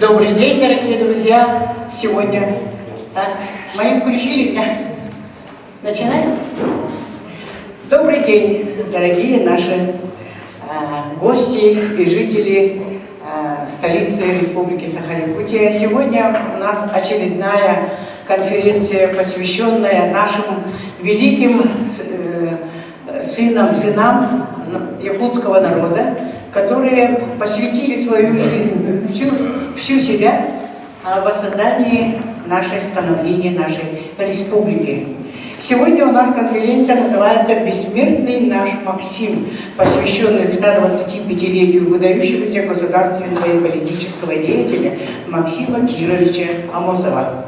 Добрый день, дорогие друзья! Сегодня так, мои включили, да? Начинаем? Добрый день, дорогие наши гости и жители столицы Республики Саха-Якутия. Сегодня у нас очередная конференция, посвященная нашим великим сынам, сынам якутского народа, которые посвятили свою жизнь, всю себя воссоздании нашей, становлении нашей республики. Сегодня у нас конференция называется «Бессмертный наш Максим», посвященный 125-летию выдающегося государственного и политического деятеля Максима Кировича Амосова.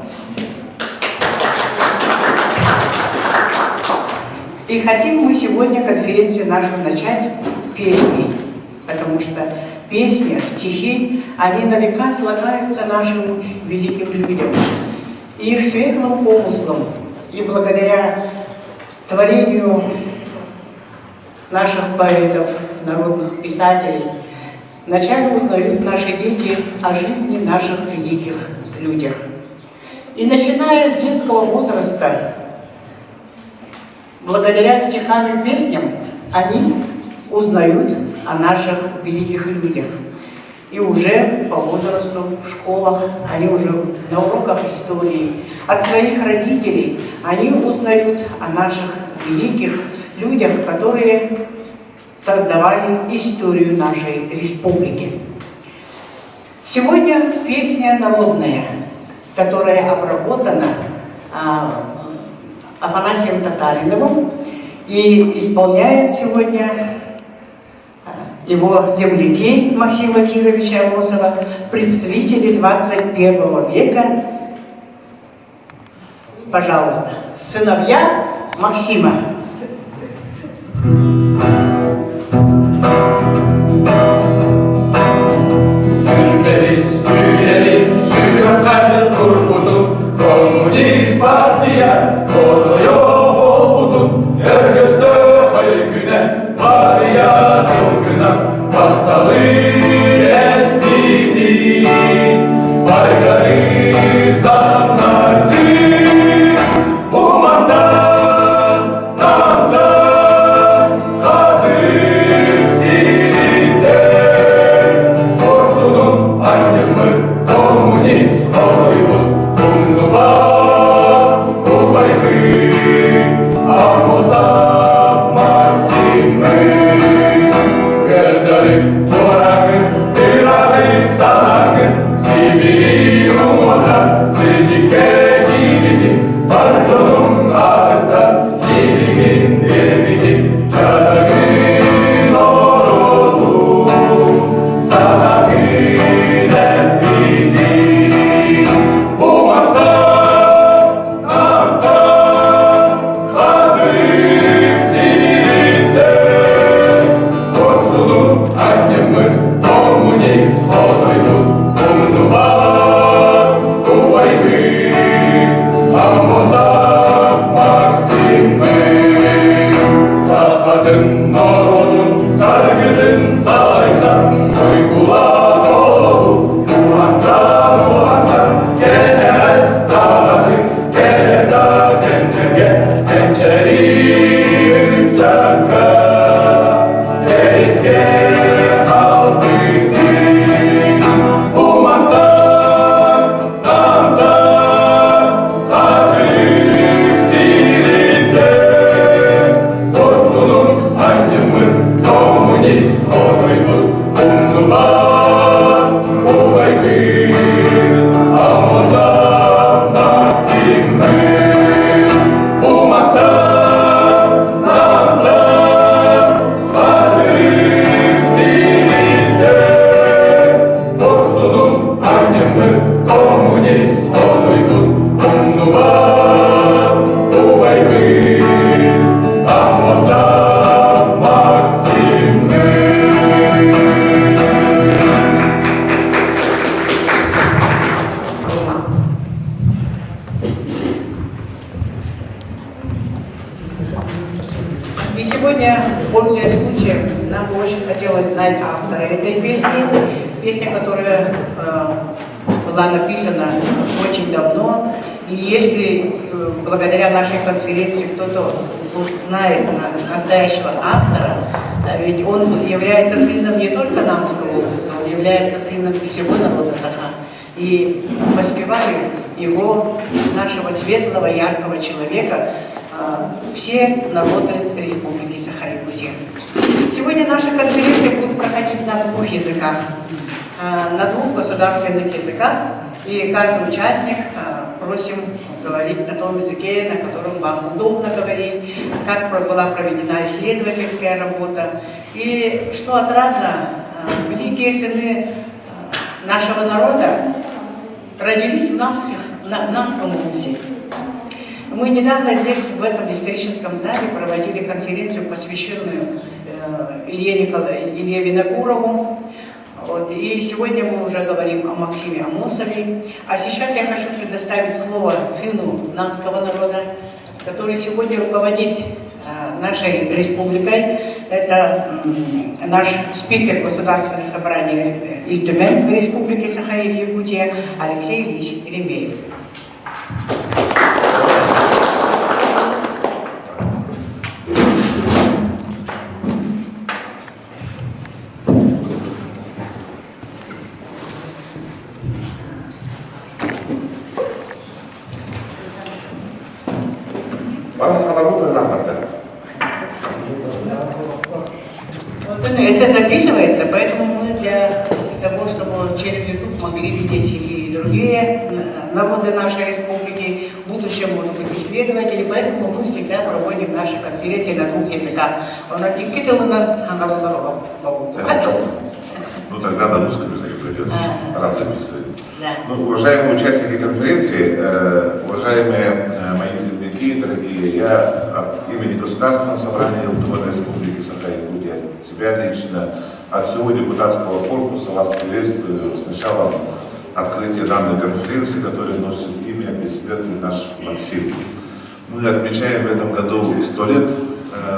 И хотим мы сегодня конференцию нашу начать песней, потому что песня, стихи, они на века слагаются нашим великим людям, их светлым помыслом. И благодаря творению наших поэтов, народных писателей, вначале узнают наши дети о жизни наших великих людях. И начиная с детского возраста, благодаря стихам и песням, они узнают о наших великих людях. И уже по возрасту в школах, они уже на уроках истории, от своих родителей они узнают о наших великих людях, которые создавали историю нашей республики. Сегодня песня народная, которая обработана Афанасием Татариновым и исполняет сегодня его земляки Максима Кировича Амосова, представители 21 века. Пожалуйста, сыновья Максима. Сүүрбэһис үйэлин сүрэххэр турбутун, Коммунист партия оройо буолбутун, Өргөстөөх өйгүнэ Мария тылгына Батталы эспитин, Байгары саннарды, Умандан намдан Хадыр сириттен, Хорсунун анньыммыт коммунист хотуйбут, Умнубат убайбыт, Аммосов Максиммыт. Көрдөрүк туораҥын, ыраҕы санаҥын, Сибири уҥуордан сирдьиккэ киирбитин, Бар дьонуҥ аатыттан кииригин биэрбитин, Дьадаҥын оротун, санатын эппитин. Уматтан, намтан, хатырык сириттэн, Хорсунун анньыммыт, коммунист хотойбут, Умнубат убайбыт, Аммосов Максиммыт. Сахатын норуотун саргытын салайсан, Уйгулаах олоҕу уһансан, уһансан, Кэнэҕэс даҕаны кэлэр да кэмнэргэ Кэнчэри ыччакка Тэрискэ хаалбытын Умантан, намтан, хатырык сириттэн Хорсунун анньыммыт, коммунист хотуйбут, Умнубат убайбыт, Аммосов Максиммыт. Уматтан, намтан, хатырык сириттэн, Хорсунун анньыммыт, коммунист хотуйбут, Умнубат убайбыт, Аммосов Максиммыт. И сегодня, пользуясь случаем, нам бы очень хотелось знать автора этой песни. Песня, которая была написана очень давно. И если благодаря нашей конференции кто-то знает настоящего автора, ведь он является сыном не только Намского улуса, он является сыном всего народа Саха. И воспевали его, нашего светлого, яркого человека, все народы Республики Саха-Якутия. Сегодня наша конференция будет проходить на двух языках, на двух государственных языках, и каждый участник просим говорить на том языке, на котором вам удобно говорить, как была проведена исследовательская работа. И что отрадно, великие сыны нашего народа родились в Намском улусе. Мы недавно здесь, в этом историческом зале, проводили конференцию, посвященную Илье Винокурову. Вот. И сегодня мы уже говорим о Максиме Амосове. А сейчас я хочу предоставить слово сыну намского народа, который сегодня руководит нашей республикой. Это наш спикер Государственного собрания Ил Түмэн Республики Саха-Якутия Алексей Ильич Еремеев. Баран барда. Вот это записывается, поэтому мы для того, чтобы через YouTube могли видеть и другие народы нашей республики, в будущем, может быть, исследователи, поэтому мы всегда проводим наши конференции на двух языках. Ну тогда на русском языке придется, раз записывать. Да. Ну, уважаемые участники конференции, уважаемые мои земляки, дорогие, я от имени Государственного собрания Ил Түмэн Республики Саха-Якутия, от себя лично, от всего депутатского корпуса вас приветствую с началом открытия данной конференции, которая носит имя бессмертный наш Максим. Мы отмечаем в этом году 100 лет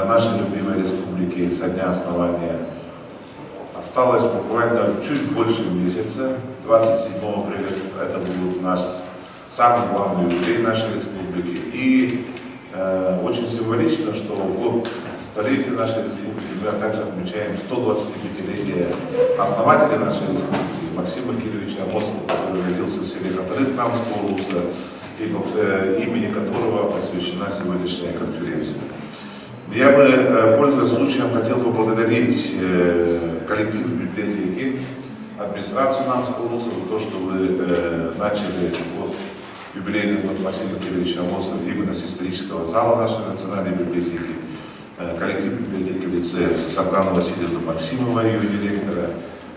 нашей любимой республики со дня основания. Осталось буквально чуть больше месяца, 27 апреля, это будет наш самый главный юбилей нашей республики. И очень символично, что в год столетия нашей республики мы также отмечаем 125-летие основателя нашей республики Максима Кирилловича Амосова, который родился в селе Хатырык Намского улуса, и имени которого посвящена сегодняшняя конференция. Я бы, пользуясь случаем, хотел поблагодарить коллектив библиотеки, администрацию Намского улуса за то, что вы начали вот юбилейный год Максима Кирилловича Амосова именно с исторического зала нашей национальной библиотеки, коллектив библиотеки в лице Сардана Васильевны Максимова, ее директора,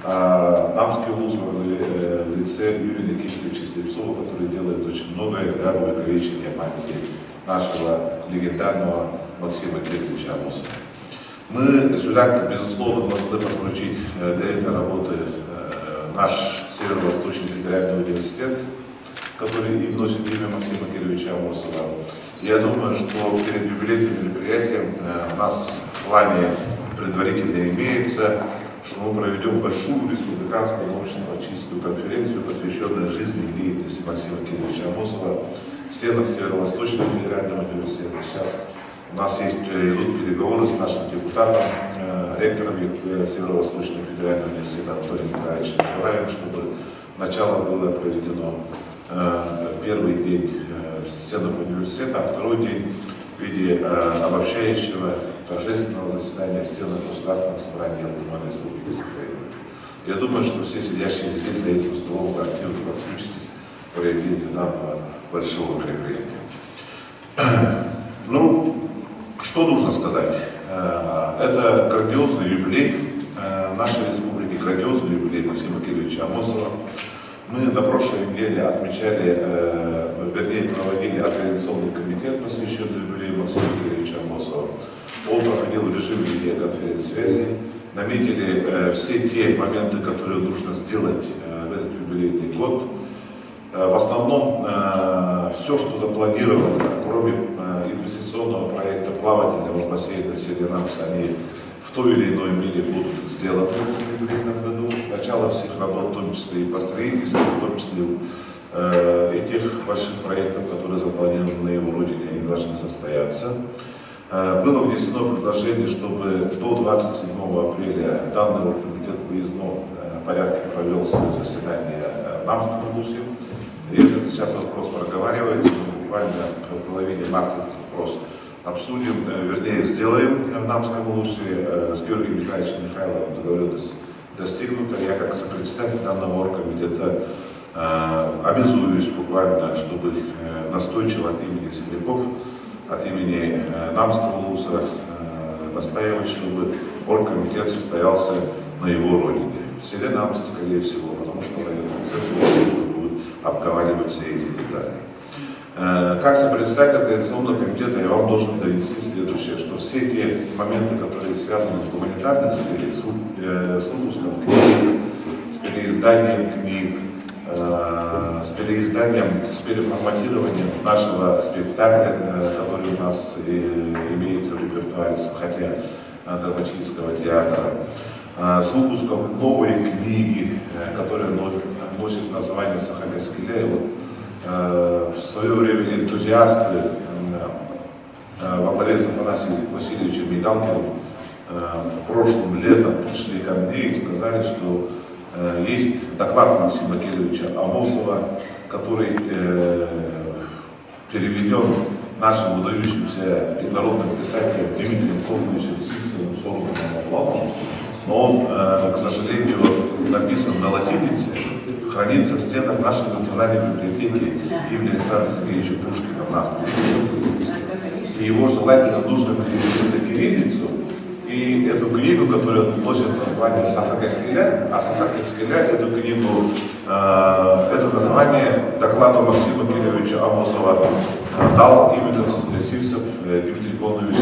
а Намский улус в лице Юрия Никитича Слепцова, который делает очень многое для увековечения памяти нашего легендарного Максима Кирилловича Амосова. Мы сюда, безусловно, должны подключить для этой работы наш Северо-Восточный федеральный университет, который и носит имя Максима Кирилловича Амосова. Я думаю, что перед юбилейным мероприятием у нас в плане предварительно имеется, что мы проведем большую республиканскую научно-практическую конференцию, посвященную жизни и деятельности Максима Кирилловича Амосова в стенах Северо-Восточного федерального университета. Сейчас у нас есть, идут переговоры с нашим депутатом, ректором Северо-Восточного федерального университета Анатолием Николаевичем Николаевым, чтобы начало было проведено первый день в стенах университета, а второй день в виде обобщающего торжественного заседания в стенах Государственного собрания Ил Түмэн Республики Саха-Якутия. Я думаю, что все сидящие здесь за этим столом вы активно подключитесь к проведению данного большого мероприятия. Ну, что нужно сказать? Это грандиозный юбилей нашей республики, грандиозный юбилей Максима Кирилловича Амосова. Мы на прошлой неделе отмечали, вернее, проводили организационный комитет, посвященный юбилею Максима Кирилловича Амосова. Он проходил в режиме видеоконференц-связи. Наметили все те моменты, которые нужно сделать в этот юбилейный год. В основном все, что запланировано, кроме инвестиционного проекта плавательного бассейна селе Намса, они в той или иной мере будут сделаны в этом юбилейном году. Начало всех работ, в том числе числе и по строительству, в том числе этих больших проектов, которые запланированы на его родине, они должны состояться. Было внесено предложение, чтобы до 27 апреля данный оргкомитет в выездном порядке провел свое заседание в Намском улусе. И этот сейчас вопрос проговаривается, мы буквально в половине марта этот вопрос обсудим, вернее, сделаем в Намском улусе. С Георгием Михайловичем Михайловым договоренность достигнута. Я как сопредседатель данного оргкомитета обязуюсь буквально, чтобы настойчиво от имени земляков, от имени Намского улуса настаивать, чтобы оргкомитет состоялся на его родине. В селе Намцы, скорее всего, потому что в районном центре нужно будет обговаривать все эти детали. Как сопредседатель Организационного комитета я вам должен донести следующее, что все те моменты, которые связаны с гуманитарной сферой, с выпуском книг, с переизданием книг, с переизданием, с переформатированием нашего спектакля, который у нас имеется в репертуаре Сахатя драматического театра, с выпуском новой книги, которая носит название Саха кэскилэ. Вот, в свое время энтузиасты во главе с Афанасием Васильевичем Мигалкиным прошлым летом пришли ко мне и сказали, что есть доклад Максима Кирилловича Амосова, который переведен нашим выдающимся народным писателем Дмитрием Кофмановичем Сивцевым Сороком, но он, к сожалению, написан на латинице, хранится в стенах нашей национальной библиотеки имени Александра Сергеевича Пушкина в нас. И его желательно нужно перевести на кириллицу. И эту книгу, которая носит название Саха кэскилэ, а Саха кэскилэ, эту книгу, это название доклада Максима Кирилловича Амосова дал именно Сивцев Дмитрий Конович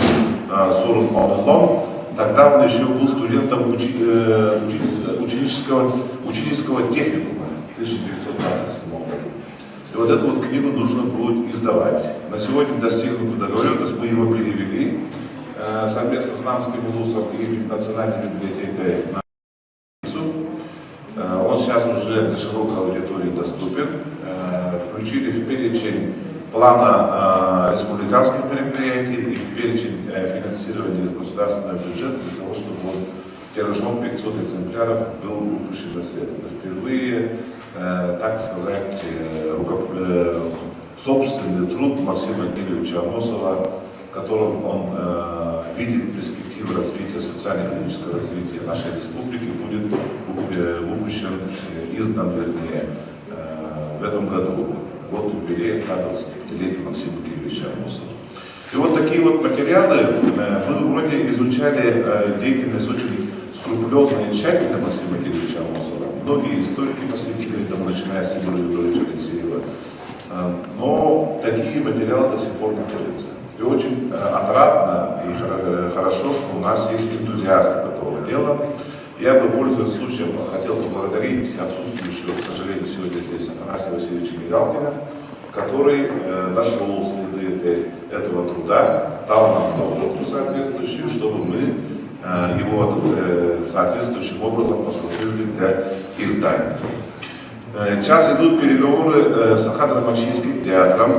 Сурун Мамутлом. Тогда он еще был студентом учительского техникума в 1927 году. И вот эту вот книгу нужно будет издавать. На сегодня достигнута договоренность, мы его перевели совместно с Намским улусом и Национальной библиотекой на Он сейчас уже для широкой аудитории доступен. Включили в перечень плана республиканских мероприятий и в перечень финансирования из государственного бюджета для того, чтобы он тиражом 500 экземпляров был выпущен на свет. Это впервые, так сказать, собственный труд Максима Гилевича Амосова, в котором он видит перспективы развития, социально-экономического развития нашей республики, будет выпущен, издан, вернее, в этом году. Вот юбилея 125-летия Максима Кирилловича Амосова. И вот такие вот материалы мы вроде изучали деятельность очень скрупулезно и тщательно Максима Кирилловича Амосова. Многие историки посвятили этому, начиная с Егора Егоровича Алексеева. Но такие материалы до сих пор находятся. И очень отрадно и хорошо, что у нас есть энтузиасты такого дела. Я бы, пользуясь случаем, хотел поблагодарить отсутствующего, к сожалению, сегодня здесь Афанасия Васильевича Мигалкина, который нашел следы этого труда, дал нам наработку соответствующую, чтобы мы его соответствующим образом подготовили для издания. Сейчас идут переговоры с Саха-драматическим театром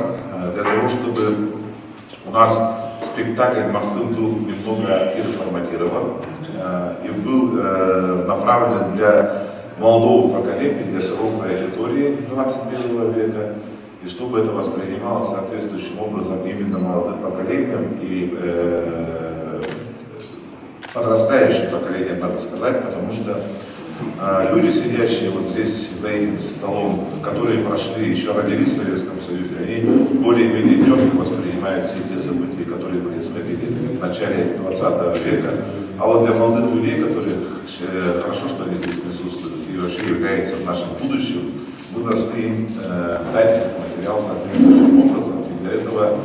для того, чтобы у нас спектакль «Максим» был немного переформатирован и был направлен для молодого поколения, для широкой аудитории 21 века, и чтобы это воспринималось соответствующим образом именно молодым поколением и подрастающим поколением, надо сказать, потому что люди, сидящие вот здесь за этим столом, которые прошли, еще родились в Советском Союзе, они более-менее четко воспринимают все те события, которые происходили в начале 20 века. А вот для молодых людей, которые хорошо, что они здесь присутствуют и вообще являются нашим будущим, мы должны им дать этот материал соответствующим образом. И для этого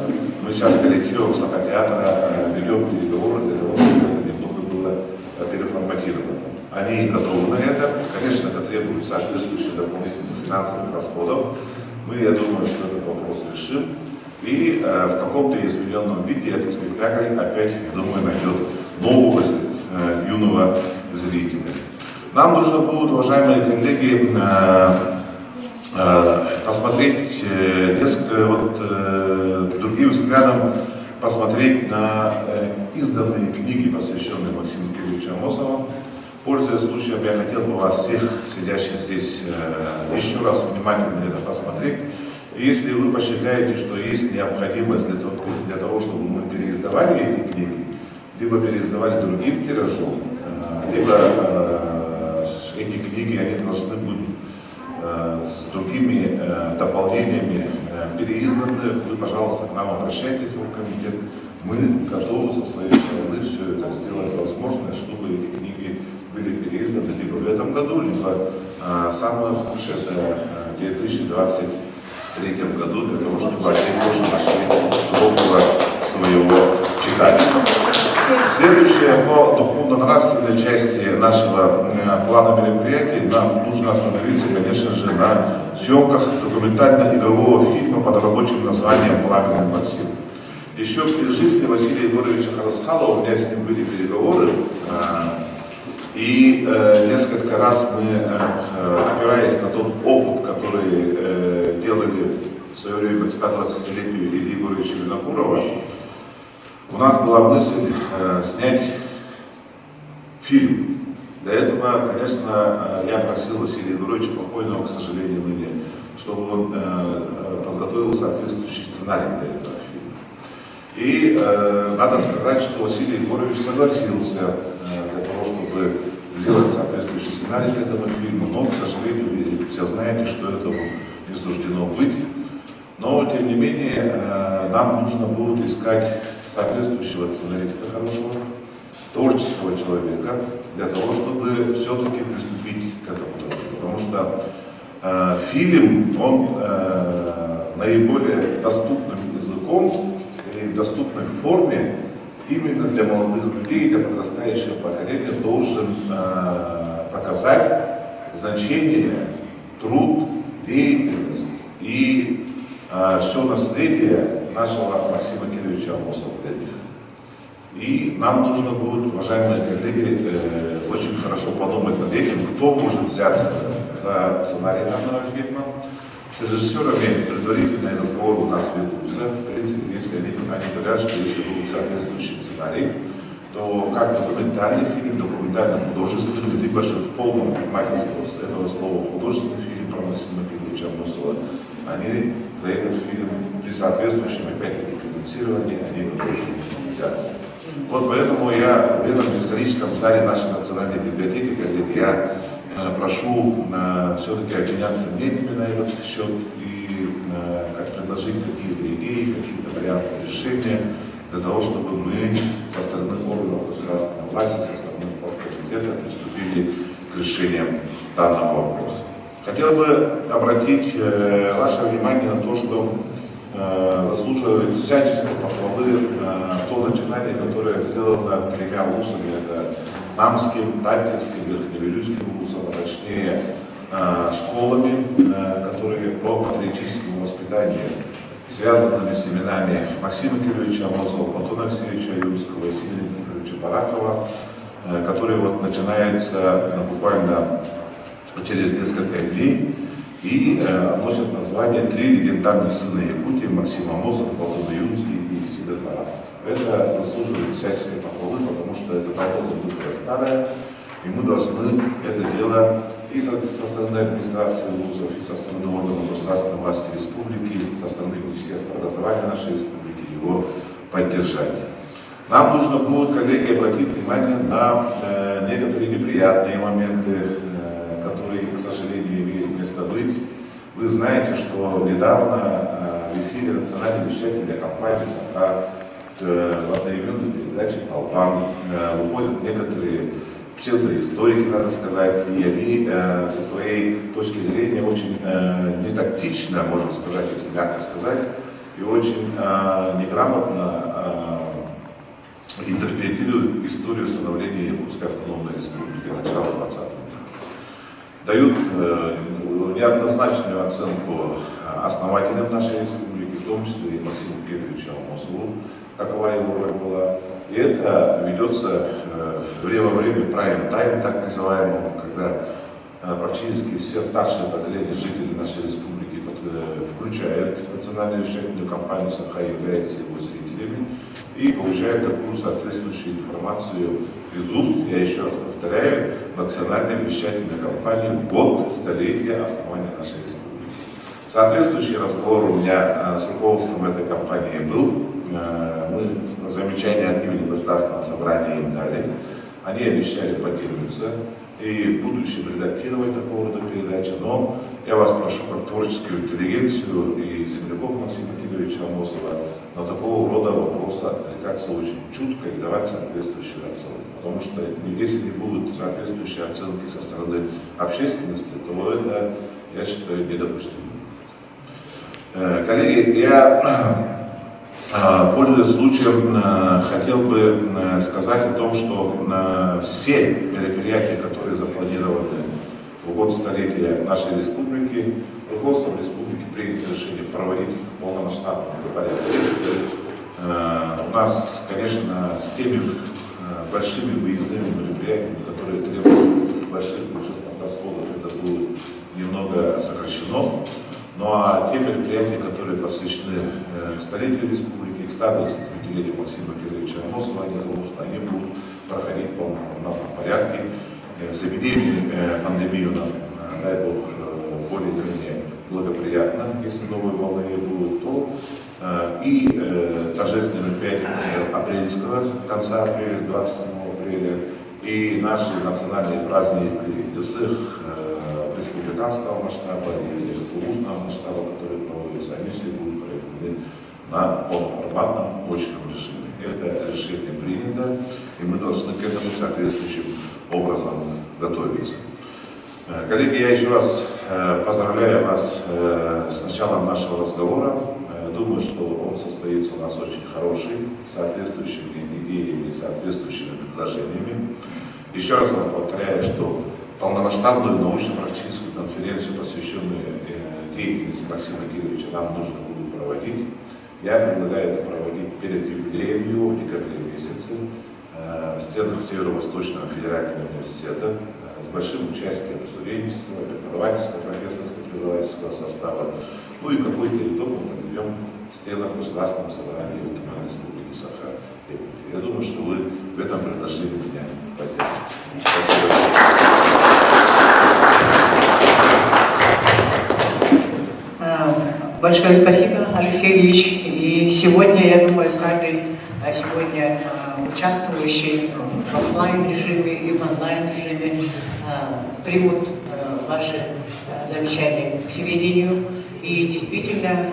мы сейчас коллективом Саха-театра ведем переговоры для того, чтобы это немного было переформатировано. Они готовы на это. Конечно, это требует соответствующих дополнительных финансовых расходов. Мы, я думаю, что этот вопрос решим. И в каком-то измененном виде этот спектакль опять, я думаю, найдет нового юного зрителя. Нам нужно будет, уважаемые коллеги, посмотреть несколько, вот, другим взглядом посмотреть на изданные книги, посвященные Максиму Кирилловичу Амосову. Пользуясь случаем, я хотел бы вас всех, сидящих здесь, еще раз внимательно это посмотреть. Если вы посчитаете, что есть необходимость для того, чтобы мы переиздавали эти книги, либо переиздавали другим тиражом, либо эти книги, они должны быть с другими дополнениями переизданы, вы, пожалуйста, к нам обращайтесь в комитет. Мы готовы со своей стороны все это сделать возможное, чтобы эти книги были переизданы либо в этом году, либо самое худшее это в 2023 году, для того, чтобы они тоже нашли широкого своего читателя. Следующее по духовно-нравственной части нашего плана мероприятий нам нужно остановиться, конечно же, на съемках документально-игрового фильма под рабочим названием «Пламенный Максим». Еще при жизни Василия Егоровича Харасхалова у меня с ним были переговоры, и несколько раз мы, опираясь на тот опыт, который делали в свое время к 120-летию Ильи Егоровича Винокурова, у нас была мысль снять фильм. Для этого, конечно, я просил Василия Егоровича, покойного, к сожалению, ныне, чтобы он подготовил соответствующий сценарий для этого фильма. И надо сказать, что Василий Егорович согласился для того, чтобы сделать соответствующий сценарий к этому фильму, но, к сожалению, вы все знаете, что этому не суждено быть. Но, тем не менее, нам нужно будет искать соответствующего сценариста хорошего, творческого человека, для того, чтобы все-таки приступить к этому труду. Потому что фильм, он наиболее доступным языком и в доступной форме именно для молодых людей, для подрастающего поколения должен показать значение, труд, деятельность и все наследие нашего Максима Кирилловича Амосова для них. И нам нужно будет, уважаемые коллеги, очень хорошо подумать над этим, кто может взяться за сценарий данного фильма. С режиссерами предварительные разговоры у нас ведутся. В принципе, если они говорят, что если будут соответствующие сценарии, то как документальный фильм, документально-художественный, либо же в полном понимании этого слова художественный фильм про Максима Кирилловича Амосова, они за этот фильм при соответствующем, опять-таки, финансировании, они готовы взяться. Вот поэтому я в этом историческом зале нашей национальной библиотеки, коллеги, я прошу все-таки обменяться мнениями на этот счет и как предложить какие-то идеи, какие-то варианты решения для того, чтобы мы со стороны органов государственной власти, со стороны комитета приступили к решениям данного вопроса. Хотел бы обратить ваше внимание на то, что заслуживает всяческой похвалы то начинание, которое сделано тремя вузами, это Намским, Таттинским, Верхневилюйским вузом, а точнее школами, которые по патриотическому воспитанию, связанными с именами Максима Кирилловича Амосова, Платона Алексеевича Аюнского, Василия Никифоровича Баракова, который вот начинается буквально через несколько дней и носит название «Три легендарных сына Якутии» Максим Амосов, Платон Аюнский и Сидор Бараков. Это заслуживает всяческой похвалы, потому что это давно забытое старое, и мы должны это дело и со стороны администрации вузов, и со стороны органов государственной власти республики, со стороны Министерства образования нашей республики его поддержать. Нам нужно будет, коллеги, обратить внимание на некоторые неприятные моменты, которые, к сожалению, имеют место быть. Вы знаете, что недавно в эфире национальной вещательной компании «Саха» в одноименной передаче «Толпан» выходят некоторые псевдоисторики, надо сказать, и они со своей точки зрения очень нетактично, можно сказать, если мягко сказать, и очень неграмотно интерпретируют историю становления Якутской автономной республики начала 20 века. Дают неоднозначную оценку основателям нашей республики, в том числе и Максиму Кирилловичу Амосову, какова его роль была. И это ведется во время прайм-тайм, так называемого, когда практически все старшие поколения жителей нашей республики включают национальную вещательную компанию «Саха» являются его зрителями и получают такую соответствующую информацию из уст, я еще раз повторяю, национальной вещательной компании в год столетия основания нашей республики. Соответствующий разговор у меня с руководством этой компании был. Мы замечания от имени Государственного собрания им дали. Они обещали подтянуться и в будущем редактировать такого рода передачи. Но я вас прошу, как творческую интеллигенцию и земляков Максима Кировича Амосова, на такого рода вопросы отвлекаться очень чутко и давать соответствующую оценку. Потому что если не будут соответствующие оценки со стороны общественности, то это, я считаю, недопустимо. Коллеги, я, пользуясь случаем, хотел бы сказать о том, что все мероприятия, которые запланированы в год столетия нашей республики, руководством республики принято решение проводить их в полномасштабном порядке. У нас, конечно, с теми большими выездными мероприятиями, которые требуют больших бюджетных расходов, это будет немного сокращено. Ну а те мероприятия, которые посвящены столетию республики, к 125-летию Максима Кирилловича Амосова, они заложены, они будут проходить в полном порядке. С эпидемией, пандемию нам, дай бог, более-менее благоприятно, если новые волны не будут, то и торжественные мероприятия апрельского, конца апреля, 27 апреля, и наши национальные праздники Десых республиканского масштаба и улусного масштаба, которые проводятся, они все будут проведены на полноформатном очном режиме. Это решение принято, и мы должны к этому соответствующим образом готовиться. Коллеги, я еще раз поздравляю вас с началом нашего разговора. Думаю, что он состоится у нас очень хороший, с соответствующими идеями и соответствующими предложениями. Еще раз вам повторяю, что полномасштабную научно-практическую конференцию, посвященную деятельности Максима Кирилловича, нам нужно будет проводить. Я предлагаю это проводить перед юбилеем его в декабре месяце в стенах Северо-Восточного федерального университета с большим участием студенческого, преподавательского, профессорского, преподавательского состава. Ну и какой-то итог мы подведем в стенах Государственного собрания Республики Саха. Я думаю, что вы в этом предложении меня поддержите. Спасибо. Большое спасибо, Алексей Ильич. И сегодня, я думаю, каждый сегодня участвующий в офлайн режиме и в онлайн режиме примут ваши замечания к сведению. И действительно,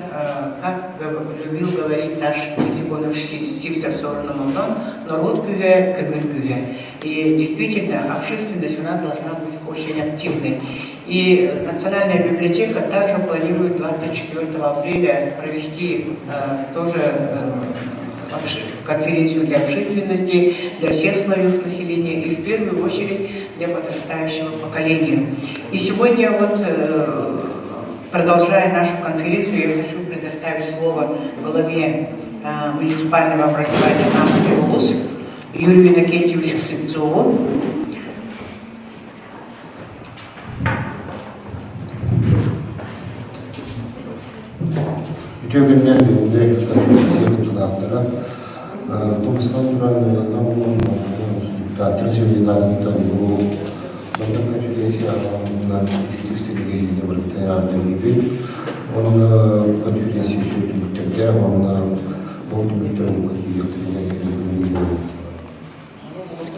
как любил говорить наш Зигонов Сивцев Сорономовна, народ күүһэ, көҥүл күүһэ. И действительно, общественность у нас должна быть очень активной. И Национальная библиотека также планирует 24 апреля провести тоже конференцию для общественности, для всех слоев населения и в первую очередь для подрастающего поколения. И сегодня вот, продолжая нашу конференцию, я хочу предоставить слово главе муниципального образования Намский улус Юрию Иннокентьевичу Слепцову. Үтүө күнүнэн бүгүҥҥү конференция кыттыылаахтара Тумустан туран Нам улууһун депутаттарын сэбиэдээҕиттэн бу маннык конференция аналынан иккис барыта эҕэрдэлиибин. Уонна конференция үчүгэй түмүктэрдээх уонна ол түмүктэрин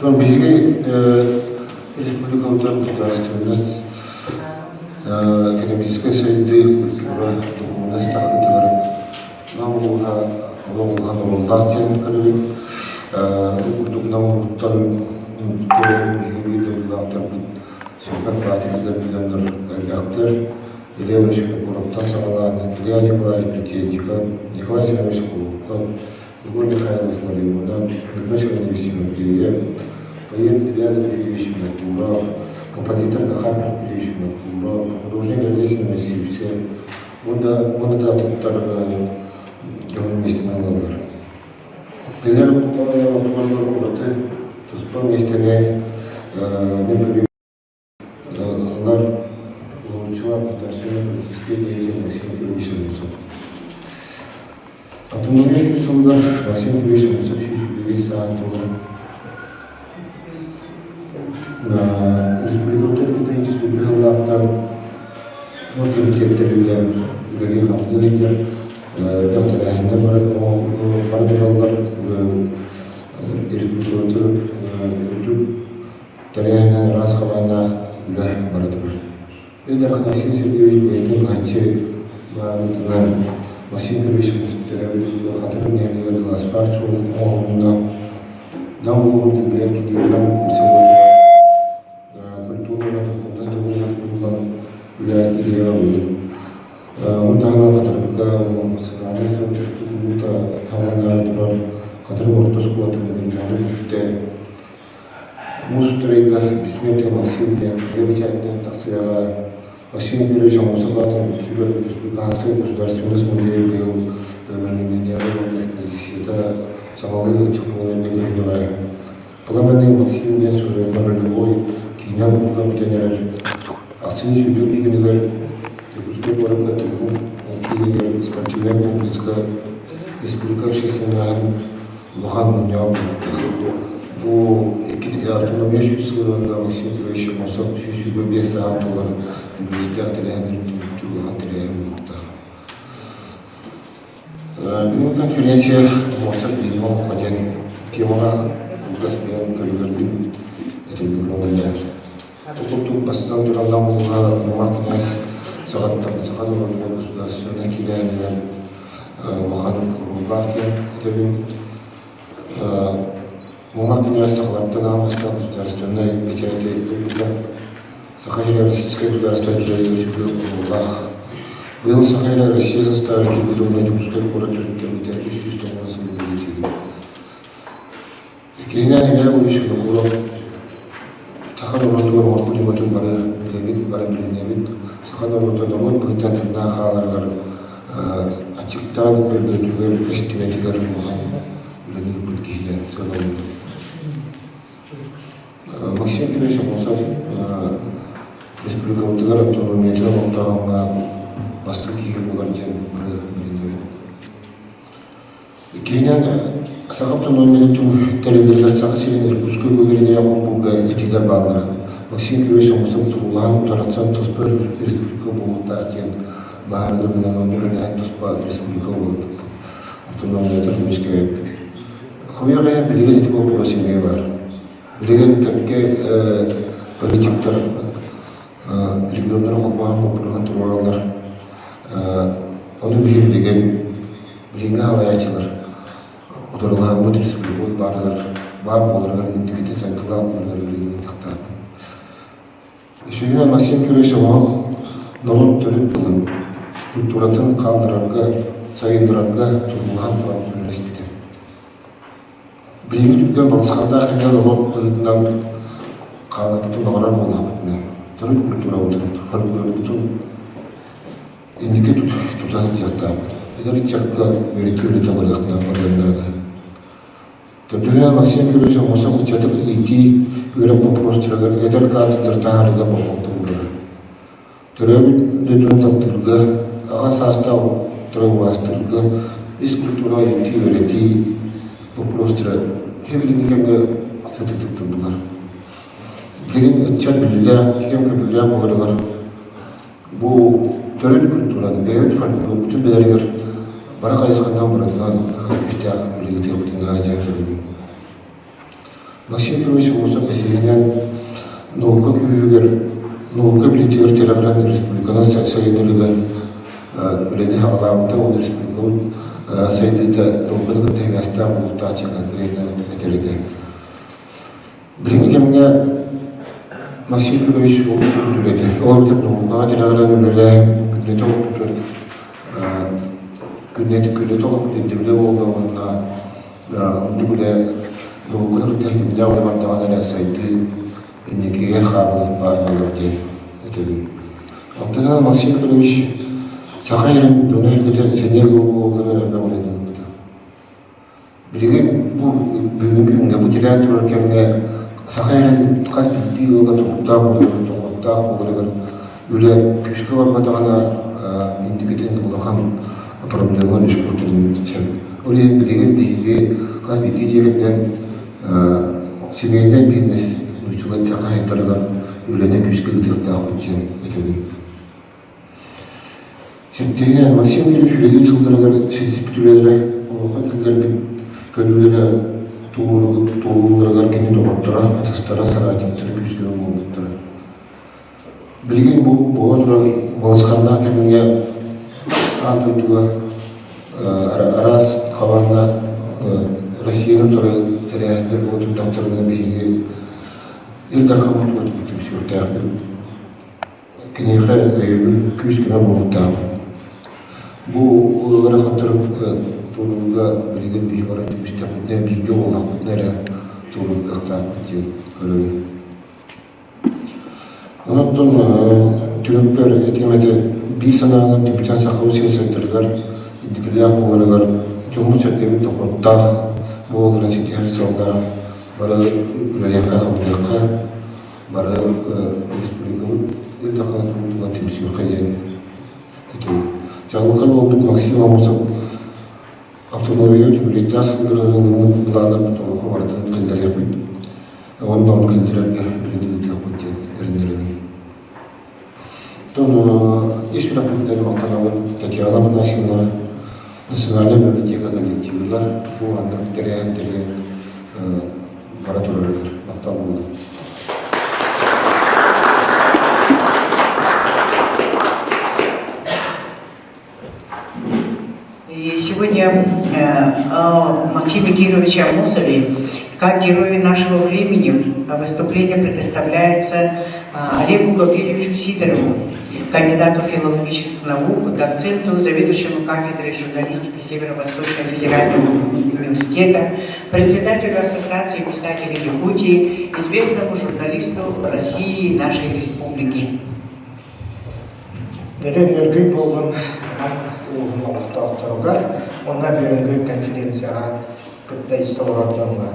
Биһиги республикабытыгар государственность экономическай сайдыы, культура, духовность тахсыытыгар Нам улууһа олох улахан оруоллаах диэн көрөбүн. Ол курдук Нам улууһуттан биһиги биир дойдулаахтарбыт сүрбэх баатырдар дьоннор элбэхтэр. Илья Иванович Кокуровтан саҕалаан Илья Николаевич Бритенников, Николай Семенович Кулуков, Егор Михайлович Ларионов, Николай Семенович Тимофеев, поэт Илья Дмитриевич Винокуров, композитор Захар Дмитриевич Винокуров, художник Олег Семенович Сивцев уонна да атыттар дьоһун миэстэни ылаллар. Кинилэр ортолоругар ураты туспа миэстэни мин көрүү ылар уһулуччулаах государственнай политическай деятель Максим Юрьевич Огурцов. Автономия сылыгар Максим Юрьевич Огурцов 125 саҕан туолан Республика 4 сыллаахтан Мос-комитеттэр үлэлээн үлэлии-хамсыы сылдьар, элбэх тэрээһиннэр бара бара тураллар. Республикабытыгар үрдүк тэрээһинэн араас хабааннаах үлэ бара турар. Ил Дархан Айсен Сергеевич бэйэтин быһаччы баарытынан Максим Юрьевич төрөөбүт Хатырык нэһилиэгэр Глазпарк суолун оҥоһулунна. Нам улууһун килбэйэр кинигэлэрин культура уонна духовность туһунан туһунан үлэ кириэҕэ быйыл. Ону таһынан Хатырыкка национальнай центр тутуллуута хааланаары турар Хатырык орто оскуолатын мемориалы бүттэ. Муус устар ыйга Бессмертие Максим диэн киһи бэчээтинэн тахсыаҕа. Максим Юрьевич оҥорсо улаатан Республиканскай государственность музейа быйыл Мемориальная экспозицията саҥалыы технология көрүллүҕэ. Пламенный Максим диэн суруйар ролевой киинэ уһуллан бүтэн эрэр. Ахсынньы сүүрбэ киинигэр Якутскай куоракка Тыгын киинигэр спортивнай комплекска республика общественноһын улахан мунньаҕа буолуохтаах. Бу автономия сүүс сылынан Максим Петрович Аммосов 125 сааһын туолар үбүлүөйдээх тэрээһин түмүктүүр улахан тэрээһин буолуохтаах. Бүгүн конференция Муостас бииргэ олоххо диэн темаҕа кылгас бэйэм көрүүлэрбин этэрбин көҥүллээн. Ол курдук бастатан туран Намылга Муҥар князь саҕаттан саха норуотугар государственнай киилэһинигэр улахан оруоллаах диэн этэбин. Муҥар князь сахалартан аан бастаан государственнай бэчээти ылбыта. Саха сирэ Российскай государство киирэригэр оруоллаах. Быйыл Саха сирэ Россия составе киирбит уонна Дьокуускай куорат төрүттэммитэ 390 сылын бэлиэтиибит. Иккиһинэн Илья Ильич Винокуров саха норуотугар оҥорбут өҥөтүн бары билэбит, бары билинэбит. Саха норуота норуот быһыытынан тыыннаах хааларыгар аччыктаан өлбөтүгэр, эстибэтигэр улахан үлэни ыыппыт киһинэн сыаналыыбыт. Максим Юрьевич Аммосов республикабытыгар автономиятын олохтооһуҥҥа бастыҥ киһи буолар диэн бары билинэбит. Иккиһинэн, Саха автономиятын тэриллэригэр Саха сирин Иркутскай губерния холбуурга этиилэр бааллара. Максим Юрьевич Аммосов туруулаһан утарсан туспа республика буолуохтаах диэн баһаарынай гынан онно үлэлээн туспа республика буолбуппут. Автономията көмүскээбиппит. Хомойуох иһин, билигин ити боппуруос эмиэ баар. Билигин кэккэ политиктар регионнары холбооһун боппуруоһун туруораллар. Ону биһи билигин билиҥҥи салайааччылар утарылаһаммыт республикабыт баарыгар баар буоларыгар инникитин сайдыылаах буоларыгар билигин тахтаат. Үсүһүнэн Максим Кирович оҥоһук норуот төрүт тылын, культуратын хаалларарга, сайыннарарга туруулаһан туран үлэлэспитэ. Билиҥҥи түргэн балысханнаах кэмҥэ норуот быһыытынан хааларбытын баҕарар буоллахпытына, төрүт культурабытын, фольклорбутун инники тута сылдьыахтаахпыт. Эдэр ыччакка үөрэтии үлэтэ барыахтаах барыан наада. Төрдүһүнэн Максим Юрьевич оҥорсох ыччаты иитии үөрэх боппуруостарыгар эдэр кадрдар таһаарыыга болҕомто уурара. Төрөөбүт дойдуну таптыырга, аҕа саастаах убаастыырга, ис культураҕа иитии-үөрэтии боппуруостара билиҥҥи кэмҥэ сытыытык турдулар. Билигин ыччат билиилээх, кэм көрүүлээх буоларыгар бу төрүт культураны, бэйэбит фольклорбутун билэригэр бары хайысханан барытынан күүстээх үлэ ыытыахпытын наада диэн көрөбүн. Максим Ефимович Аммосов бэсиһинэн наука күүһүгэр, наука билиитигэр тирэҕирэн республиканы сайыннарыыга үлэни саҕалаабыта уонна республикабыт сайдыыта науканы кытта сибээстээх буолуохтаах диэн конкретно этэр этэ. Билиҥҥи кэмҥэ Максим Петрович ол үлэтэ, ол эбэтэр наукаҕа тирэҕирэн үлэлээн күннэтэ олохпутугар күннэтэ күннэтэ олохпут ирдэбилэ буолла уонна оннук үлэ науканы кытта ситимнээх үлэ бардаҕына эрэ сайдыы инникигэ хаамыы баар буолар диэн этэбин. Оттон Максим Петрович Саха сирин дьоно-сэргэтэ сэниэ ыал буолалларыгар элбэх үлэни ыыппыта. Билигин Бу бүгүҥҥү күҥҥэ бу тирээн турар кэмҥэ саха иһин хас биирдии ыалга туруктаах буоларыгар, дохуоттаах буоларыгар үлэ күүскэ барбатаҕына инникитин улахан проблема үөскүүрүн сөп. Ол иһин билигин биһиги хас биирдии дьиэ кэргэн семейнай бизнес нууччалар хаһаайыттарыгар үлэни күүскэ ыытыахтаахпыт диэн этэбин. Сэттэһинэн Максим Кириллович үлэлиир сылларыгар ситиспит үлэлэрэ, олоххо киллэрбит көрүүлэрэ туолууларыгар кини доҕотторо, атастара, соратниктара күүскэ буолбуттара. Билигин бу буола турар балысханнаах кэмҥэ аан дойдуга араас хабааннаах Россияны утары тэрээһиннэр буола турдахтарына биһиги Ил Дархаммыт түмсүөхтээхпит. Киниэхэ өйөбүл күүс-көмө буолуохтаахпыт. Бу ыарахаттары туорууга билигин биһиги бары түмүстэхпитинэ, бииргэ буоллахпытына эрэ туоруохтаахпыт диэн көрөбүн. Онон түмүкпэр этиэм этэ, биир санаанан түмсэн сахалыы сир сайдарыгар, инникилээх буоларыгар дьоммут-сэргэбит дохуоттаах буоларын ситиһэр сыаллаах бары үлэлиэххэ-хамныахха, бары республикабыт Ил Дархан тула түмсүөххэ диэн этэбин. Чаҕылхай буолбут Максим Аммосов автономия үбүлүөйдээх сылларыгар ылыммыт былааннарбыт олоххо барытын киллэриэхпит уонна ону киллэрэргэ үлэни ыытыахпыт диэн эрэннэрэбин. Оттон ис сүрэхпиттэн махтанабын Татьяна Афанасьевна Национальнай библиотека коллективыгар бу маннык тэрээһин тэрийэн бара турарыгар махтал буолун. И сегодня о Максиме Кировиче Амосове, как герое нашего времени, выступление предоставляется Олегу Гавриловичу Сидорову, кандидату филологических наук, доценту, заведующему кафедрой журналистики Северо-Восточного федерального университета, председателю Ассоциации писателей Якутии, известному журналисту России и нашей республики. Нөрүөн нөргүй буоллун Нам улууһун олохтоохторугар уонна бүгүҥҥү конференцияҕа кытта истэ олорор дьоҥҥо.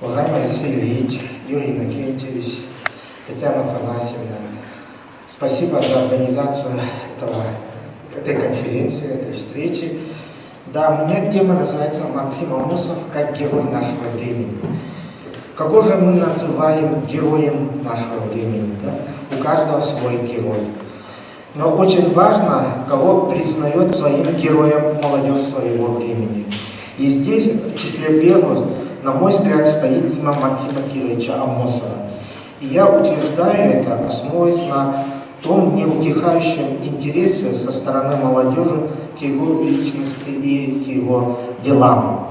Уважаемый Алексей Ильич, Юрий Иннокентьевич, Татьяна Афанасьевна, спасибо за организацию этого, этой конференции, этой встречи. Да, у меня тема называется «Максим Амосов как герой нашего времени». Кого же мы называем героем нашего времени? Да? У каждого свой герой. Но очень важно, кого признает своим героем молодежь своего времени. И здесь в числе первых, на мой взгляд, стоит имя Максима Кировича Амосова. И я утверждаю это, основываясь на том неутихающем интересе со стороны молодежи к его личности и к его делам.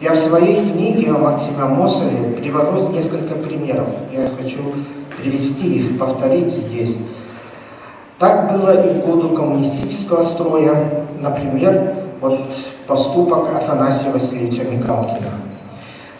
Я в своей книге о Максиме Амосове привожу несколько примеров. Я хочу привести их, повторить здесь. Так было и в годы коммунистического строя, например, вот поступок Афанасия Васильевича Мигалкина.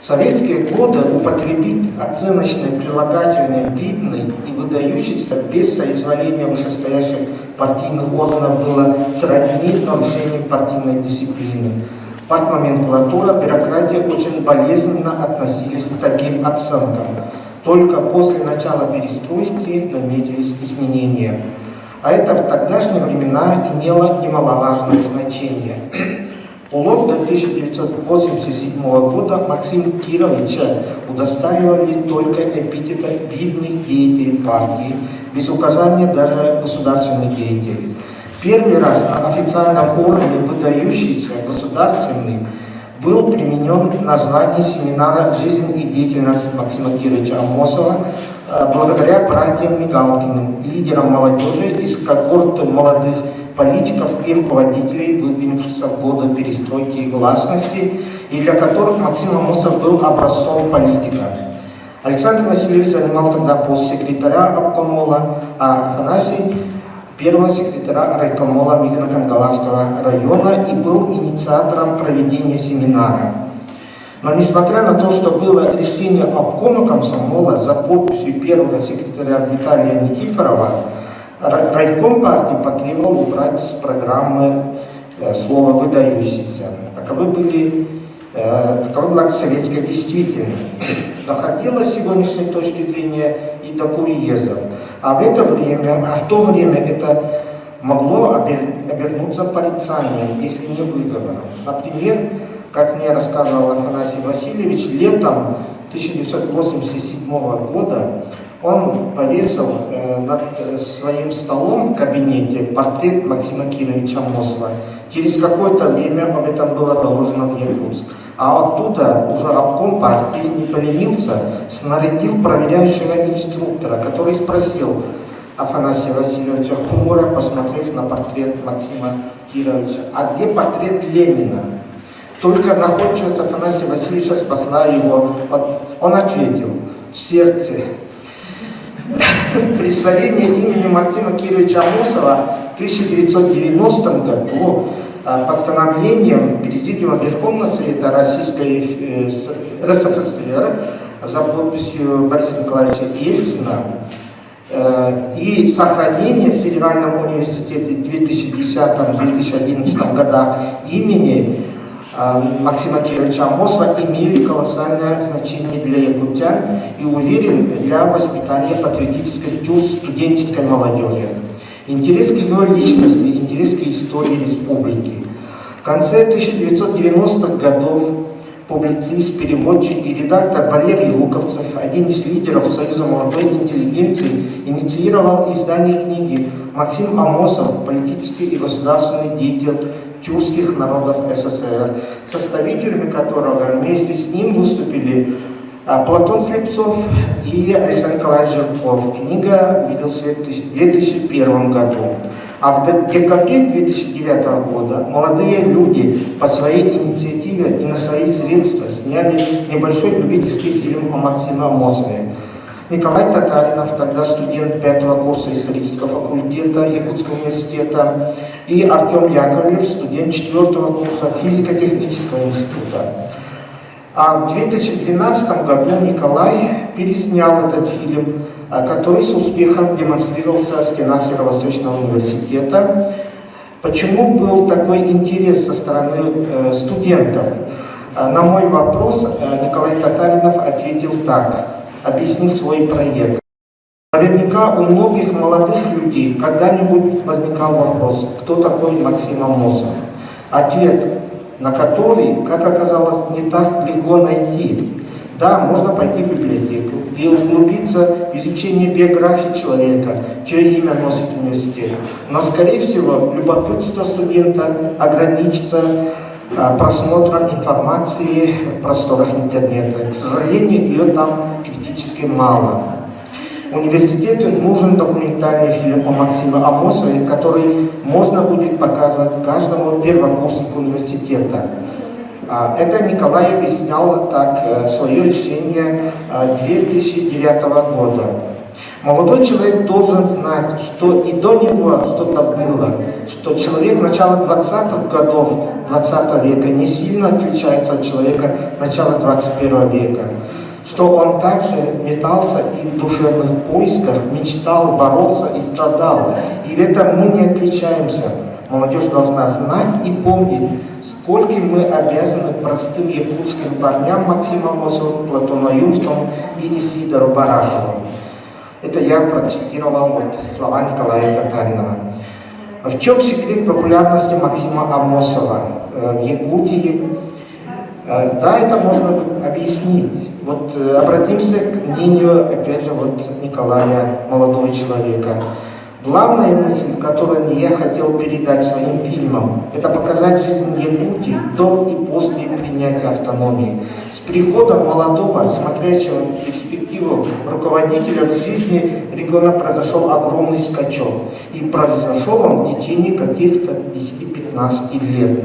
В советские годы употребить оценочное прилагательное «видный» и «выдающийся» без соизволения вышестоящих партийных органов было сродни нарушению партийной дисциплины. Партноменклатура, бюрократия очень болезненно относились к таким оценкам. Только после начала перестройки наметились изменения. А это в тогдашние времена имело немаловажное значение. Вплоть до 1987 года Максим Кировича удостаивали только эпитета «видный деятель партии», без указания даже «государственный деятель». Первый раз на официальном уровне выдающийся государственный был применен название семинара «Жизнь и деятельность Максима Кировича Амосова» благодаря братьям Мигалкиным, лидерам молодежи из когорты молодых политиков и руководителей, выдвинувшихся в годы перестройки и гласности, и для которых Максим Амосов был образцом политика. Александр Васильевич занимал тогда пост секретаря обкомола, а Афанасий первого секретаря райкомола Мирно-Кангаласского района и был инициатором проведения семинара. Но несмотря на то, что было решение обкома комсомола за подписью первого секретаря Виталия Никифорова, райком партии потребовал убрать с программы слово «выдающийся». Таковы были Такова была советская действительность. Доходило с сегодняшней точки зрения и до курьезов. А в это время, а в то время это могло обернуться порицанием, если не выговором. Например, как мне рассказывал Афанасий Васильевич, летом 1987 года он повесил над своим столом в кабинете портрет Максима Кировича Амосова. Через какое-то время об этом было доложено в Якутск. А оттуда уже обком партии не поленился, снарядил проверяющего инструктора, который спросил Афанасия Васильевича, хмуро посмотрев на портрет Максима Кировича, а где портрет Ленина? Только находчивость Афанасия Васильевича спасла его. Он ответил, в сердце. Присвоение имени Максима Кировича Амосова в 1990 году постановлением Президиума Верховного Совета Российской РСФСР за подписью Бориса Николаевича Ельцина и сохранение в Федеральном университете в 2010-2011 годах имени Максима Кировича Амосова имели колоссальное значение для якутян и, уверен, для воспитания патриотических чувств студенческой молодежи. Интерес к его личности, интерес к истории республики. В конце 1990-х годов публицист, переводчик и редактор Валерий Луковцев, один из лидеров Союза молодой интеллигенции, инициировал издание книги «Максим Амосов. Политический и государственный деятель тюркских народов СССР», составителями которого вместе с ним выступили Платон Слепцов и Александр Николаевич Жирков. Книга увидела свет в 2001 году. А в декабре 2009 года молодые люди по своей инициативе и на свои средства сняли небольшой любительский фильм о Максиме Амосове. Николай Татаринов, тогда студент пятого курса исторического факультета Якутского университета, и Артем Яковлев, студент четвертого курса физико-технического института. А в 2012 году Николай переснял этот фильм, который с успехом демонстрировался в стенах Северо-Восточного университета. Почему был такой интерес со стороны студентов? На мой вопрос Николай Татаринов ответил так, объяснил свой проект. Наверняка у многих молодых людей когда-нибудь возникал вопрос, кто такой Максим Амосов? Ответ на который, как оказалось, не так легко найти. Да, можно пойти в библиотеку и углубиться в изучение биографии человека, чье имя носит университет. Но, скорее всего, любопытство студента ограничится просмотром информации в просторах интернета. К сожалению, ее там критически мало. Университету нужен документальный фильм о Максиме Амосове, который можно будет показывать каждому первокурснику университета. Это Николай объяснял так свое решение 2009 года. Молодой человек должен знать, что и до него что-то было, что человек начала 20-х годов 20 века не сильно отличается от человека начала 21 века, что он также метался и в душевных поисках, мечтал, боролся и страдал. И в этом мы не отличаемся. Молодежь должна знать и помнить, сколько мы обязаны простым якутским парням Максиму Амосову, Платону Ойунскому и Исидору Барахову. Это я процитировал вот слова Николая Татаринова. В чем секрет популярности Максима Амосова в Якутии? Да, это можно объяснить. Вот обратимся к мнению, опять же, вот Николая, молодого человека. Главная мысль, которую я хотел передать своим фильмом, это показать жизнь Якутии до и после принятия автономии. С приходом молодого, смотрящего в перспективу руководителя в жизни региона произошел огромный скачок. И произошел он в течение каких-то 10-15 лет,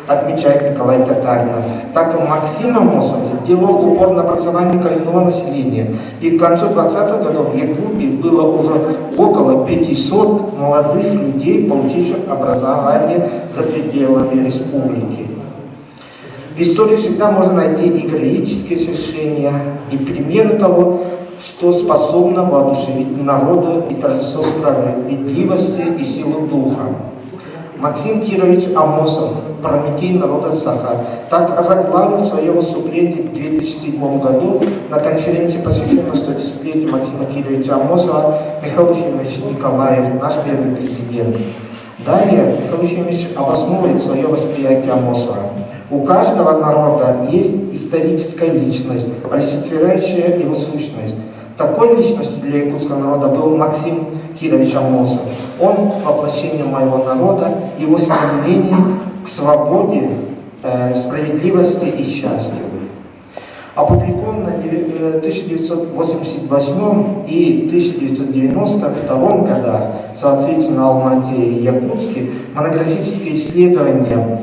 отмечает Николай Татаринов. Так Максим Амосов сделал упор на образование коренного населения. И к концу 20-х годов в Якутии было уже около 500 молодых людей, получивших образование за пределами республики. В истории всегда можно найти и героические свершения, и примеры того, что способно воодушевить народу и торжество справедливости и силу духа. Максим Кирович Амосов, Прометей народа Саха, так озаглавил свое выступление в 2007 году на конференции, посвященной 110-летию Максима Кировича Амосова, Михаил Ефимович Николаев, наш первый президент. Далее Михаил Ефимович обосновывает свое восприятие Амосова. У каждого народа есть историческая личность, олицетворяющая его сущность. Такой личностью для якутского народа был Максим Кирович Амосов. Он воплощение моего народа, его стремление к свободе, справедливости и счастью. Опубликовано в 1988 и 1992 годах, соответственно, Алмате и Якутске, монографические исследования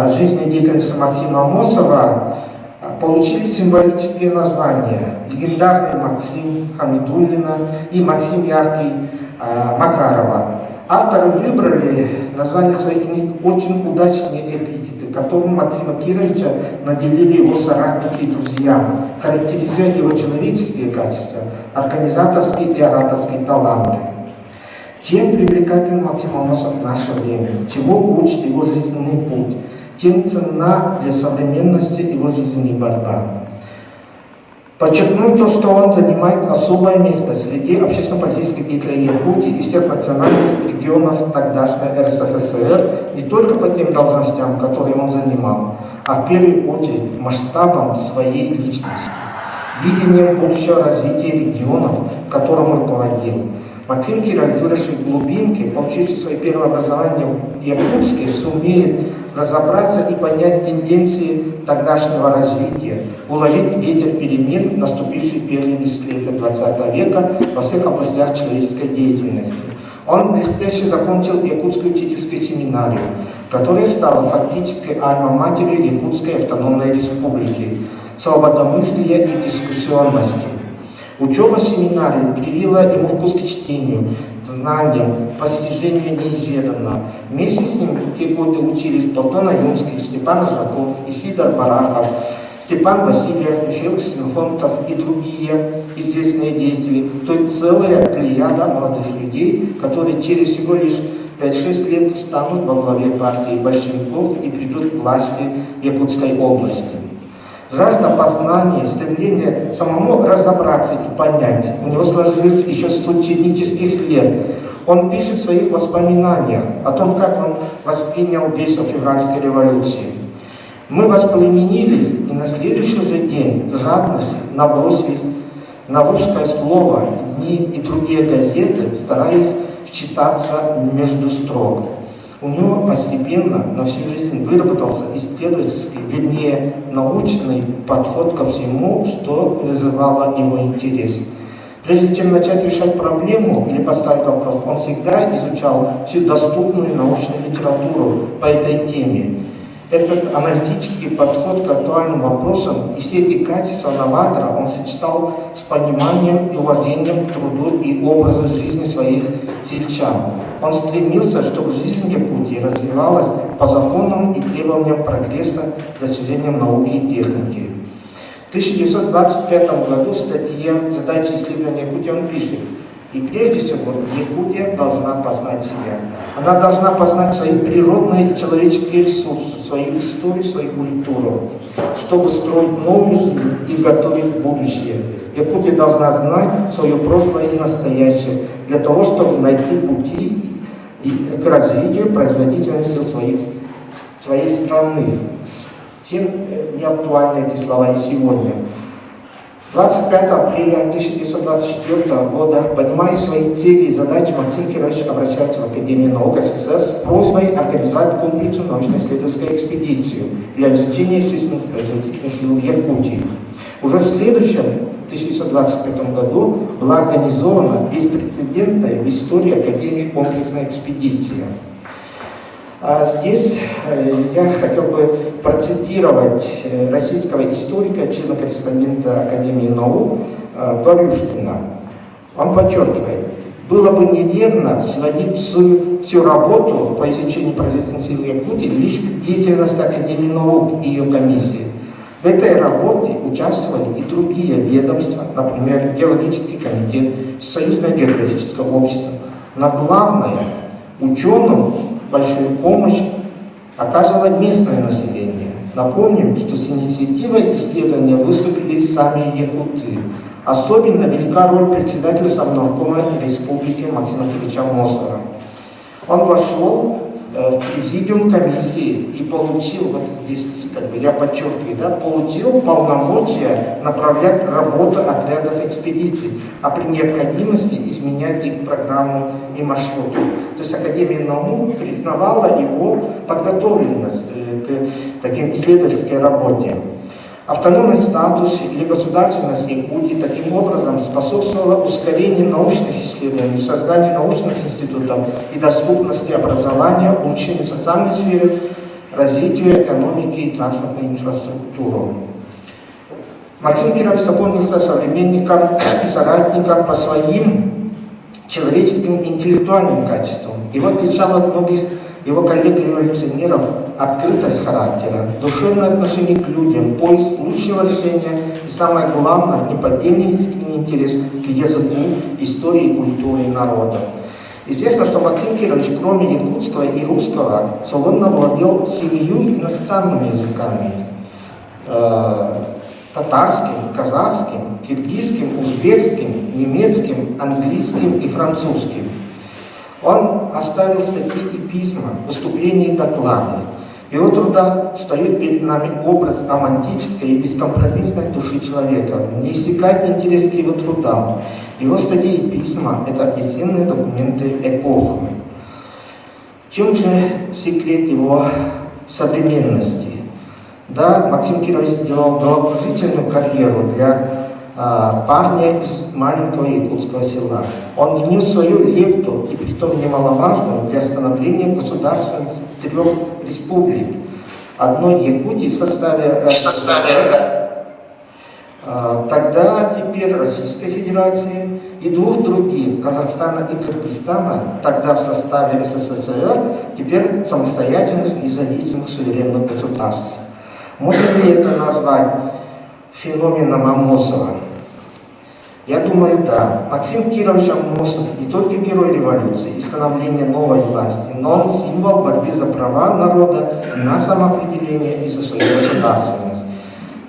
жизнедеятельности Максима Амосова получили символические названия «Легендарный Максим Хамидуллина» и «Максим Яркий Макарова». Авторы выбрали название своих книг очень удачные эпитеты, которым Максима Кировича наделили его соратники и друзья, характеризуя его человеческие качества, организаторские и ораторские таланты. Чем привлекателен Максим Амосов в наше время? Чего учит его жизненный путь? Тем ценна для современности его жизненная борьба. Подчеркну то, что он занимает особое место среди общественно-политических деятелей Якутии и всех национальных регионов тогдашней РСФСР не только по тем должностям, которые он занимал, а в первую очередь масштабом своей личности, видением будущего развития регионов, которым руководил. Максим Кирович, выросший в глубинке, получивший свое первое образование в Якутске, сумеет разобраться и понять тенденции тогдашнего развития, уловить ветер перемен, наступивший в первые десятилетия XX века во всех областях человеческой деятельности. Он блестяще закончил Якутскую учительскую семинарию, которая стала фактической альма-матерью Якутской автономной республики, свободомыслия и дискуссионности. Учеба в семинарии привила ему вкус к чтению, знаниям, постижению неизведанного. Вместе с ним в те годы учились Платон Аюнский, Степан Аржаков, Исидор Барахов, Степан Васильев, Михаил Ксенофонтов и другие известные деятели. То есть целая плеяда молодых людей, которые через всего лишь 5-6 лет станут во главе партии большевиков и придут к власти в Якутской области. Жажда познания, стремление самому разобраться и понять у него сложились еще с ученических лет. Он пишет в своих воспоминаниях о том, как он воспринял весть о февральской революции. Мы воспламенились и на следующий же день с жадностью набросились на русское слово, дни и другие газеты, стараясь вчитаться между строк. У него постепенно на всю жизнь выработался исследовательский, вернее, научный подход ко всему, что вызывало его интерес. Прежде чем начать решать проблему или поставить вопрос, он всегда изучал всю доступную научную литературу по этой теме. Этот аналитический подход к актуальным вопросам и все эти качества новатора он сочетал с пониманием и уважением к труду и образу жизни своих сельчан. Он стремился, чтобы жизнь Якутии развивалась по законам и требованиям прогресса, достижениям науки и техники. В 1925 году в статье «Задачи исследования Якутии» он пишет: «И прежде всего Якутия должна познать себя. Она должна познать свои природные и человеческие ресурсы, свою историю, свою культуру, чтобы строить новую жизнь и готовить будущее. Якутия должна знать свое прошлое и настоящее для того, чтобы найти пути к развитию производительности сил своей страны». Тем не актуальны эти слова и сегодня. 25 апреля 1924 года, понимая свои цели и задачи, Максим Кирович обращается в Академию наук СССР с просьбой организовать комплексную научно-исследовательскую экспедицию для изучения естественных производительных сил Якутии. Уже в следующем, 1925 году, была организована беспрецедентная в истории Академии комплексная экспедиция. А здесь я хотел бы процитировать российского историка, члена-корреспондента Академии наук Корюшкина. Он подчеркивает, было бы неверно сводить всю работу по изучению производительной силы Якутии лишь к деятельности Академии наук и ее комиссии. В этой работе участвовали и другие ведомства, например, Геологический комитет, Союзное географическое общество. Но главное, ученым большую помощь оказывало местное население. Напомним, что с инициативой исследования выступили сами якуты. Особенно велика роль председателя Совнаркома Республики Максима Кировича Амосова. Он вошел в президиум комиссии и получил, вот здесь как бы я подчеркиваю, да, получил полномочия направлять работу отрядов экспедиций, а при необходимости изменять их программу и маршрут. То есть Академия наук признавала его подготовленность к таким исследовательской работе. Автономный статус или государственность Якутии таким образом способствовала ускорению научных исследований, созданию научных институтов и доступности образования, улучшению социальной сферы, развитию экономики и транспортной инфраструктуры. Максим Кирович запомнился современникам и соратникам по своим человеческим и интеллектуальным качествам. Его отличало от многих его коллег-революционеров открытость характера, душевное отношение к людям, поиск лучшего решения и, самое главное, неподдельный искренний интерес к языку, истории и культуре народов. Известно, что Максим Кирович, кроме якутского и русского, свободно владел семью иностранными языками. Татарским, казахским, киргизским, узбекским, немецким, английским и французским. Он оставил статьи и письма, выступления и доклады. В его трудах встает перед нами образ романтической и бескомпромиссной души человека, не иссякает интерес к его трудам. Его статьи и письма – это бесценные документы эпохи. В чем же секрет его современности? Да, Максим Кирович сделал головокружительную карьеру для парня из маленького якутского села. Он внес свою лепту, и притом немаловажную, для становления государственности трех республик. Одной Якутии в составе тогда теперь Российской Федерации и двух других, Казахстана и Кыргызстана, тогда в составе СССР, теперь самостоятельных независимых суверенных государств. Можно ли это назвать феноменом Амосова? Я думаю, да. Максим Кирович Амосов не только герой революции и становления новой власти, но он символ борьбы за права народа на самоопределение и за свою государственность.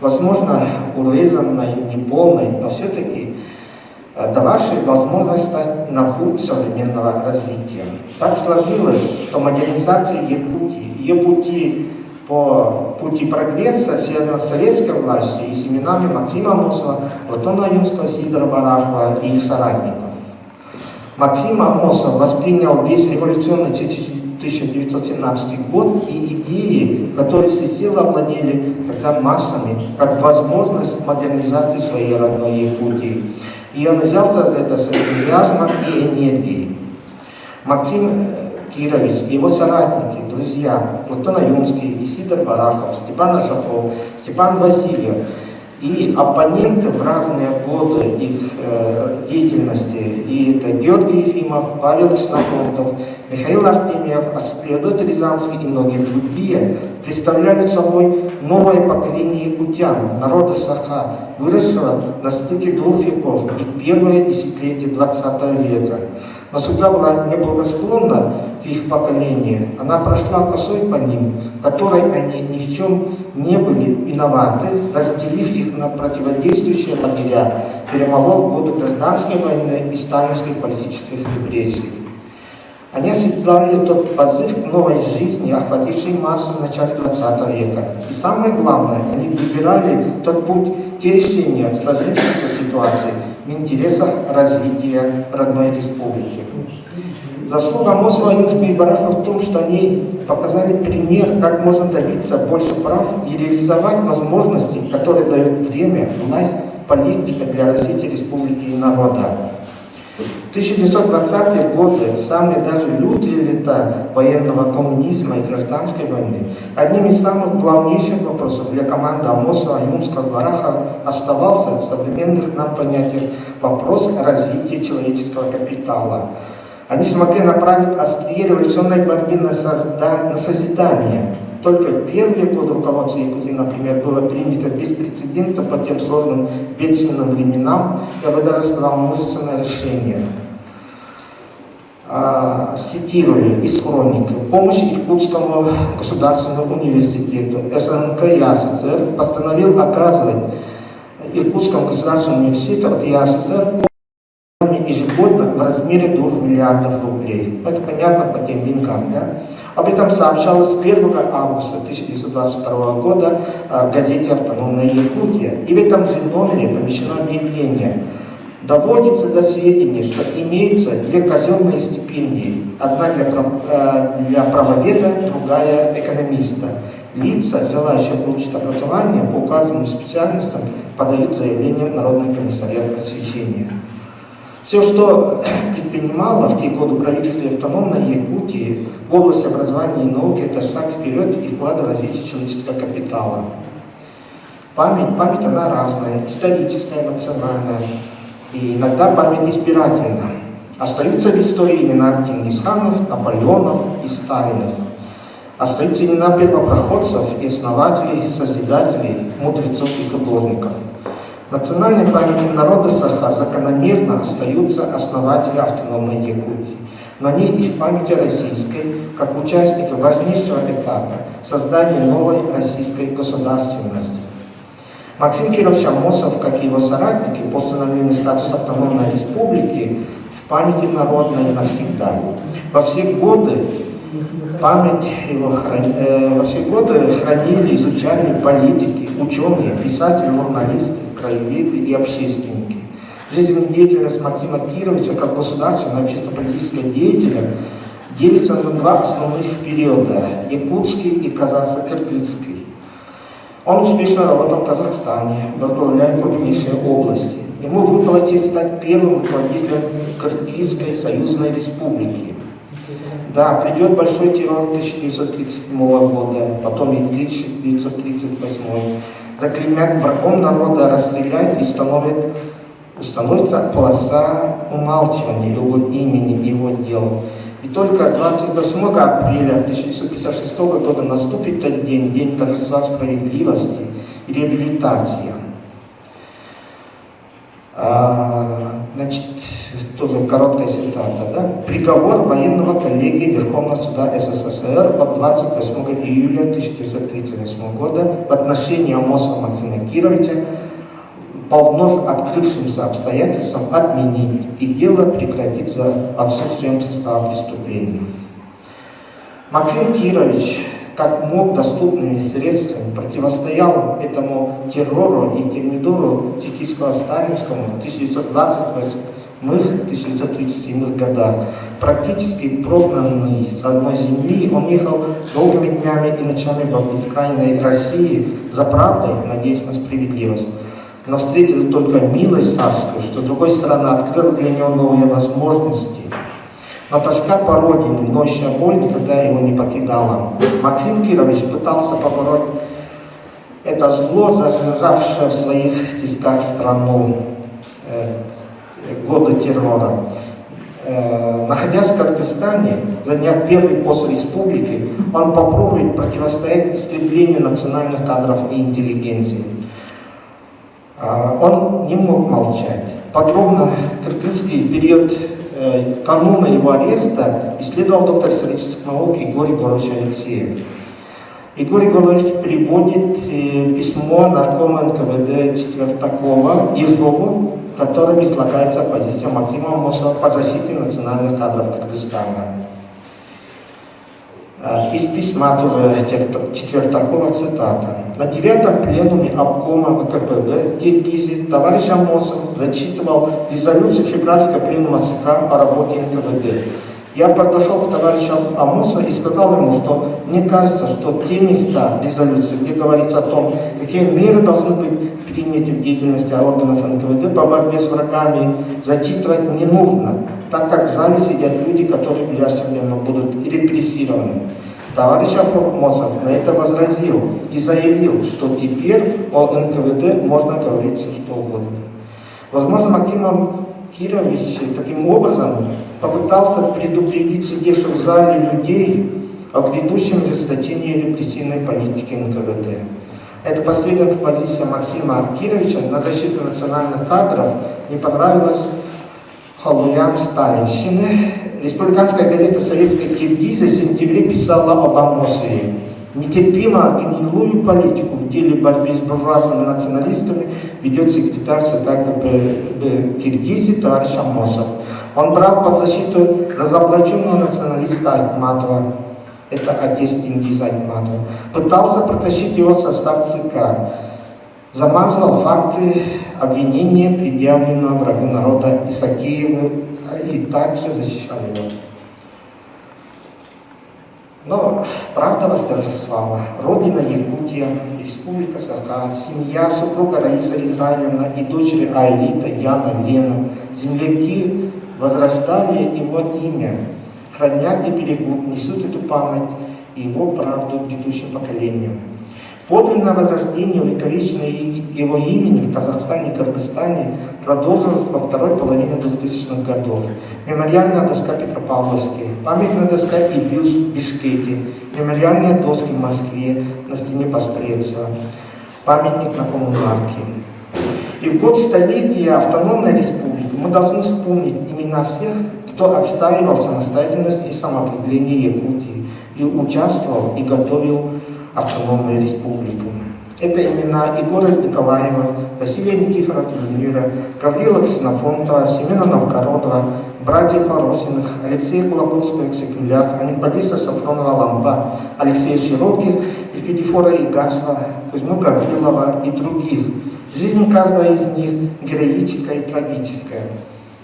Возможно, урезанной, неполной, но все-таки дававшей возможность стать на путь современного развития. Так сложилось, что модернизация Якутии, ее пути по пути прогресса связана с советской властью и с именами Максима Амосова, Платона Ойунского, Сидора Барахова и их соратников. Максим Амосов воспринял весь революционный 1917 год и идеи, которые всецело овладели тогда массами, как возможность модернизации своей родной Якутии. И он взялся за это с энтузиазмом и энергией. Максим Кирович и его соратники, друзья Платон Ойунский, Исидор Барахов, Степан Аржаков, Степан Васильев и оппоненты в разные годы их деятельности, и это Георгий Ефимов, Павел Ксенофонтов, Михаил Артемьев, Феодот Рязанский и многие другие, представляли собой новое поколение якутян, народа Саха, выросшего на стыке двух веков и в первое десятилетие XX века. Но судьба была неблагосклонна к их поколению. Она прошла косой по ним, которой они ни в чем не были виноваты, разделив их на противодействующие лагеря, перемолов годы гражданской войны и сталинских политических репрессий. Они оседлали тот позыв к новой жизни, охвативший массу в начале XX века. И самое главное, они выбирали тот путь, те решения в сложившейся ситуации в интересах развития родной республики. Заслуга Амосова, Ойунского и Барахова в том, что они показали пример, как можно добиться больше прав и реализовать возможности, которые дает время, власть, политика для развития республики и народа. 1920-е годы, самые даже лютые лета военного коммунизма и гражданской войны, одним из самых главнейших вопросов для команды Амосова, Ойунского, Барахова оставался в современных нам понятиях вопрос развития человеческого капитала. Они смогли направить острие революционной борьбы на созидание. Только в первые годы руководства Якутии, например, было принято без прецедента по тем сложным бедственным временам, я бы даже сказал, мужественное решение. Цитирую из хроники. Помощь Иркутскому государственному университету СНК ЯССР постановил оказывать Иркутскому государственному университету от ЯССР ежегодно в размере 2 миллиардов рублей. Это понятно по тем деньгам, да? Об этом сообщалось 1 августа 1922 года в газете «Автономная Якутия». И в этом же номере помещено объявление. Доводится до сведения, что имеются две казенные стипендии. Одна для правоведа, другая экономиста. Лица, желающие получить образование по указанным специальностям, подают заявление в Народный комиссариат просвещения. Все, что предпринимало в те годы правительство автономной Якутии в области образования и науки, это шаг вперед и вклад в развитие человеческого капитала. Память, память она разная, историческая, национальная, и иногда память избирательна. Остаются в истории имена Чингисханов, Наполеонов и Сталинов. Остаются имена первопроходцев и основателей, созидателей, мудрецов и художников. В национальной памяти народа Саха закономерно остаются основатели автономной Якутии. Но они и в памяти российской, как участники важнейшего этапа создания новой российской государственности. Максим Кирович Амосов, как и его соратники по установлению статуса автономной республики, в памяти народной навсегда. Во все годы хранили, изучали политики, ученые, писатели, журналисты, краеведы и общественники. Жизнедеятельность Максима Кировича как государственного и общественно-политического деятеля делится на два основных периода – якутский и казахско-кыргызский. Он успешно работал в Казахстане, возглавляя крупнейшие области. Ему выпала честь стать первым руководителем Кыргызской союзной республики. Да, придет большой террор 1937 года, потом и 1938. Заклеймят врагом народа, расстреляют и установится полоса умалчивания его имени, его дел. И только 28 апреля 1956 года наступит тот день, день торжества справедливости и реабилитации. Значит, тоже короткая цитата. Да? Приговор военного коллегии Верховного суда СССР от 28 июля 1938 года в отношении Амосова Максима Кировича по вновь открывшимся обстоятельствам отменить и дело прекратить за отсутствием состава преступления. Максим Кирович, как мог доступными средствами, противостоял этому террору и термидору чекистско-сталинскому в 1928-1937 годах. Практически прогнанный с родной земли, он ехал долгими днями и ночами по бескрайней России за правдой, надеясь на справедливость. Но встретил только милость царскую, что с другой стороны открыла для него новые возможности. Но тоска по родине, ноющая боль никогда его не покидала. Максим Кирович пытался побороть это зло, зажавшее в своих тисках страну годы террора. Находясь в Кыргызстане, заняв первый пост республики, он попробует противостоять истреблению национальных кадров и интеллигенции. Он не мог молчать. Подробно кыргызский период кануна его ареста исследовал доктор исторических наук Егор Егорович Алексеев. Егор Егорович приводит письмо наркома НКВД Четвертакова Ежову, в котором излагается позиция Максима Амосова по защите национальных кадров Кыргызстана. Из письма тоже Четвертакова цитата. На девятом пленуме обкома ВКПБ в Киргизии товарищ Амосов зачитывал резолюцию февральского пленума ЦК о работе НКВД. Я подошел к товарищу Амосову и сказал ему, что мне кажется, что те места резолюции, где говорится о том, какие меры должны быть приняты в деятельности органов НКВД по борьбе с врагами, зачитывать не нужно, так как в зале сидят люди, которые в ближайшее время будут репрессированы. Товарищ Амосов на это возразил и заявил, что теперь о НКВД можно говорить все что угодно. Возможно, Максим Кирович таким образом попытался предупредить сидевших в зале людей о грядущем ужесточении репрессивной политики НКВД. Эта последняя позиция Максима Кировича на защиту национальных кадров не понравилась холуям сталинщины. Республиканская газета «Советская Киргизия» в сентябре писала об Амосове. Нетерпимо гнилую политику в деле борьбы с буржуазными националистами ведет секретарь ЦК КПБ Киргизии товарищ Амосов. Он брал под защиту разоблаченного националиста Айтматова, это отец Тенгиза Айтматова, пытался протащить его в состав ЦК, замазывал факты обвинения, предъявленного врагу народа Исакиеву, и также защищал его. Но правда восторжествовала. Родина Якутия, Республика Саха, семья супруга Раиса Израилевна и дочери Аэлита, Яна, Лена, земляки возрождали его имя, хранят и берегут, несут эту память и его правду грядущим поколениям. Подлинное возрождение увековеченное его имени в Казахстане и Кыргызстане продолжилось во второй половине 2000-х годов. Мемориальная доска Петропавловске, памятная доска и бюст в Бишкеке, мемориальные доски в Москве на стене Поспредства, памятник на Коммунарке. И в год столетия автономной республики мы должны вспомнить имена всех, кто отстаивал самостоятельность и самоопределение Якутии и участвовал и готовил автономную республику. Это имена Егора Николаева, Василия Никифорова Кюльмира, Гаврила Ксенофонтова, Семена Новгородова, братьев Аросиных, Алексея Кулаковского Цикуляк, Анемподиста Сафронова Лампа, Алексея Широких, Елпидифора Игасова, Кузьму Гаврилова и других. Жизнь каждого из них героическая и трагическая.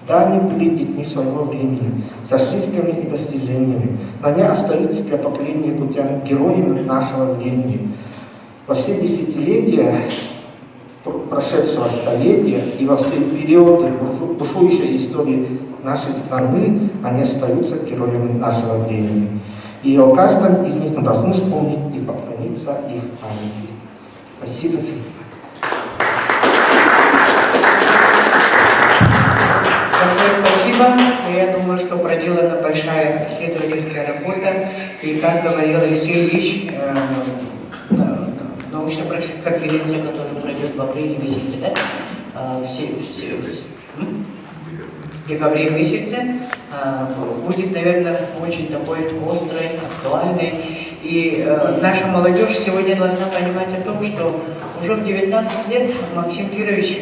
Да, они были детьми своего времени, с ошибками и достижениями, но они остаются для поколения якутян героями нашего времени. Во все десятилетия прошедшего столетия и во все периоды бушующей истории нашей страны они остаются героями нашего времени. И о каждом из них мы должны вспомнить и поклониться их памяти. Спасибо за внимание. Большое спасибо. Я думаю, что проделана большая исследовательская работа. И, как говорил Алексей Ильич, научная конференция, которая пройдет в апреле месяце, да? В декабре месяце, будет, наверное, очень такой острой, актуальной. И наша молодежь сегодня должна понимать о том, что уже в 19 лет Максим Кирович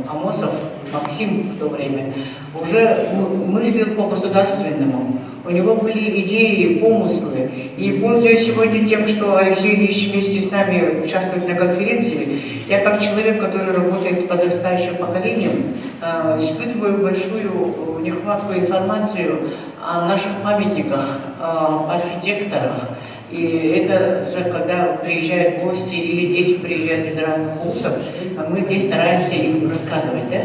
Амосов, Максим в то время, уже мыслил по-государственному. У него были идеи, помыслы. И пользуясь сегодня тем, что Алексей Ильич вместе с нами участвует на конференции, я как человек, который работает с подрастающим поколением, испытываю большую нехватку информации о наших памятниках, архитекторах. И это же, когда приезжают гости или дети приезжают из разных улусов, мы здесь стараемся им рассказывать. Да?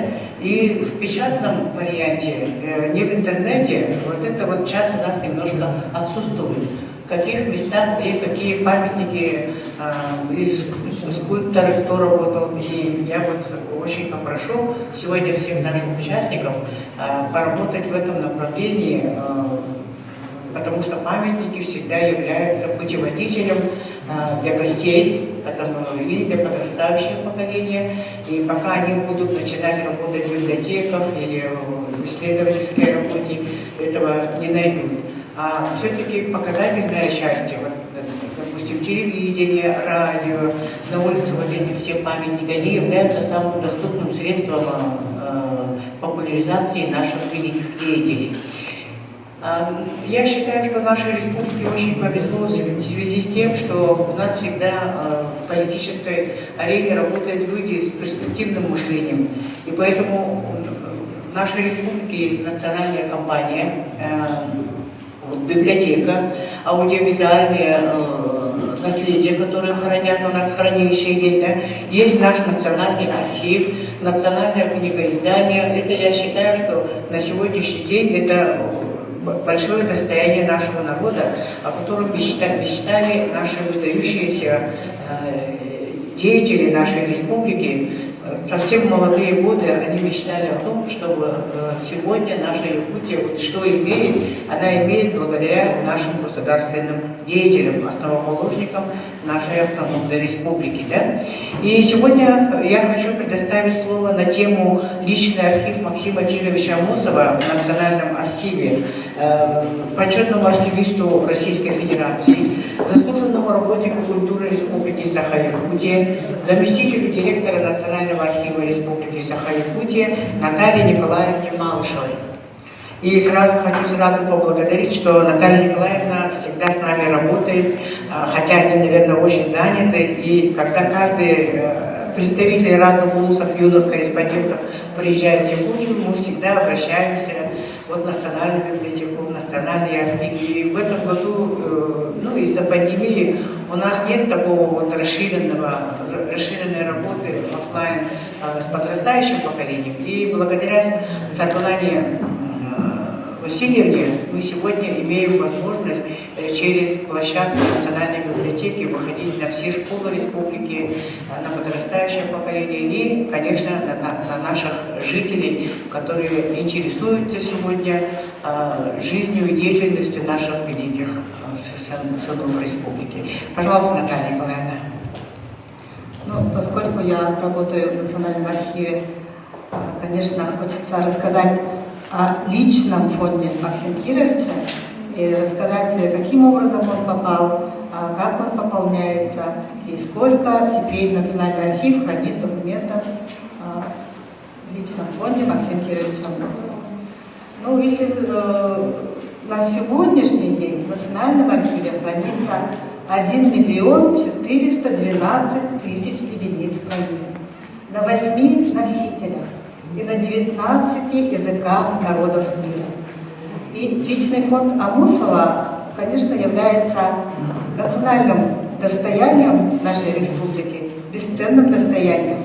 И в печатном варианте, не в интернете, вот это вот часть у нас немножко отсутствует. В каких местах, где какие памятники, из скульпторы, кто работал. И я вот очень попрошу сегодня всех наших участников поработать в этом направлении, потому что памятники всегда являются путеводителем для гостей, или для подрастающего поколения. И пока они будут начинать работать в библиотеках или в исследовательской работе, этого не найдут. А все-таки показательная часть, вот, допустим, телевидение, радио, на улице вот эти все памятники, они являются самым доступным средством популяризации наших великих деятелей. Я считаю, что нашей республике очень повезло в связи с тем, что у нас всегда в политической арене работают люди с перспективным мышлением. И поэтому в нашей республике есть национальная компания, библиотека, аудиовизуальные наследие, которое хранят, у нас хранилище есть, да? Есть наш национальный архив, национальное книгоиздание. Это я считаю, что на сегодняшний день это большое достояние нашего народа, о котором мечтали наши выдающиеся деятели нашей республики. Совсем молодые годы они мечтали о том, чтобы сегодня наша Якутия, вот что имеет, она имеет благодаря нашим государственным деятелям, основоположникам нашей автономной республики. Да? И сегодня я хочу предоставить слово на тему «Личный архив Максима Кировича Амосова в Национальном архиве». почетному архивисту Российской Федерации, заслуженному работнику культуры Республики Саха-Якутия, заместителю директора Национального архива Республики Саха-Якутия Наталье Николаевне Малышевой. И сразу хочу сразу поблагодарить, что Наталья Николаевна всегда с нами работает, хотя они, наверное, очень заняты. И когда каждый представитель разных вузов, юных корреспондентов приезжает в Якутию, мы всегда обращаемся вот в Национальную библиотеку, в Национальный архив. И в этом году, ну, из-за пандемии у нас нет такого вот расширенной работы офлайн с подрастающим поколением. И благодаря Светлане Васильевне мы сегодня имеем возможность через площадку Национальной библиотеки выходить на все школы республики, на подрастающее поколение и, конечно, на наших жителей, которые интересуются сегодня жизнью и деятельностью наших великих сынов республики. Пожалуйста, Наталья Николаевна. Ну, поскольку я работаю в Национальном архиве, конечно, хочется рассказать о личном фонде Максима Кировича и рассказать, каким образом он попал, как он пополняется и сколько теперь Национальный архив хранит документов в личном фонде Максима Кировича Аммосова. Ну, если на сегодняшний день в Национальном архиве хранится 1 миллион 412 тысяч единиц хранения на 8 носителях и на 19 языках народов мира. И личный фонд Аммосова, конечно, является национальным достоянием нашей республики, бесценным достоянием.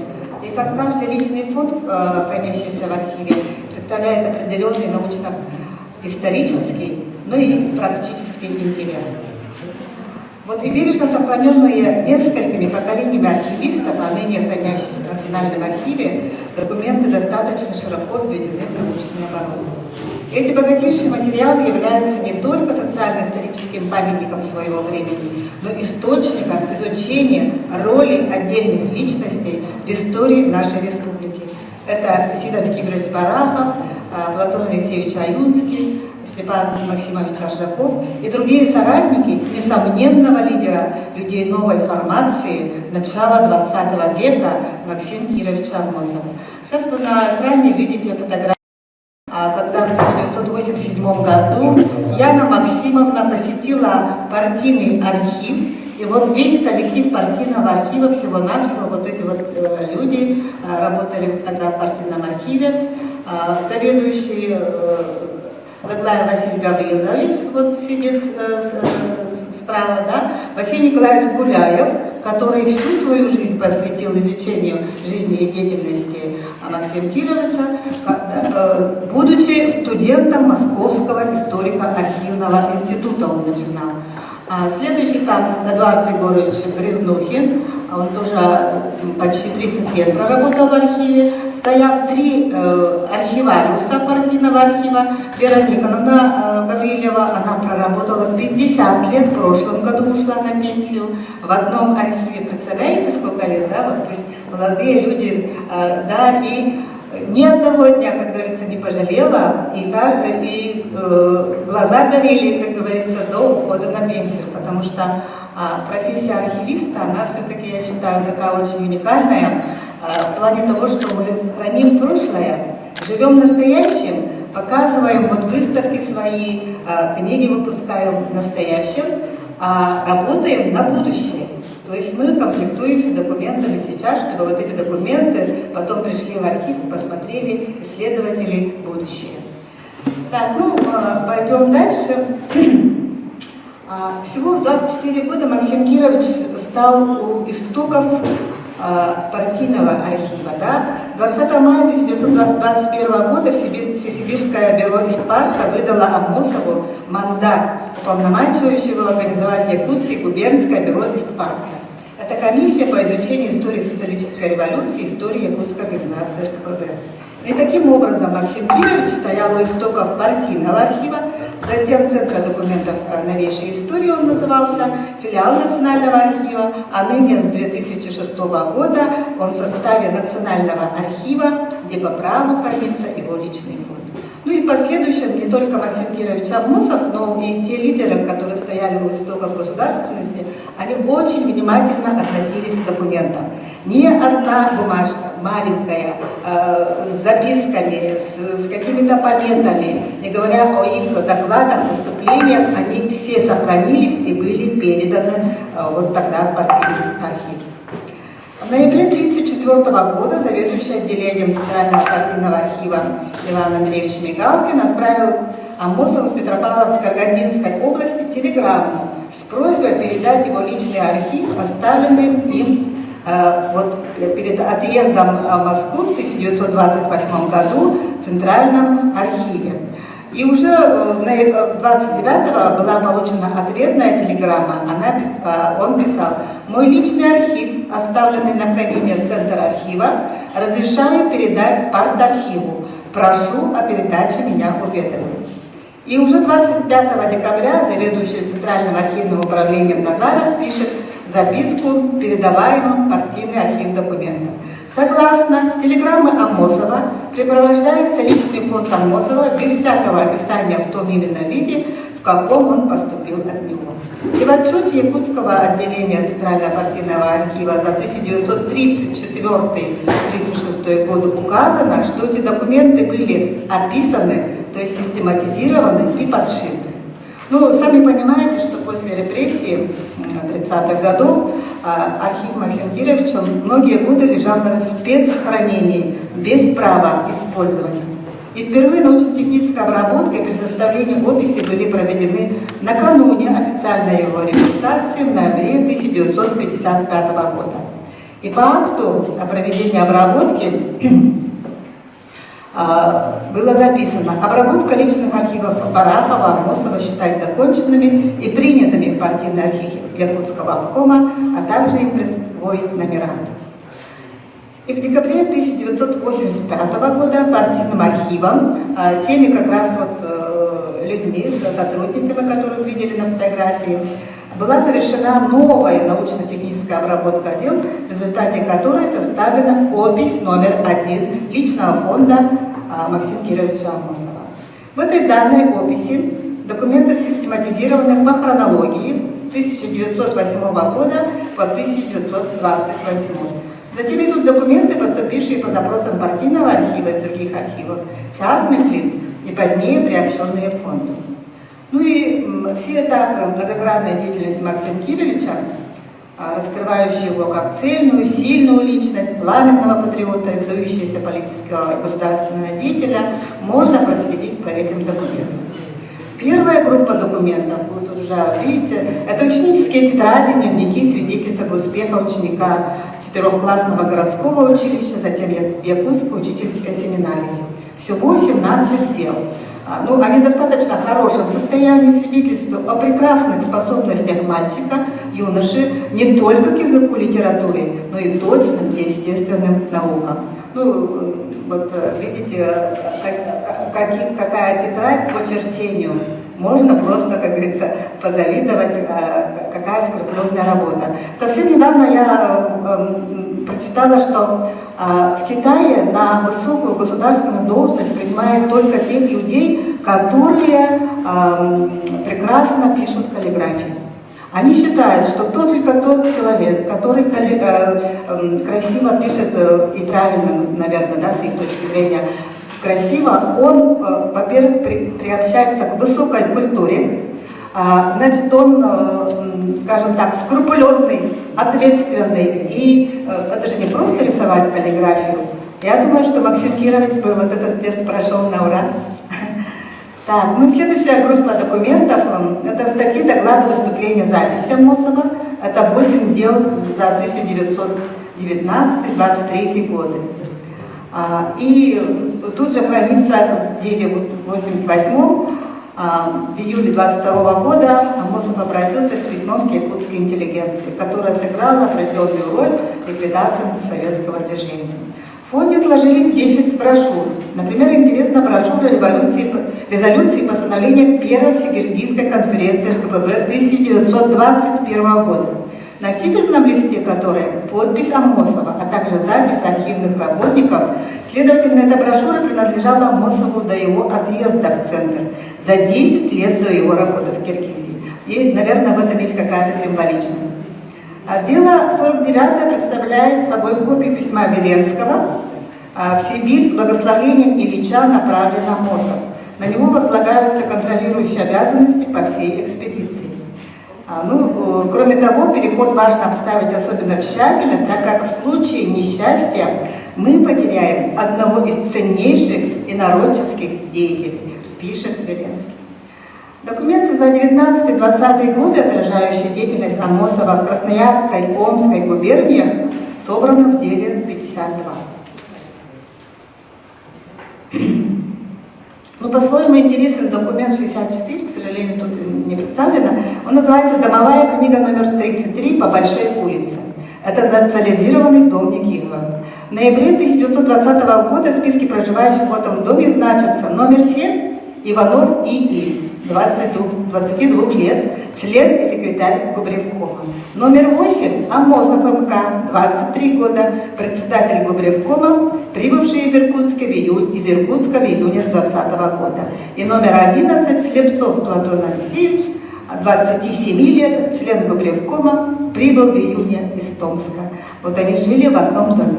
И как каждый личный фонд, хранящийся в архиве, представляет определенный научно-исторический, но и практический интерес. Вот и бережно сохраненные несколькими поколениями архивистов, а ныне хранящиеся в Национальном архиве, документы достаточно широко введены в научный оборот. Эти богатейшие материалы являются не только социально-историческим памятником своего времени, но источником изучения роли отдельных личностей в истории нашей республики. Это Сидор Никифорович Барахов, Платон Алексеевич Аюнский, Степан Максимович Аржаков и другие соратники несомненного лидера людей новой формации начала 20 века Максима Кировича Аммосова. Сейчас вы на экране видите фотографию, когда в 1987 году Яна Максимовна посетила партийный архив, и вот весь коллектив партийного архива, всего-навсего, вот эти вот люди работали тогда в партийном архиве, заведующий Лаглаев Василий Гаврилович, вот сидит справа, да, Василий Николаевич Гуляев, который всю свою жизнь посвятил изучению жизни и деятельности Максима Кировича, будучи студентом Московского историко-архивного института он начинал. А следующий там Эдуард Егорович Грязнухин, он тоже почти 30 лет проработал в архиве. Стоят три архивариуса партийного архива. Вера Никоновна Гаврилева, она проработала 50 лет, в прошлом году ушла на пенсию в одном архиве. Представляете, сколько лет, да? Вот, то есть молодые люди, да, и ни одного дня, как говорится, не пожалела, и глаза горели, как говорится, до ухода на пенсию, потому что профессия архивиста, она все-таки, я считаю, такая очень уникальная, в плане того, что мы храним прошлое, живем настоящим, показываем вот выставки свои, книги выпускаем в настоящем, а работаем на будущее. То есть мы комплектуемся документами сейчас, чтобы вот эти документы потом пришли в архив и посмотрели исследователи будущее. Так, ну, пойдем дальше. Всего в 24 года Максим Кирович стал у истоков партийного архива. Да? 20 мая 1921 года Всесибирское бюро Истпарта выдало Аммосову мандат, уполномочивающего организовать Якутский губернское бюро Истпарта. Это комиссия по изучению истории социалистической революции и истории Якутской организации РКПБ. И таким образом Максим Кирович стоял у истоков партийного архива, затем Центра документов новейшей истории он назывался, филиал Национального архива, а ныне с 2006 года он в составе Национального архива, где по праву хранится его личный фонд. Ну и в последующем не только Максим Кирович Амосов, но и те лидеры, которые стояли у истоков государственности, они очень внимательно относились к документам. Ни одна бумажка маленькая, с записками, с какими-то пометами, не говоря о их докладах, выступлениях, они все сохранились и были переданы вот тогда в партийный архив. В ноябре 1934 года заведующий отделением Центрального партийного архива Иван Андреевич Мигалкин отправил Амосову в Петропавловск-Карагандинской области телеграмму с просьбой передать его личный архив, оставленный им вот перед отъездом в Москву в 1928 году в Центральном архиве. И уже 29-го была получена ответная телеграмма. Он писал: «Мой личный архив, оставленный на хранение Центра архива, разрешаю передать партархиву. Прошу о передаче меня уведомить». И уже 25 декабря заведующий Центральным архивным управлением Назаров пишет записку, передаваемую в партийный архив документов. Согласно телеграммы Амосова, препровождается личный фонд Амосова без всякого описания в том именно виде, в каком он поступил от него. И в отчете Якутского отделения Центрального партийного архива за 1934-1936 годы указано, что эти документы были описаны, то есть систематизированы и подшиты. Ну, сами понимаете, что после репрессии 30-х годов архив Максима Кировича многие годы лежал на спецхранении, без права использования. И впервые научно-техническая обработка и при составлении описи были проведены накануне официальной его реабилитации в ноябре 1955 года. И по акту о проведении обработки было записано: обработка личных архивов Барахова, Амосова считать законченными и принятыми в партийный архив Якутского обкома, а также им присвоить номера. И в декабре 1985 года партийным архивом, теми как раз вот людьми, сотрудниками, которых вы видели на фотографии, была завершена новая научно-техническая обработка дел, в результате которой составлена опись номер 1 личного фонда Максима Кировича Амосова. В этой данной описи документы систематизированы по хронологии с 1908 года по 1928. Затем идут документы, поступившие по запросам партийного архива и других архивов, частных лиц и позднее приобщенные к фонду. Ну и все этапы многогранной деятельности Максима Кировича, раскрывающие его как цельную, сильную личность, пламенного патриота и выдающегося политического и государственного деятеля, можно проследить по этим документам. Первая группа документов, вы тут уже видите, это ученические тетради, дневники, свидетельства об успехах ученика четырехклассного городского училища, затем Якутской учительской семинарии. Всего 17 дел. Ну, они достаточно в хорошем состоянии, свидетельствуют о прекрасных способностях мальчика, юноши, не только к языку литературе, но и точным и естественным наукам. Ну, вот видите, какая тетрадь по черчению. Можно просто, как говорится, позавидовать, какая скрупулезная работа. Совсем недавно я прочитала, что в Китае на высокую государственную должность принимают только тех людей, которые прекрасно пишут каллиграфию. Они считают, что только тот человек, который красиво пишет и правильно, наверное, да, с их точки зрения, красиво, он, во-первых, приобщается к высокой культуре, значит, он, скажем так, скрупулезный, ответственный, и это же не просто рисовать каллиграфию. Я думаю, что Максим Кирович бы вот этот тест прошел на ура. Так, ну следующая группа документов, это статьи, доклады, выступления, записи Амосова. Это 8 дел за 1919-23 годы. И тут же хранится в деле 88-м, в июле 22 года Амосов обратился с письмом к якутской интеллигенции, которая сыграла определенную роль в ликвидации антисоветского движения. В фонде отложились 10 брошюр. Например, интересна брошюра резолюции постановления Первой Всекиргизской конференции РКПБ 1921 года. На титульном листе которой подпись Амосова, а также запись архивных работников. Следовательно, эта брошюра принадлежала Амосову до его отъезда в центр, за 10 лет до его работы в Киргизии. И, наверное, в этом есть какая-то символичность. А дело 49 представляет собой копию письма Веленского в Сибирь с благословением Ильича направлен Амосов. На него возлагаются контролирующие обязанности по всей экспедиции. Ну, кроме того, переход важно обставить особенно тщательно, так как в случае несчастья мы потеряем одного из ценнейших инородческих деятелей, пишет Веленский. Документы за 19-20 годы, отражающие деятельность Амосова в Красноярской и Омской губерниях, собраны в деле 52. Но по-своему интересен документ 64, к сожалению, тут не представлено. Он называется «Домовая книга номер 33 по Большой улице». Это национализированный дом Никифорова. В ноябре 1920 года в списке проживающих в этом доме значится номер 7 Иванов И.И., 22, 22 лет, член и секретарь Губревкома. Номер 8 Амосов МК, 23 года, председатель Губревкома, прибывший в Иркутске в июнь, из Иркутска в июне 20 года. И номер 11 Слепцов Платон Алексеевич, 27 лет, член Губревкома, прибыл в июне из Томска. Вот они жили в одном доме.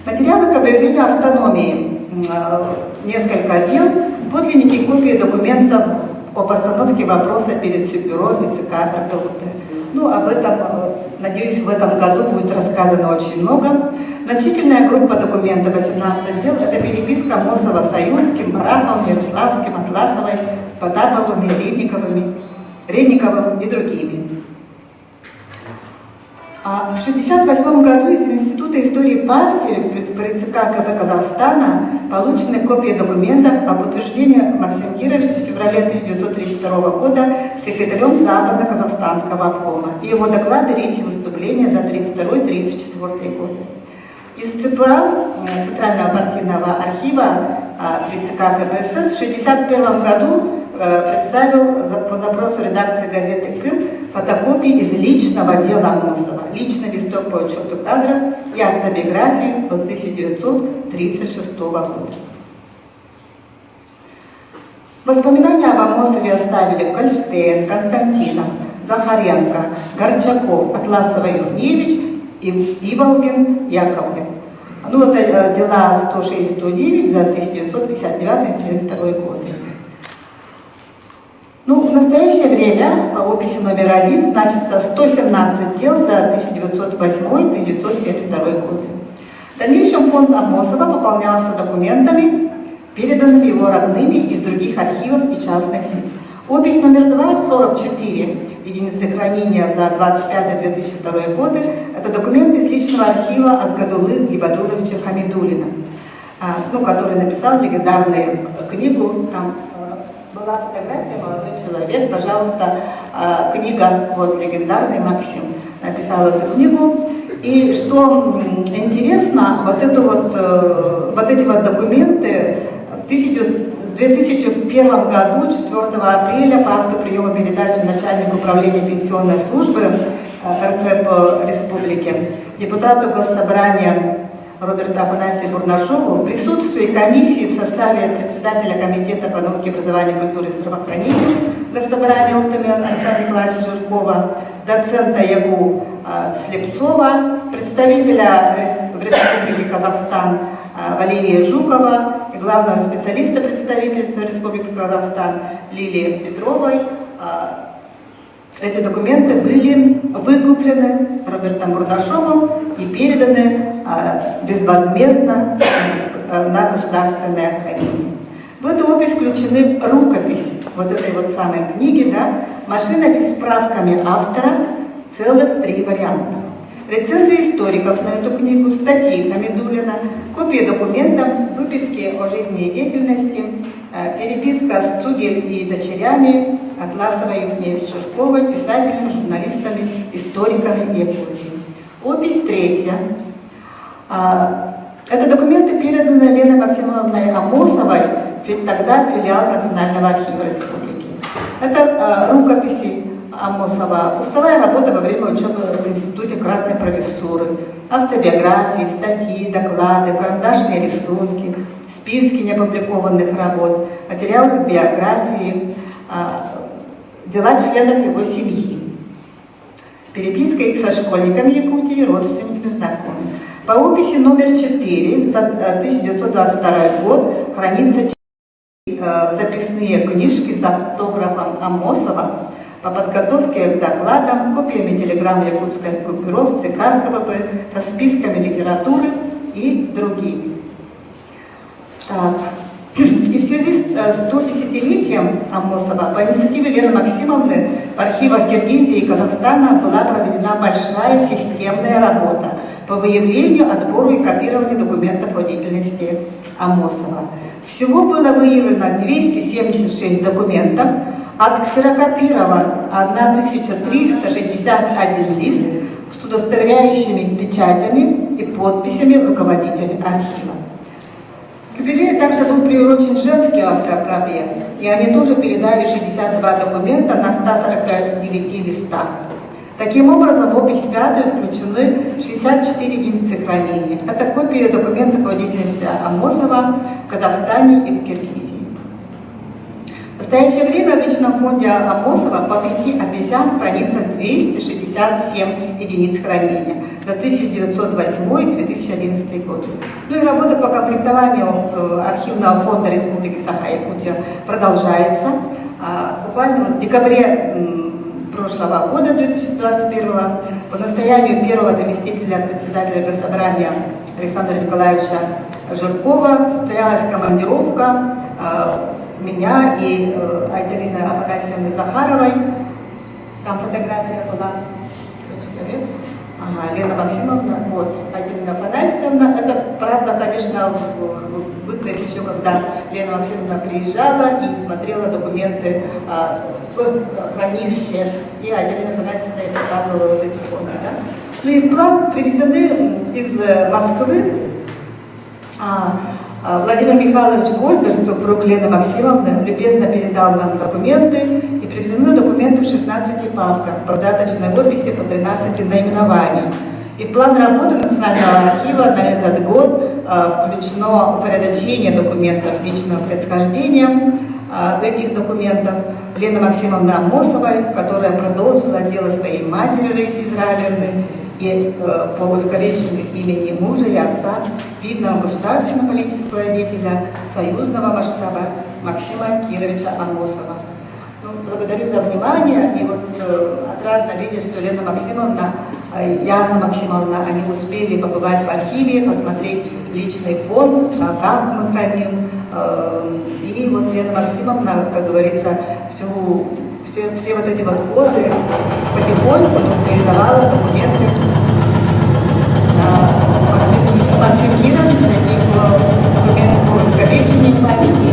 Материалы к объявлению автономии. Несколько дел, подлинники копии документов о постановке вопроса перед Сиббюро и ЦК РКВП. Ну, об этом, надеюсь, в этом году будет рассказано очень много. Значительная группа документов, 18 дел, это переписка Мосова с Аюнским, Бараховым, Ярославским, Атласовой, Потаповыми, Редниковыми, Редниковым и другими. А в 1968 году из Института истории партии при ЦК КП Казахстана получены копии документов об утверждении Максима Кировича в феврале 1932 года секретарем Западно-Казахстанского обкома и его доклады, речи, выступления за 1932-1934 годы. Из ЦПА, Центрального партийного архива при ЦК КПСС в 1961 году представил по запросу редакции газеты «Кым» фотокопии из личного дела Амосова, личный листок по учету кадров и автобиографию от 1936 года. Воспоминания об Амосове оставили Гольштейн, Константинов, Захаренко, Горчаков, Атласова Юхневич, Иволгин, Яковлев. Ну, это дела 106-109 за 1959-1972 годы. Ну, в настоящее время по описи номер 1 значится 117 дел за 1908-1972 годы. В дальнейшем фонд Амосова пополнялся документами, переданными его родными из других архивов и частных лиц. Опись номер 2, 44 единицы хранения за 25-2002 годы, это документы из личного архива Азгадулы Гибадуловича Хамидуллина, ну, который написал легендарную книгу, там была фотография, молодой человек, пожалуйста, книга, вот, легендарный Максим написал эту книгу. И что интересно, вот, эту вот, вот эти вот документы в 2001 году, 4 апреля, по акту приема передачи начальнику управления пенсионной службы РФ по республике, депутату Госсобрания Роберту Афанасию Бурнашову в присутствии комиссии в составе председателя Комитета по науке, образованию, культуре и здравоохранению Госсобрания Ултумен Александра Николаевича Жиркова, доцента ЯГУ Слепцова, представителя в Республике Казахстан Валерия Жукова и главного специалиста представительства Республики Казахстан Лилии Петровой. Эти документы были выкуплены Робертом Бурнашовым и переданы безвозмездно на государственное хранение. В эту опись включены рукопись вот этой вот самой книги, да, машинопись с справками автора, целых 3 варианта. Рецензии историков на эту книгу, статьи Хамидуллина, копии документов, выписки о жизни и деятельности, переписка с Цугель и дочерями, Атласовой, Юхневич, Шишковой, писателями, журналистами, историками Якутии. Опись 3. Это документы переданы Леной Максимовной Амосовой, тогда в филиал Национального архива Республики. Это рукописи Амосова, курсовая работа во время учебы в Институте Красной профессуры, автобиографии, статьи, доклады, карандашные рисунки, списки неопубликованных работ, материалы биографии, дела членов его семьи, переписка их со школьниками Якутии, родственниками, знакомыми. По описи номер 4 за 1922 год хранится записные книжки с автографом Амосова по подготовке к докладам, копиями телеграмм якутской группировки ЦК РКПБ со списками литературы и другими. Так. И в связи с 110-летием Амосова по инициативе Лены Максимовны в архивах Киргизии и Казахстана была проведена большая системная работа по выявлению, отбору и копированию документов о деятельности Амосова. Всего было выявлено 276 документов, отксерокопирован 1361 лист с удостоверяющими печатями и подписями руководителя архива. К юбилею также был приурочен женский автопробег, и они тоже передали 62 документа на 149 листах. Таким образом, в опись пятую включены 64 единицы хранения. Это копии документов о деятельности Амосова в Казахстане и в Киргизии. В настоящее время в личном фонде Амосова по пяти описям хранится 267 единиц хранения за 1908-2011 годы. Ну и работа по комплектованию архивного фонда Республики Саха-Якутия продолжается. Буквально вот в декабре прошлого года, 2021, по настоянию первого заместителя председателя Госсобрания Александра Николаевича Жиркова состоялась командировка меня и Айталины Афанасьевны Захаровой. Там фотография была, тот человек. Ага, Лена Максимовна, вот, Айталина Афанасьевна. Это, правда, конечно, в бытность еще, когда Лена Максимовна приезжала и смотрела документы в хранилище, и Айталина Афанасьевна ей показывала вот эти фонды. Да? Ну и в план привезены из Москвы Владимир Михайлович Гольберт, супруг Лены Максимовны, любезно передал нам документы, и привезены документы в 16 папках по даточной описи по 13 наименований. И в план работы Национального архива на этот год включено упорядочение документов личного происхождения этих документов Лены Максимовны Амосовой, которая продолжила дело своей матери Раисы Израилевны и по увековечению имени мужа и отца видного государственно-политического деятеля союзного масштаба Максима Кировича Амосова. Ну, благодарю за внимание. И вот отрадно видеть, что Лена Максимовна и Яна Максимовна, они успели побывать в архиве, посмотреть личный фонд, как мы храним. И вот Лена Максимовна, как говорится, все вот эти вот годы потихоньку, ну, передавала документы на Максим Кировича и документы по увековечению памяти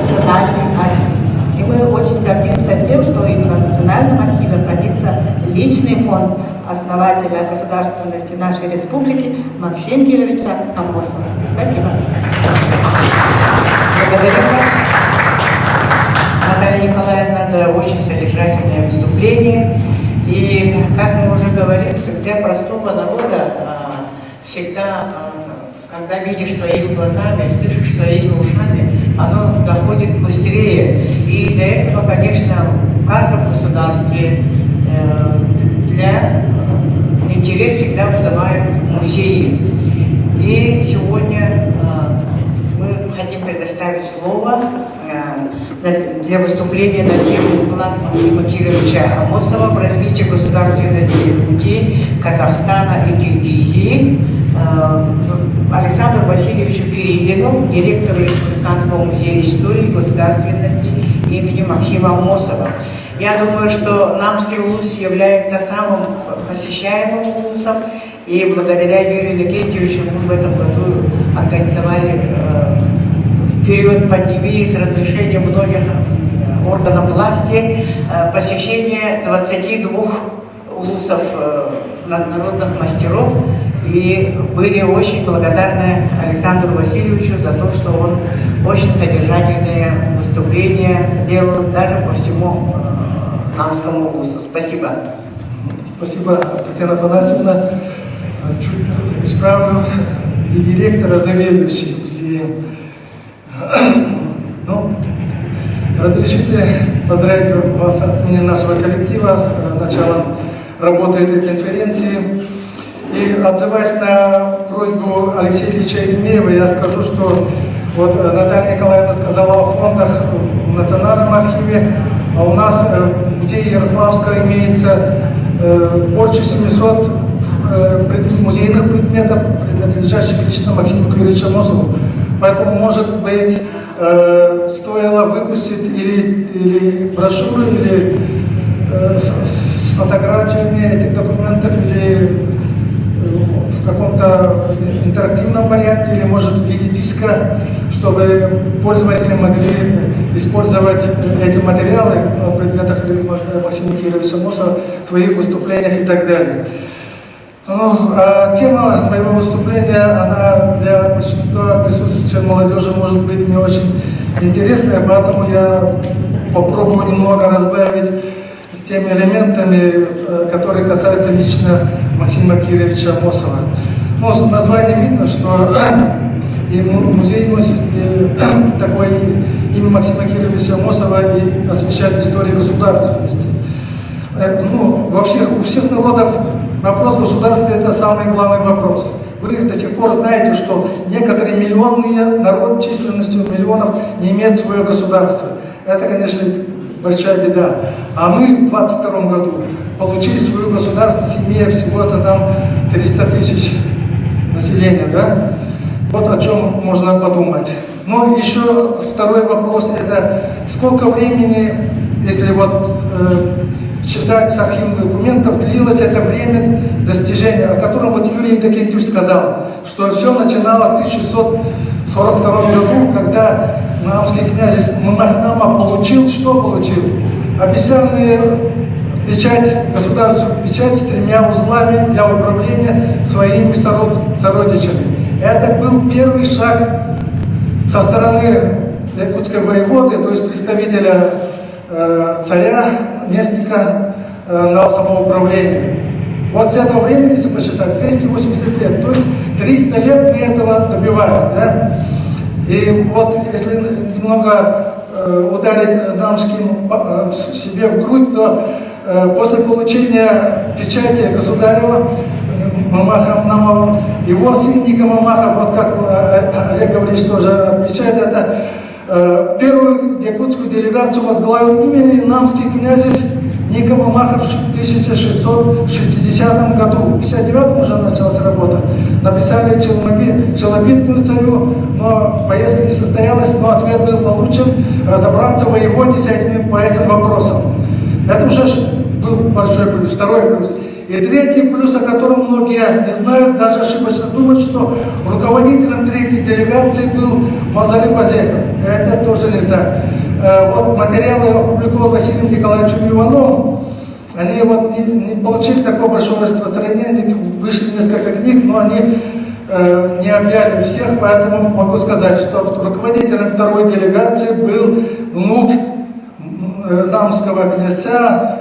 Национальный архив. И мы очень гордимся тем, что именно в Национальном архиве хранится личный фонд основателя государственности нашей республики Максима Кировича Амосова. Спасибо. Благодарю вас, Наталья Николаевна, за очень содержательное выступление. И, как мы уже говорили, что для простого народа всегда, когда видишь своими глазами, слышишь своими ушами, оно доходит быстрее. И для этого, конечно, в каждом государстве для интерес всегда вызывают музеи. И сегодня мы хотим предоставить слово для выступления на тему «Вклад Максима Кировича Амосова в развитие государственности Якутии, Казахстана и Киргизии» Александру Васильевичу Кириллину, директору Республиканского музея истории и государственности имени Максима Амосова. Я думаю, что Намский улус является самым посещаемым улусом, и благодаря Юрию Иннокентьевичу мы в этом году организовали в период пандемии с разрешением многих органов власти посещение 22 улусов народных мастеров и были очень благодарны Александру Васильевичу за то, что он очень содержательные выступления сделал даже по всему Намскому улусу. Спасибо. Спасибо, Татьяна Афанасьевна. Чуть исправлю не директора, а заведующий музеем. Ну, разрешите поздравить вас от имени нашего коллектива с началом работы этой конференции. И отзываясь на просьбу Алексея Ильича Еремеева, я скажу, что вот Наталья Николаевна сказала о фондах в Национальном архиве, а у нас в музее Ярославского имеется больше 700 музейных предметов, принадлежащих лично Максиму Кирилловичу Амосову. Поэтому, может быть, стоило выпустить или брошюру, или с фотографиями этих документов, или в каком-то интерактивном варианте, или, может, в виде диска, чтобы пользователи могли использовать эти материалы о предметах Максима Кирилловича Амосова в своих выступлениях и так далее. Ну, а тема моего выступления, она для большинства присутствующей молодежи может быть не очень интересная, поэтому я попробую немного разбавить с теми элементами, которые касаются лично Максима Кирилловича Амосова. Ну, с названия видно, что и музей носит и такое имя Максима Кирилловича Амосова и освещает историю государственности. Ну, у всех народов вопрос государства – это самый главный вопрос. Вы до сих пор знаете, что некоторые миллионные народ численностью миллионов не имеют свое государство. Это, конечно, большая беда. А мы в 22 году получили свое государство, имея всего-то там 300 тысяч населения, да? Вот о чем можно подумать. Ну, еще второй вопрос – это сколько времени, если вот читать с архивных документов, длилось это время достижения, о котором вот Юрий Иннокентьевич сказал, что все начиналось в 1642 году, когда намский князь Мымах Нама получил, что получил? Официальную печать, государственную печать с тремя узлами для управления своими сородичами. Это был первый шаг со стороны якутской воеводы, то есть представителя царя, местника на самоуправление. Вот с этого времени, если посчитать, 280 лет, то есть 300 лет мы этого добивались. Да? И вот если немного ударить намским себе в грудь, то после получения печати государева Мымахом Намовым, его сын Ника Мымахов, вот как Олег Гаврилович тоже отмечает это, первую якутскую делегацию возглавил именно намский князь Ника Мымахов в 1660 году. В 59 уже началась работа. Написали челобитную царю, но поездка не состоялась, но ответ был получен разобраться воеводе с этими, по этим вопросам. Это уже был большой плюс. Второй плюс. И третий плюс, о котором многие не знают, даже ошибочно думают, что руководителем третьей делегации был Мазарып Бозеков. Это тоже не так. Вот материалы опубликовал Василием Николаевичем Ивановым. Они вот не получили такого большого распространения, вышли несколько книг, но они не объяли всех, поэтому могу сказать, что руководителем второй делегации был внук намского князя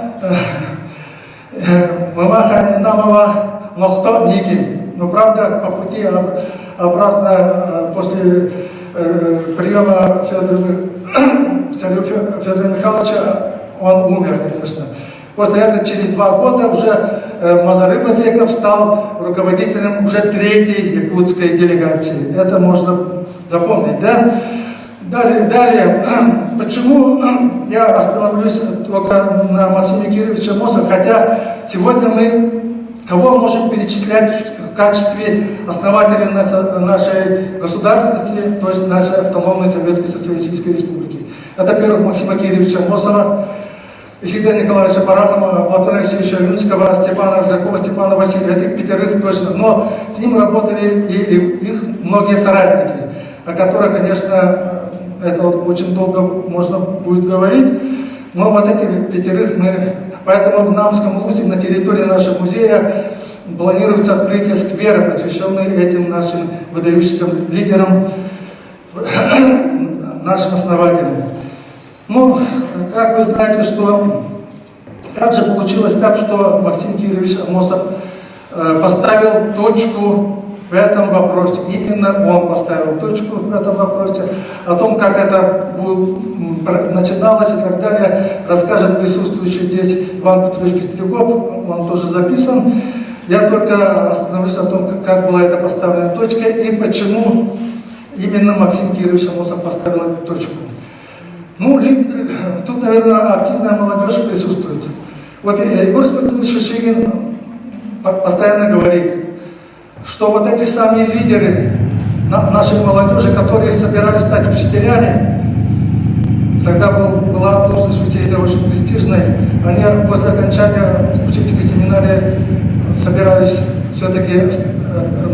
Мымаха Намова Нохто Никин. Но правда, по пути обратно после приема царю Федора Михайловича он умер, конечно. После этого через 2 года уже Мазарып Бозеков стал руководителем уже третьей якутской делегации. Это можно запомнить, да? Далее, далее, почему я остановлюсь только на Максиме Кирилловиче Амосове, хотя сегодня мы кого можем перечислять в качестве основателей нашей государственности, то есть нашей автономной Советской Социалистической Республики. Это, во-первых, Максима Кирилловича Амосова, Исидора Николаевича Барахова, Платона Алексеевича Ойунского, Степана Аржакова, Степана Васильева, этих пятерых точно. Но с ним работали и их многие соратники, о которых, конечно, это очень долго можно будет говорить. Но вот эти пятерых мы... Поэтому в Намском улусе на территории нашего музея планируется открытие сквера, посвященный этим нашим выдающимся лидерам, нашим основателям. Ну, как вы знаете, что Как же получилось так, что Максим Кирович Амосов поставил точку в этом вопросе? Именно он поставил точку в этом вопросе. О том, как это начиналось и так далее, расскажет присутствующий здесь Иван Петрович Пестряков, он тоже записан. Я только остановлюсь о том, как была эта поставлена точка и почему именно Максим Кирович Амосов поставил эту точку. Ну, тут, наверное, активная молодежь присутствует. Вот Егор Спиридонович Шишигин постоянно говорит, что вот эти самые лидеры нашей молодежи, которые собирались стать учителями, тогда была должность учителя очень престижной, они после окончания учительской семинарии собирались все-таки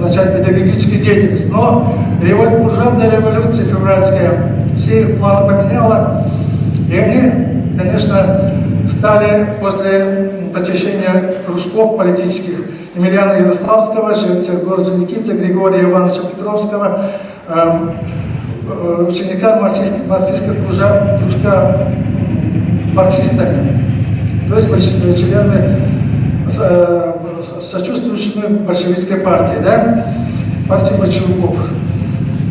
начать педагогическую деятельность. Но буржуазная революция февральская все их планы поменяла, и они, конечно, стали после посещения кружков политических Емельяна Ярославского, Сергея Орджоникидзе, Григория Ивановича Петровского, ученика марксистского кружка марксистами, то есть членами, сочувствующими большевистской партии, да, партии большевиков.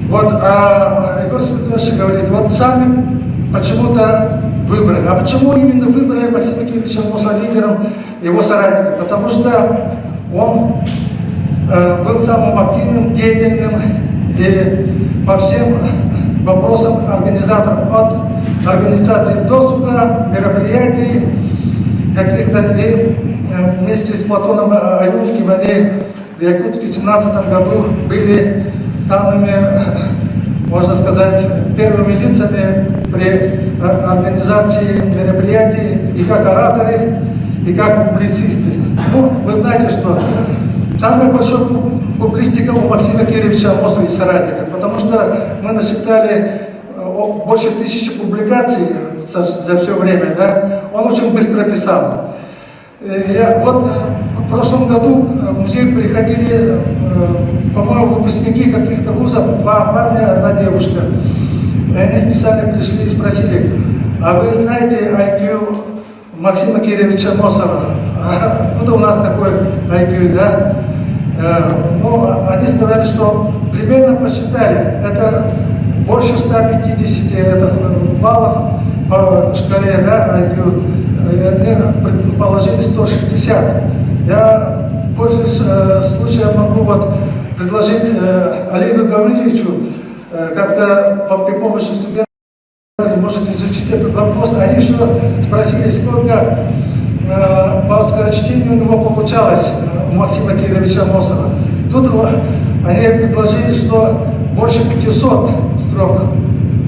Вот, а Егор Спиридонович говорит, вот сами почему-то выбрали. А почему именно выбрали Максима Кировича Амосова лидером его соратника? Потому что он был самым активным, деятельным и по всем вопросам организатором, от организации досуга, мероприятий каких-то. И вместе с Платоном Ойунским они в Якутске в 17 году были самыми, можно сказать, первыми лицами при организации мероприятий и как ораторы, и как публицисты. Ну, вы знаете, что самая большая публистика у Максима Кировича Амосова и соратников, потому что мы насчитали больше 1000 публикаций за все время, да? Он очень быстро писал. Я, вот в прошлом году в музей приходили, по-моему, выпускники каких-то вузов, 2 парня, 1 девушка. И они специально пришли и спросили, а вы знаете ай кью Максима Кировича Амосова? Откуда у нас такой ай кью, да? Они сказали, что примерно посчитали, это больше 150 баллов по шкале, да, ай кью. Они предположили 160. Я, пользуясь случаем, могу предложить Олегу Гавриловичу как-то при помощи студентов может изучить этот вопрос. Они еще спросили, сколько по скорочтению у него получалось у Максима Кировича Амосова. Тут они предложили, что больше 500 строк.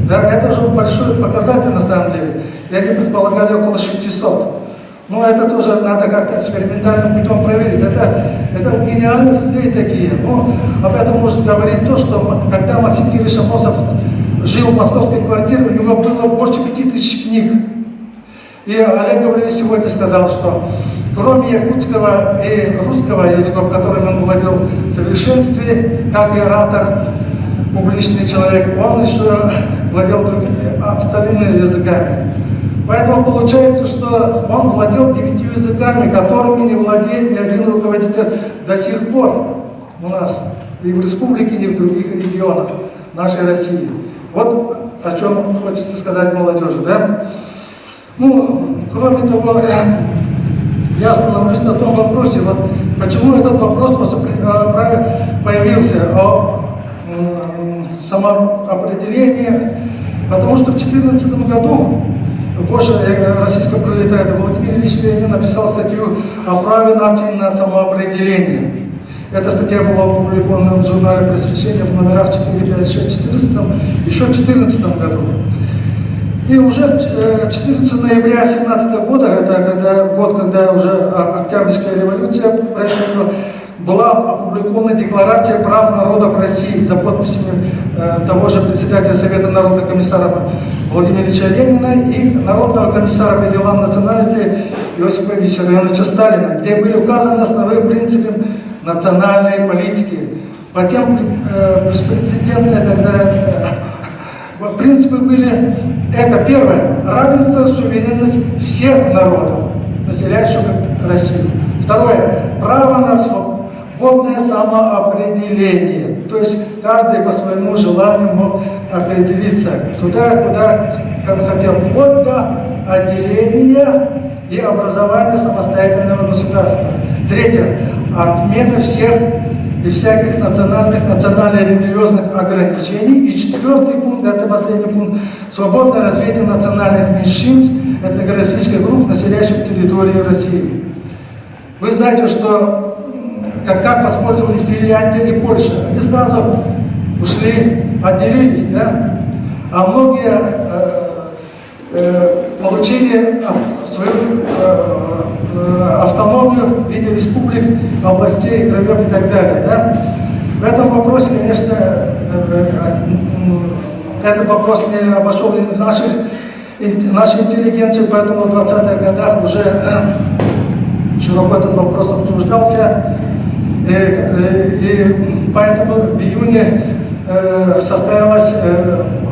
Да, это уже большой показатель на самом деле. И они предполагали около 600. Но это тоже надо как-то экспериментальным путем проверить. Это у гениальных людей такие. Но об этом может говорить то, что когда Максим Кирович Амосов жил в московской квартире, у него было больше 5000 книг. И Олег Гаврилович сегодня сказал, что кроме якутского и русского языков, которыми он владел в совершенстве, как и оратор, публичный человек, он еще владел остальными языками. Поэтому получается, что он владел 9 языками, которыми не владеет ни один руководитель до сих пор у нас и в республике, и в других регионах нашей России. Вот о чем хочется сказать молодежи, да? Кроме того, я остановлюсь на том вопросе, почему этот вопрос появился о самоопределении, потому что в четырнадцатом году позже российского пролетариата Владимир Ильич Ленин написал статью о праве нации на самоопределение. Эта статья была опубликована в журнале Просвещение в номерах 4, 5, 6, 14, еще в четырнадцатом году. И уже 14 ноября семнадцатого года, это год, когда уже Октябрьская революция происходила, была опубликована Декларация прав народов России за подписями того же председателя Совета народных комиссаров Владимира Ильича Ленина и Народного комиссара по делам национальности Иосифа Виссарионовича Сталина, где были указаны основные принципы национальной политики. По тем беспрецедентные тогда принципы были, это первое, равенство, суверенность всех народов. населяющих Россию. Второе. Право на свободное самоопределение. То есть каждый по своему желанию мог определиться туда, куда он хотел, вплоть до отделения и образования самостоятельного государства. Третье. Отмена всех и всяких национальных, национально-религиозных ограничений. И четвертый пункт, это последний пункт, свободное развитие национальных меньшинств, этнографических групп, населяющих территорию России. Вы знаете, что как воспользовались Финляндия и Польша. Они сразу ушли, отделились, да? А многие получили свою автономию в виде республик, областей, краев и так далее. Да? В этом вопросе, конечно, этот вопрос не обошел и нашу интеллигенцию, поэтому в 20-х годах уже широко этот вопрос обсуждался. И поэтому в июне состоялось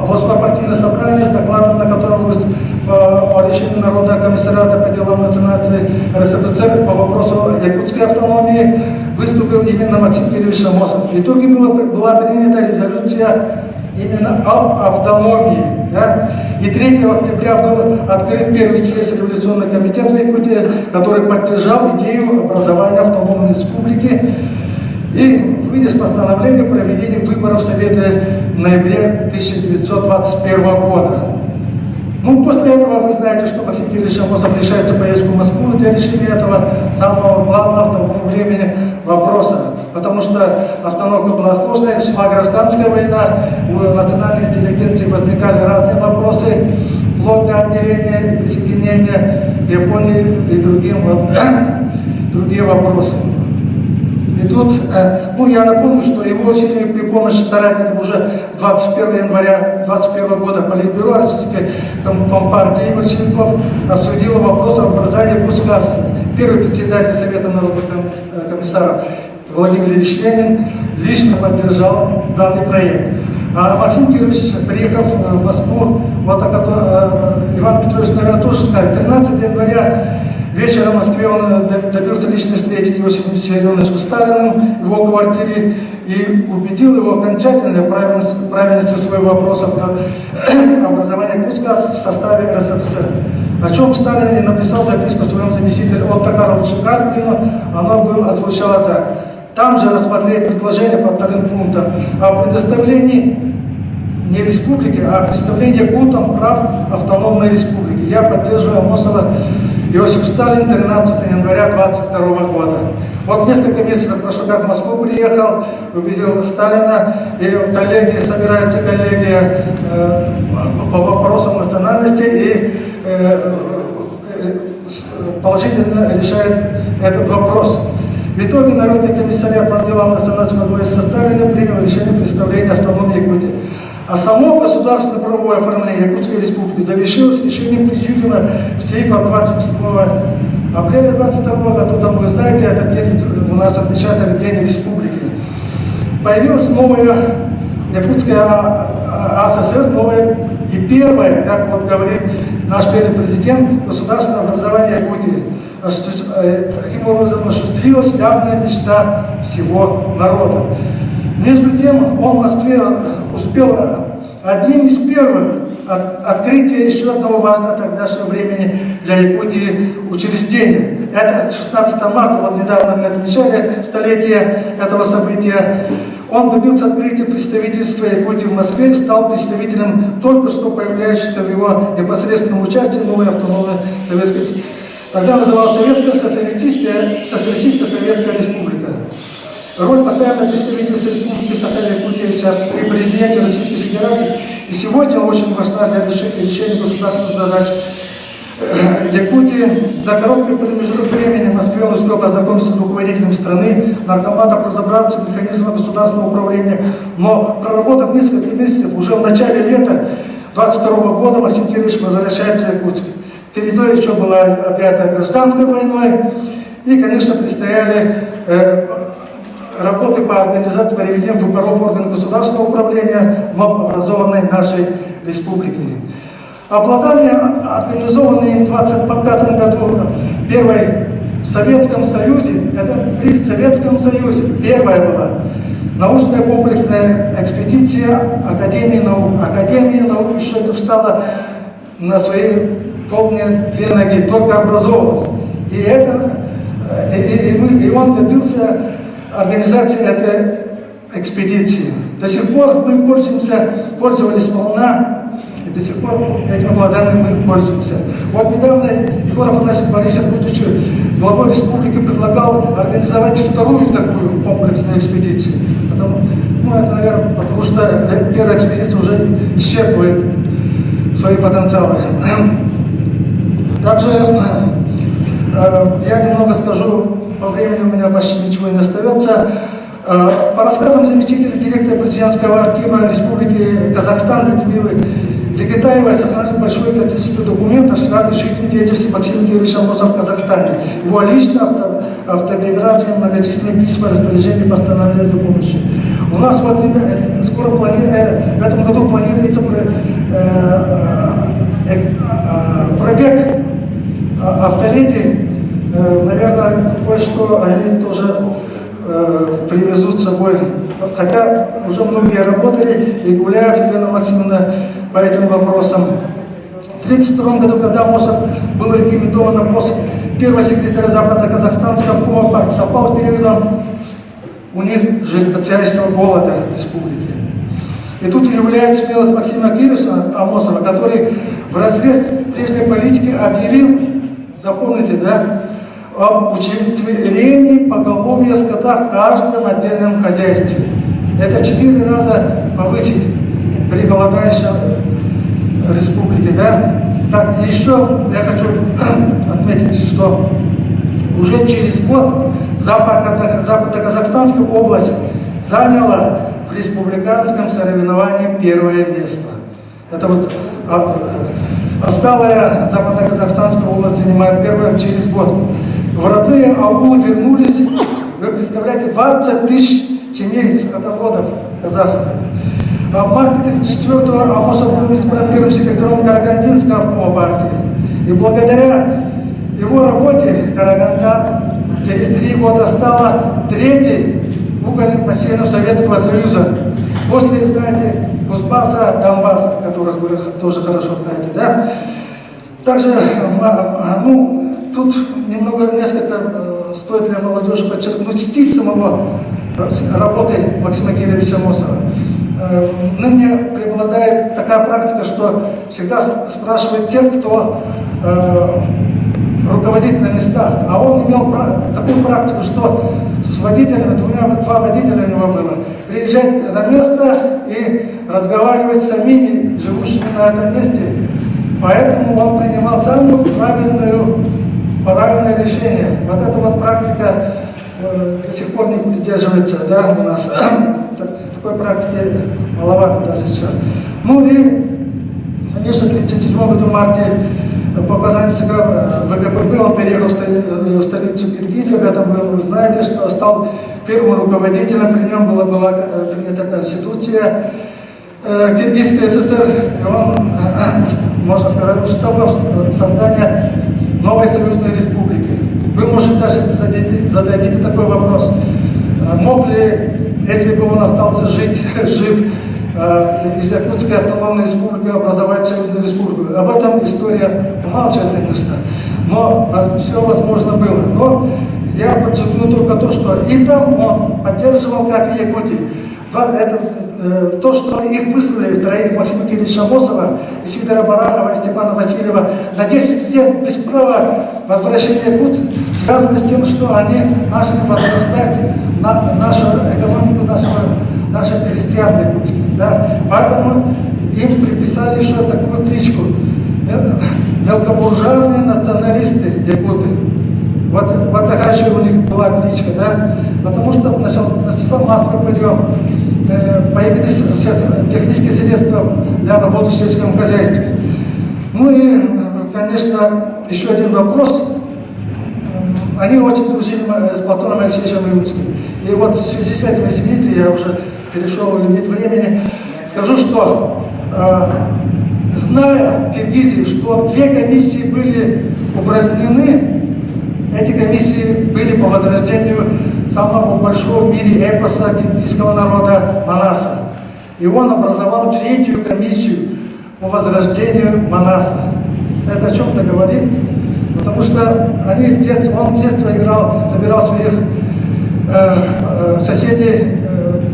областное партийное собрание с докладом, на котором выступил по решению Народного комиссариата по делам национальности РСФСР по вопросу якутской автономии выступил именно Максим Кириллович Амосов. В итоге была принята резолюция именно об автономии. Да? И 3 октября был открыт первый съезд революционный комитет в Якутии, который поддержал идею образования автономной республики и вынес постановление о проведении выборов в Совета в ноябре 1921 года. Ну, после этого вы знаете, что Максим Кириллович Амосов решается поездку в Москву для решения этого самого главного в тому времени вопроса. Потому что обстановка была сложная, шла гражданская война, у национальной интеллигенции возникали разные вопросы, вплоть до отделения, присоединения Японии и другим, вот, другие вопросы. И тут, ну, я напомню, что его усилиями при помощи соратников уже 21 января 2021 года Политбюро Российской Компартии большевиков обсудило вопрос об образовании Якутской Первый председатель Совета народных комиссаров Владимир Ильич Ленин лично поддержал данный проект. А Максим Кирович, приехав в Москву, вот Иван Петрович, наверное, тоже сказал, 13 января вечером в Москве он добился личной встречи Иосифом Виссарионовичем Сталиным в его квартире и убедил его окончательно в правильности своего вопроса про образование Якутска в составе РСФСР. О чем Сталин и написал записку своему заместителю Отто Карловичу Карплину, оно было, звучало так. Там же рассмотреть предложение по вторым пунктам о предоставлении не республики, а представлении якутам прав автономной республики. Я поддерживаю Амосова. Иосиф Сталин, 13 января 22 года. Вот несколько месяцев прошло, как в Москву приехал, увидел Сталина, и коллеги, собирается коллегия по вопросам национальности и положительно решает этот вопрос. В итоге Народный комиссариат по делам национальности во главе со Сталиным принял решение представления автономии Якутии. А само государственное правовое оформление Якутской республики завершилось решением Президиума в ЦИК от 27 апреля 22 года. Тут, там, вы знаете, этот день у нас отмечают День республики. Появилась новая Якутская АССР, новая и первое, как вот говорит наш первый президент, государственное образование Якутии. Таким образом осуществилась явная мечта всего народа. Между тем, он в Москве успел одним из первых открытие еще одного важного тогдашнего времени для Якутии учреждения. Это 16 марта, вот недавно мы отмечали столетие этого события. Он добился открытия представительства Якутии в Москве и стал представителем только что появляющейся в его непосредственном участии новой автономной советской, тогда называлась Советская Социалистическая, Социалистическая Советская Республика. Роль постоянного представительства Республики Саха-Якутия сейчас при президенте Российской Федерации и сегодня очень важна для решения государственных задач Якутии. За короткий промежуток времени в Москве он успел познакомиться с руководителем страны, наркоматом, разобраться в механизмах государственного управления. Но проработав несколько месяцев, уже в начале лета 22 года Максим Кирович возвращается в Якутск. Территория еще была опять гражданской войной. И, конечно, предстояли работы по организации проведения выборов органов государственного управления вновь образованной нашей республики. Обладание, организованной им в 1925 году первой в Советском Союзе, это при Советском Союзе, первая была научная комплексная экспедиция Академии наук. Академия наук еще это встала на свои полные две ноги, только образовалась. И, это, и он добился организации этой экспедиции. До сих пор мы пользуемся, пользовались сполна, и до сих пор этим обладанием мы пользуемся. Вот недавно Егор Афанасьевич Борисов, будучи главой республики, предлагал организовать вторую такую комплексную экспедицию. Потому, ну, это, наверное, потому что первая экспедиция уже исчерпывает свои потенциалы. Также я немного скажу, по времени у меня почти ничего не остается. По рассказам заместителя директора президентского архива Республики Казахстан Людмилы Дегитаевой сохранилось большое количество документов, связанных с жизнедеятельностью Максима Георгиевича Амосова в Казахстане. Его личная автобиография, многочисленные письма, распоряжения, постановления за помощью. У нас вот скоро в этом году планируется пробег автоледи. Наверное, кое-что они тоже привезут с собой. Хотя уже многие работали и гуляют, Елена Максимовна, по этим вопросам. В 1932 году, когда Амосов был рекомендован на пост первого секретаря Западно-Казахстанского обкома партии, совпал с периодом у них жесточайшего голода в республике. И тут является смелость Максима Кирюса Амосова, который в разрез прежней политики объявил, запомните, да, об учетверении поголовья скота в каждом отдельном хозяйстве. Это в 4 раза повысить при голодающей республике, да? Так, и еще я хочу отметить, что уже через год Западно-Казахстанская область заняла в республиканском соревновании первое место. Это вот отсталая Западно-Казахстанская область занимает первое через год. В родные аулы вернулись, вы представляете, 20 тысяч семей скотоводов казахов. А в марте 1934-го Амосов был избран первым секретарем Карагандинского обкома партии. И благодаря его работе Караганда через 3 года стала третьей угольным бассейном Советского Союза. После, знаете, Кузбасса, Донбасса, которых вы тоже хорошо знаете, да? Также, ну, тут немного, несколько стоит для молодежи подчеркнуть стиль самого работы Максима Кировича Амосова. Ныне преобладает такая практика, что всегда спрашивают тех, кто руководит на местах. А он имел такую практику, что с водителями, двумя, два водителя у него было, приезжать на место и разговаривать с самими живущими на этом месте. Поэтому он принимал самую правильную, правильное решение. Вот эта вот практика до сих пор не придерживается, да, у нас. Такой практики маловато даже сейчас. Ну и, конечно, в 1937 году в марте по указанию ЦК ВКПБ он переехал в столицу Киргизии, об этом вы знаете, что стал первым руководителем, при нем была принята конституция Киргизской ССР, и он, можно сказать, уступил создание новой союзной республики. Вы, может, даже зададите такой вопрос. Мог ли, если бы он остался жив, из Якутской автономной республики образовать союзную республику? Об этом история умалчивает, конечно. Но все возможно было. Но я подчеркну только то, что и там он поддерживал, как в Якутии. Это, то, что их выслали, троих, Максима Кирилловича Амосова, и Сидора Барахова, и Степана Васильева, на 10 лет без права возвращения в Якутск, связано с тем, что они начали возрождать нашу экономику, наших крестьян якутских. Да? Поэтому им приписали еще такую кличку мелкобуржуазные националисты якуты. Вот такая еще у них была кличка, да? Потому что начался массовый подъем. Появились все технические средства для работы в сельском хозяйстве. Ну и, конечно, еще один вопрос. Они очень дружили с Платоном Алексеевичем Ойунским. И вот в связи с этим, извините, я уже перешел лимит времени, скажу, что знаете, Зная в Киргизии, что две комиссии были упразднены, эти комиссии были по возрождению самого большого в мире эпоса киргизского народа Манаса. И он образовал третью комиссию по возрождению Манаса. Это о чем-то говорит, потому что они с детства, он с детства играл, собирал своих соседей,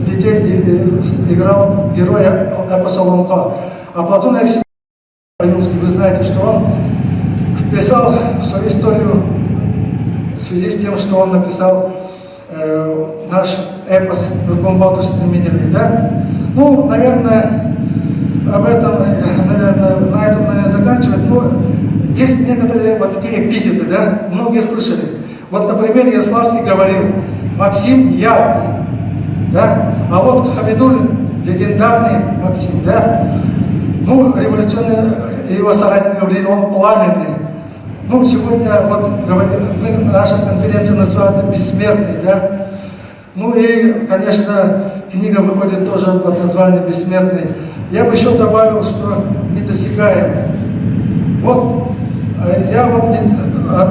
детей, и, играл героя эпоса Олонхо. А Платон Алексеевич Ойунский, вы знаете, что он вписал в свою историю в связи с тем, что он написал наш эпос «Ньургун Боотур Стремительный», да? Ну, наверное, об этом, наверное, на этом, наверное, заканчивать. Но есть некоторые вот такие эпитеты, да, многие слышали. Вот, например, Ярославский говорил, Максим яркий, да, а вот Хамидуллин легендарный Максим, да. Ну, революционный его соратник говорил, он пламенный. Ну, сегодня вот мы, наша конференция называется «Бессмертный», да. Ну и, конечно, книга выходит тоже под названием «Бессмертный». Я бы еще добавил, что недосягаемый. Вот я вот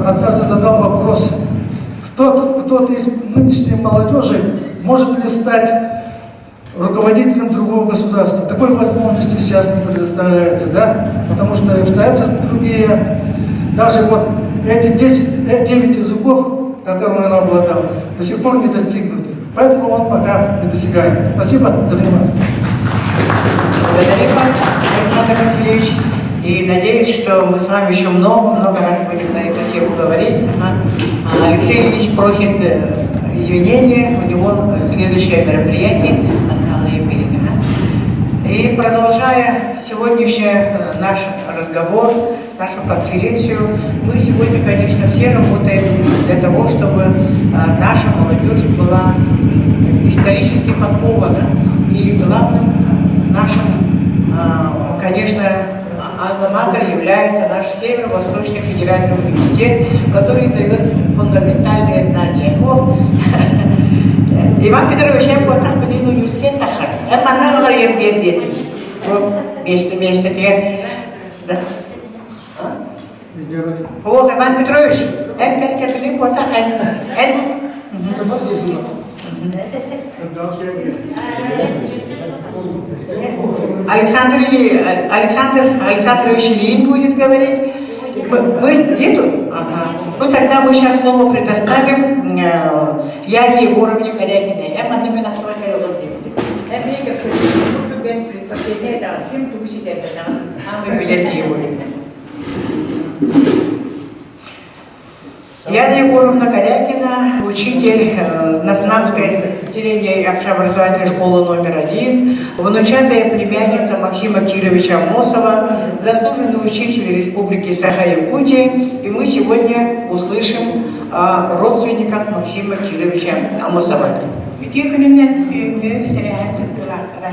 однажды задал вопрос, кто-то кто из нынешней молодежи может ли стать руководителем другого государства. Такой возможности сейчас не предоставляется, да? Потому что обстоятельства другие. Даже вот эти 10, 9 языков, которыми он обладал, до сих пор не достигнуты. Поэтому он пока недосягаем. Спасибо за внимание. Благодарим вас, Александр Васильевич. И надеюсь, что мы с вами еще много-много раз будем на эту тему говорить. А Алексей Ильич просит извинения, у него следующее мероприятие. И продолжая сегодняшний наш разговор, нашу конференцию, мы сегодня, конечно, все работаем для того, чтобы наша молодежь была исторически подкована. И главным нашим, конечно, альма-матер является наш Северо-Восточный федеральный университет, который дает фундаментальные знания. О, Иван Петрович, я вот так университет тахар. Я манна говорим бердетим. Место, место, да. О, Иван Петрович, эн кәл вот так, эн. Александр, Александр Александрович Ильин будет говорить. Мы, нету? Ага. Ну тогда мы сейчас слово предоставим Яне Егоровне Корягиной. Я одновременно Я предпоследнее, да, кем тусит это, самый великий Яна Егоровна Корякина, учитель Натнамской средней общеобразовательной школы номер 1, внучатая племянница Максима Кировича Аммосова, заслуженный учитель Республики Саха-Якутия. И мы сегодня услышим о родственниках Максима Кировича Аммосова. Үтүө күнүнэн бүгүҥҥү тэрээһин кыттыылаахтара.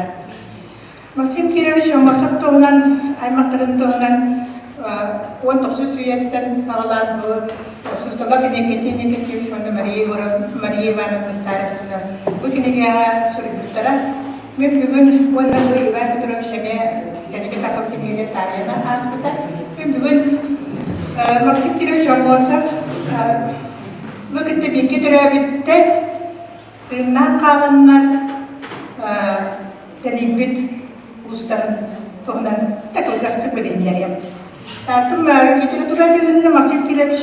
Максим Кирович Аммосов туһунан, аймахтарын туһунан 19 үйэттэн саҕалаан бу Суздалов Иннокентий Никитич уонна Мария Егоровна Мария Ивановна Старостина бу кинигэҕэ суруйбуттара. Мин бүгүн уонна бу Иван Петрович эмиэ кэнники тахып кинигэни таарыйан ааспыта. Мин бүгүн Максим Кирович Аммосов бу кытта бииргэ төрөөбүттэр тыыннаах хааланнар тэнийбит уустарын туһунан кылгастык билиһиннэриэм. Тым литература тылын Максим Кирович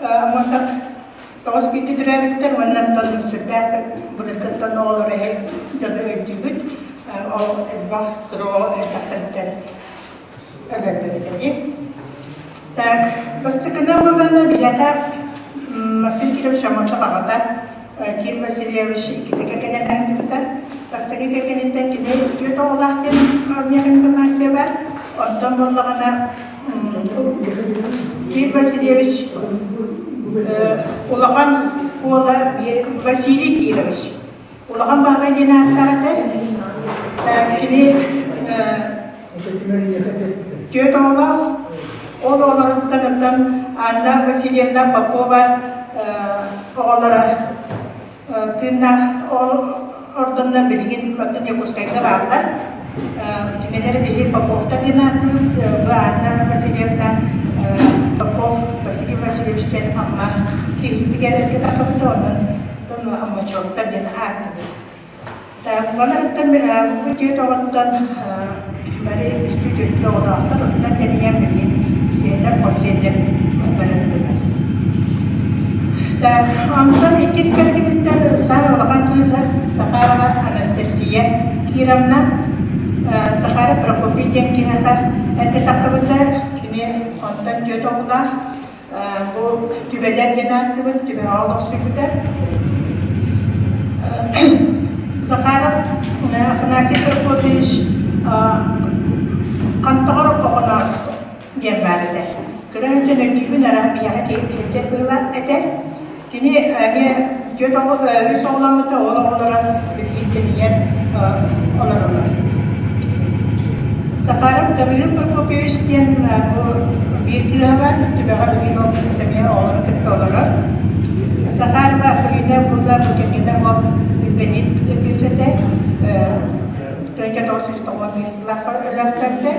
Аммосов 91 төрөөбүттэр уонна онтон сүрдээх былыргыттан оҕолор дьону өйдүүгүт. Ол элбэх туруо элбэхтэриттэн өлөрдөрүтэни. Так, бастакынан буоллаҕына биһиэхэ Максим Кирович Аммосов аҕата Кир Васильевич иккитэ кэргэнэ сылдьыбыта. Бастакы кэргэниттэн кини түөрт оҕолоох диэн миэхэ информация бар. Онтон буоллаҕына Кир Васильевич улахан уола Василий Кирович улахан баһылай диэн ааттаах этэ. Кини түөрт оҕолоох. Ол оҕолоруттан оттон Анна Васильевна Попова оҕолоро тыыннаах ордонно билигин оттон Якутскайга бааллар. Кинилэр биһи Поповтар диэн ааттыыбыт. Бу Анна Васильевна Попов Василий Васильевич диэн Амма киһитигэр эргэ тахсыбыта, онон Аммачевтар диэн ааттыыбыт. Баларыттан бу түөрт оҕоттон бары үстүү түөртүү оҕолоохтор, онтон тэрийэн билигин сиэннэр, хос сиэннэр барардылар. Так, онтон иккис кэргиниттэн саамай улахан кыыһа Сахарова Анастасия Кировна Захаров Прокопий диэн киһиэхэ эргэ тахсыбыта. Кини онтон түөрт оҕолоох. Бу түбэлэр диэн ааттыыбын, түбэҕэ олохсуйбута. Захаров Афанасий Прокопьевич Хантоҕор Оҕоноос диэн баар этэ. Кыра сылдьан өйдүүбүн, араа биһиэхэ киһи быһыылаах этэ. Кини эмиэ түөрт оҕо, үс оҕоломмута, ол оҕолоро билигин тэнийэн олороллор. Захаров Гаврил Прокопьевич диэн бу биир кыыһа бар, түбэҕэ билигин ол кыыс эмиэ оҕолорун кытта олорор. Захарова Акулина буолла бу кэргэнэ уол инбэлиит кыыс этэ. 1991 сыллаахха өлөртөрдө.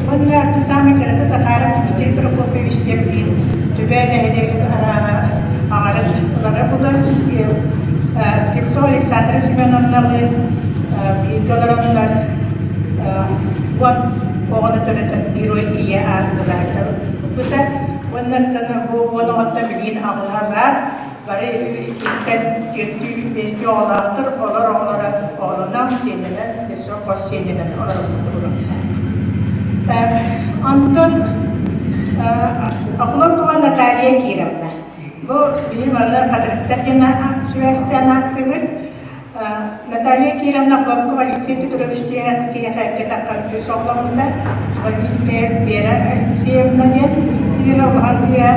Уонна ты самый кырата Захаров Дмитрий Прокопьевич диэн билигин Түбэ нэһилиэгин арааһа аҥарын ылара булар. Слепцова Александра Семеновналыын бииргэ олороннор уон оҕону төрөтөн Герой Ийэ аатын ылбыта. Уонна бу уон оҕоттон билигин аҕыһа баар. Бары иккиттэн түөртүү, биэстии оҕолоохтор, олор оҕолоро оҕолонон, сиэннэнэн, өссө хос сиэннэнэн олорбуттар. Онтон Охлопкова Наталья Кировна. Бу биһи манна Хатырыктар диэн сибээстээн ааттыыбыт. Наталья Кировна Охлопкова Алексей Петрович диэн киһиэхэ эргэ таххан кыыс оҕоломмута. Валийская Вера Алексеевна диэн кыыһа улахан кыыһа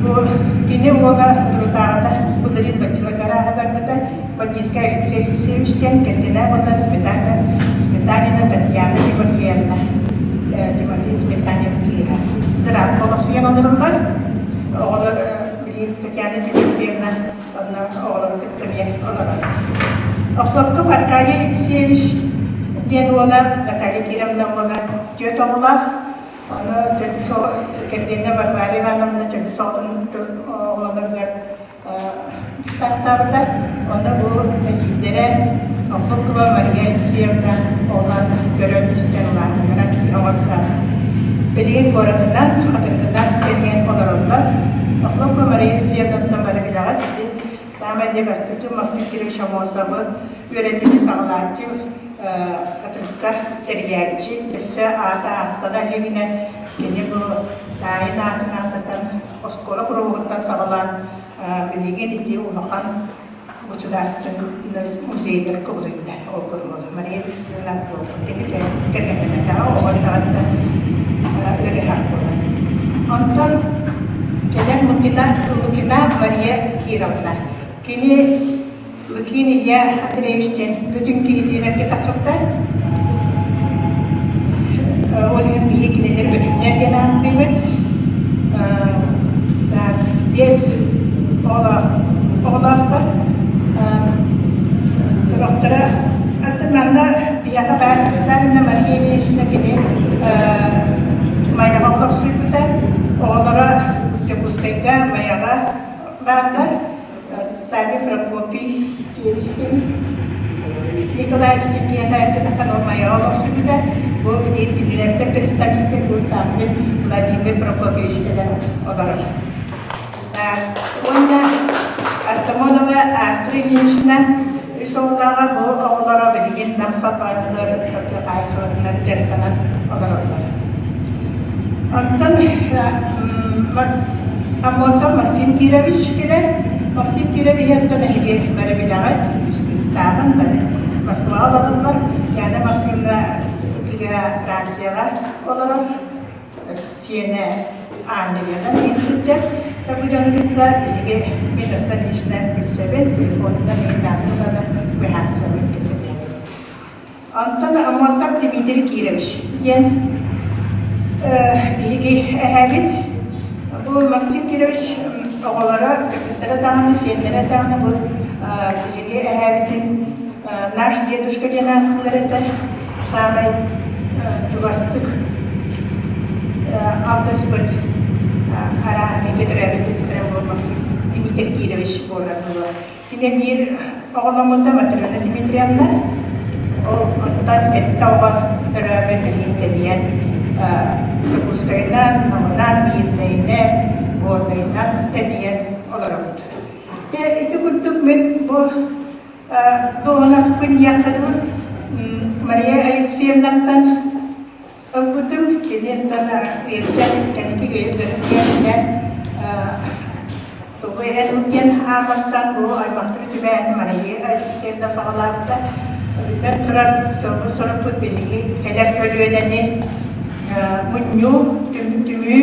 бу кини уола турутааҕыта былырыын баччаларга арааһа барбыта. Валийская Алексей Алексеевич диэн кэргэнэ уонна Сметана Сметанина Татьяна Тимофеевна Тимофей Сметанин кыыһа. Дыраапка олохсуйан олороллор. Оҕолор билигин Татьяна Тимофеевна Онно оҕолору кытта эмиэ олорор. Охлопков Аркадий Алексеевич диэн уола, Наталья Кировна уола түөрт оҕолоох. Ону төрдүс кэргэнэ Варвара Ивановна төрдүс оҕотун оҕолоноругар быстаахтаабыта. Онно бу эдьиийдэрэ Охлопкова Мария Алексеевна оҕолоон көрөн-истэн улаатыннаран киһи оҥорто. Билигин куоратынан, Хатырыгынан кэрийэн олороллор. Охлопкова Мария Алексеевнаттан бары билэҕит, ити саамай дьэ бастакы Максим Кирович Аммосовы үөрэтиини саҕалааччы, Хатырыкка тэрийээччи, өссө аата ааттана илигинэ кини бу таайын аатын ааттатан оскуола куруһугуттан саҕалаан билигин ити улахан государственный музейдар кубулуйда ол курдук Мария Васильевна кини кэргэннэмэтэҕэ оҕо эрдэҕиттэн ыарыһах буолар. Онтон кэлэн Лукина, Лукина Мария Кировна. Кини Лукин Илья Андреевич диэн бүтүн киһитиинэргэ тахсыбыта. Ол иһин биһи кинилэр бөтүннэр диэн ааттыыбыт. Биэс оҕолоохтор. Сорохторо атын манна биһиэхэ баар Савина Мария Ильинична кини Майаҕа олохсуйбута. Оҕолоро Дьокуускайга Майаҕа бааллар. Савва Прокопий Тиэвистин Николаевич киэһэ эргитэ Майаҕа олохсуйбута. Бу билигин кинилэртэн представитель бу Саввин Владимир Прокопьевич кэлэн олорор. Уонна Артамонова Астра Ильинична үс оҕолооҕо бу оҕолоро билигин Нам салбаанньылар тыа хаһаайыстыбатынан дьарыктанан олороллор. Онтон Аммосов Максим Кирович кэлэр. Максим Кирович оттон эһиги бары билэҕит, үс кыыстааҕын бары Москваҕа олороллор. Яна Максимовна кыыһа Францияҕа олорор. Сиэнэ Англиянан иһин сылдьар. Бу дьону кытта биһиги мин оттон лично билсэбин, телефонунан иһин даҕаны быһаарсабын кэпсэтиэхпит. Онтон Аммосов Дмитрий Кирович диэн биһиги эһэбит. Бу Максим Кирович оҕолоро, кыргыттара даҕаны, сиэннэрэ даҕаны бу биһиги эһэбитин наш дедушка диэн ааттыыллар этэ. саамай чугастык алтыспыт арааһа бииргэ төрөөбүт буолмасын Дмитрий Кирович буолар буолуо. Кини биир оҕоломмута Матрена Дмитриевна, ол онтон сэттэ оҕо төрөөбүт билигин тэнийэн Дьокуускайынан, Намынан, Миирнэйинэн, Горнайынан тэнийэн олоробут. Дьэ, ити курдук мин бу дуоһунаспын диэххэ дылы Мария Алексеевнаттан ылбытым. Киниттэн ыйытан кэнники ыйытан тугу эн диэн аан бастаан бу аймахтары түбэһэн Мария Алексеевна саҕалаабыта. Биллэн турар, сылбыт-сорукпут биһиги кэлэр көлүөнэни мунньуу, түмүү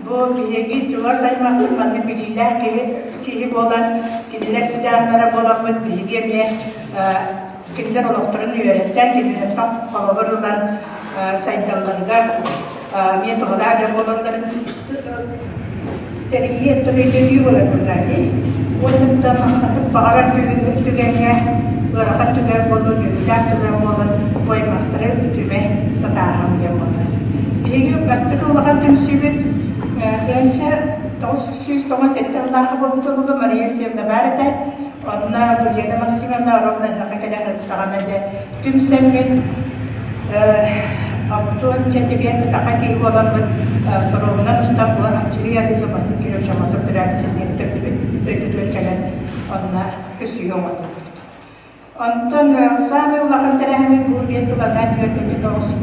Бу биһиги чугас аймахпыт маннык билиилээх киһи, киһи буолан, кинилэр сыдьааннара буоламмыт биһиги эмиэ кинилэр олохторун үөрэттэн, кинилэртэн холобур ылан сайдалларыгар эмиэ туһалаах дьон буолалларын тэрийии өттүн өйдөтүү буолар буоллаа дии. Уонна ханнык баҕарар түгэҥҥэ ыарахан түгэн буоллун, үөрүүлээх түгэн буоллун, бу аймахтары түмэ сатааһын диэн буолар. Биһиги бастакы улахан түмсүүбүт тыһыынча 997 сыллаахха буолбута буолуо Мария Алексеевна баар этэ. Онно Ульяна Максимовна ровно ыһыахха кэлэ сырыттаҕына дьэ түмсэммит алтуонча тибиэн кытаха киһи буоламмыт паромунан устан бу Аччыгый арыыга Максим Кирович Аммосов төрөөбүт сиригэр төрдүбүт дойдутугар кэлэн онно көссүүгэ оҥорбуппут. Онтон саамай улахан тэрээһини бу биэс сыллардаан 49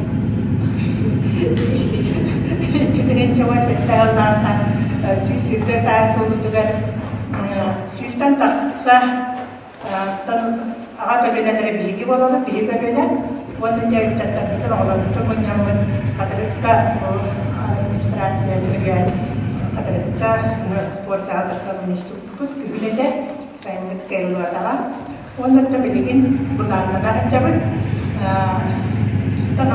27 сыллаахха 120 саас буолбутугар сүүстэн тахса аҕа көлүөнэлэрэ биһиги буолабыт, биһиги көлүөнэ уонна дьэ ыччаттарбытын, оҕолорбутун мунньаммыт Хатырыкка администрация өйөөн Хатырыкка спорт саалатыгар мунньустубуппут күһүн этэ. Сайыммыт кыайыллыбатаҕа. Уонна оттон билигин былааннана сылдьабыт. Оттон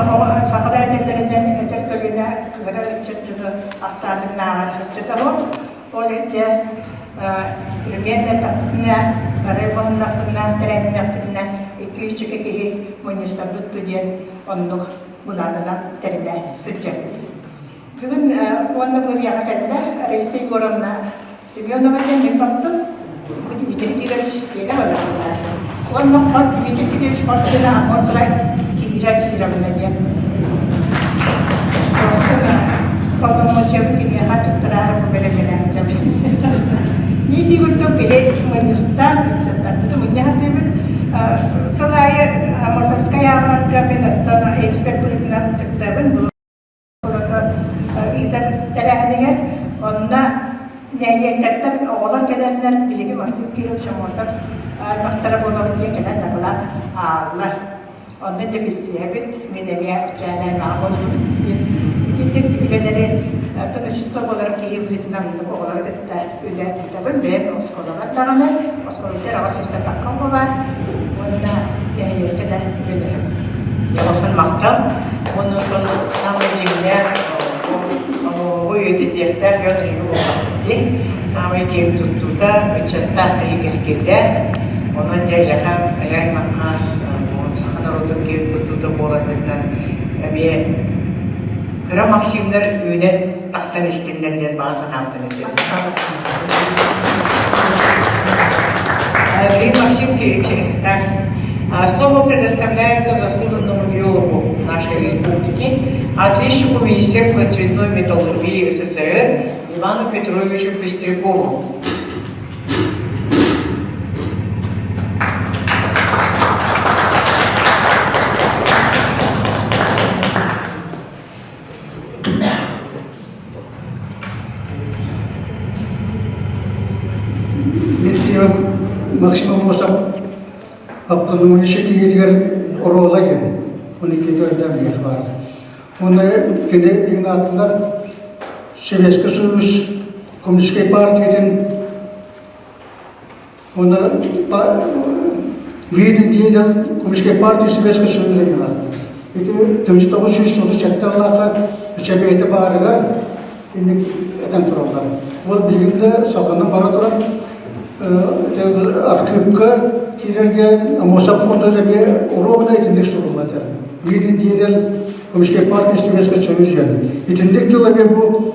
сахалар этэллэринэн этэр көлүөнэ кыра ыччат дьону ахсаанын ааҕар ыччата ол. Ол иһин примерно эттэхпитинэ, бары муһуннахпытына, тэрээһиннэхпитинэ икки-үс киһи мунньустарбыт диэн оннук былаанынан тэринэ сылдьабыт. Бүгүн уонна бу үйэҕэ кэллэ Раиса Егоровна Семенова диэн мин бардым. Бу Дмитрий Кирович сиэнэ барар. Уонна хос Дмитрий Кирович хос сиэнэ Аммосова Кира Кировна диэн. Полномочиябын киниэхэ туттараары бу бэлэмнэнэ сылдьабын. Нити курдук биһи мунньустан, ыччаттарбытын мунньа сатыыбыт. Сыл аайы Аммосовскай ааҕарга мин оттон эксперт быһыытынан кыттабын. Ыытар тэрээһинигэр онно нэһилиэктэртэн оҕолор кэлэннэр биһиги Максим Кирович Аммосов аймахтара буолабыт диэн кэлэн дакылаат ааллар. Онно дьэ билсиһэбит, мин эмиэ Чээнэ аймаҕа буолбут диэн. Итинник үлэлэри оттон учуутал буоларым киһи быһыытынан оннук оҕолору кытта үлэ ыытабын. Бэйэм оскуолабар даҕаны, оскуолабытыгар аҕа сүүстэн тахха оҕо баар уонна нэһилиэккэ да үлэлэһэбин. Улахан махтал. Уонна оттон саамай дьиҥнээх оҕоҕу үйэтитиэхтээх дьон эһиги буоллаххыт дии. Саамай киэҥ туттуута, ыччаттаах киһи кэскиллээх. Онон дьэ эйиэхэ эһэ аймахха саха норуотун киэҥ туттуута буоларгытынан эмиэ кыра Максимнар үүнэн тахсан истиннэр диэн баҕа санаабытын этэбин. Максим так. Слово предоставляется заслуженному геологу нашей республики, отличнику Министерства цветной металлургии СССР Ивану Петровичу Пестрякову. Максим Аммосов автономия киһитигэр оруола диэн 12 көрдөөн диэн баар. Уонна кини игнаттылар Советский Союз Коммунистическай партиятын Уонна видный деятель Коммунистической партии Советского Союза диэн Ити 1937 сыллаахха Чэбиэтэ баарыгар инник этэн тураллар. Ол билигин да салҕанан бара турар. Архыыпка киирэргэ, Аммосов фондаларга уруогуна итинник суруллар. Биир деятель Коммунистической партии Советской Союз диэн. Итинник тыл эмиэ бу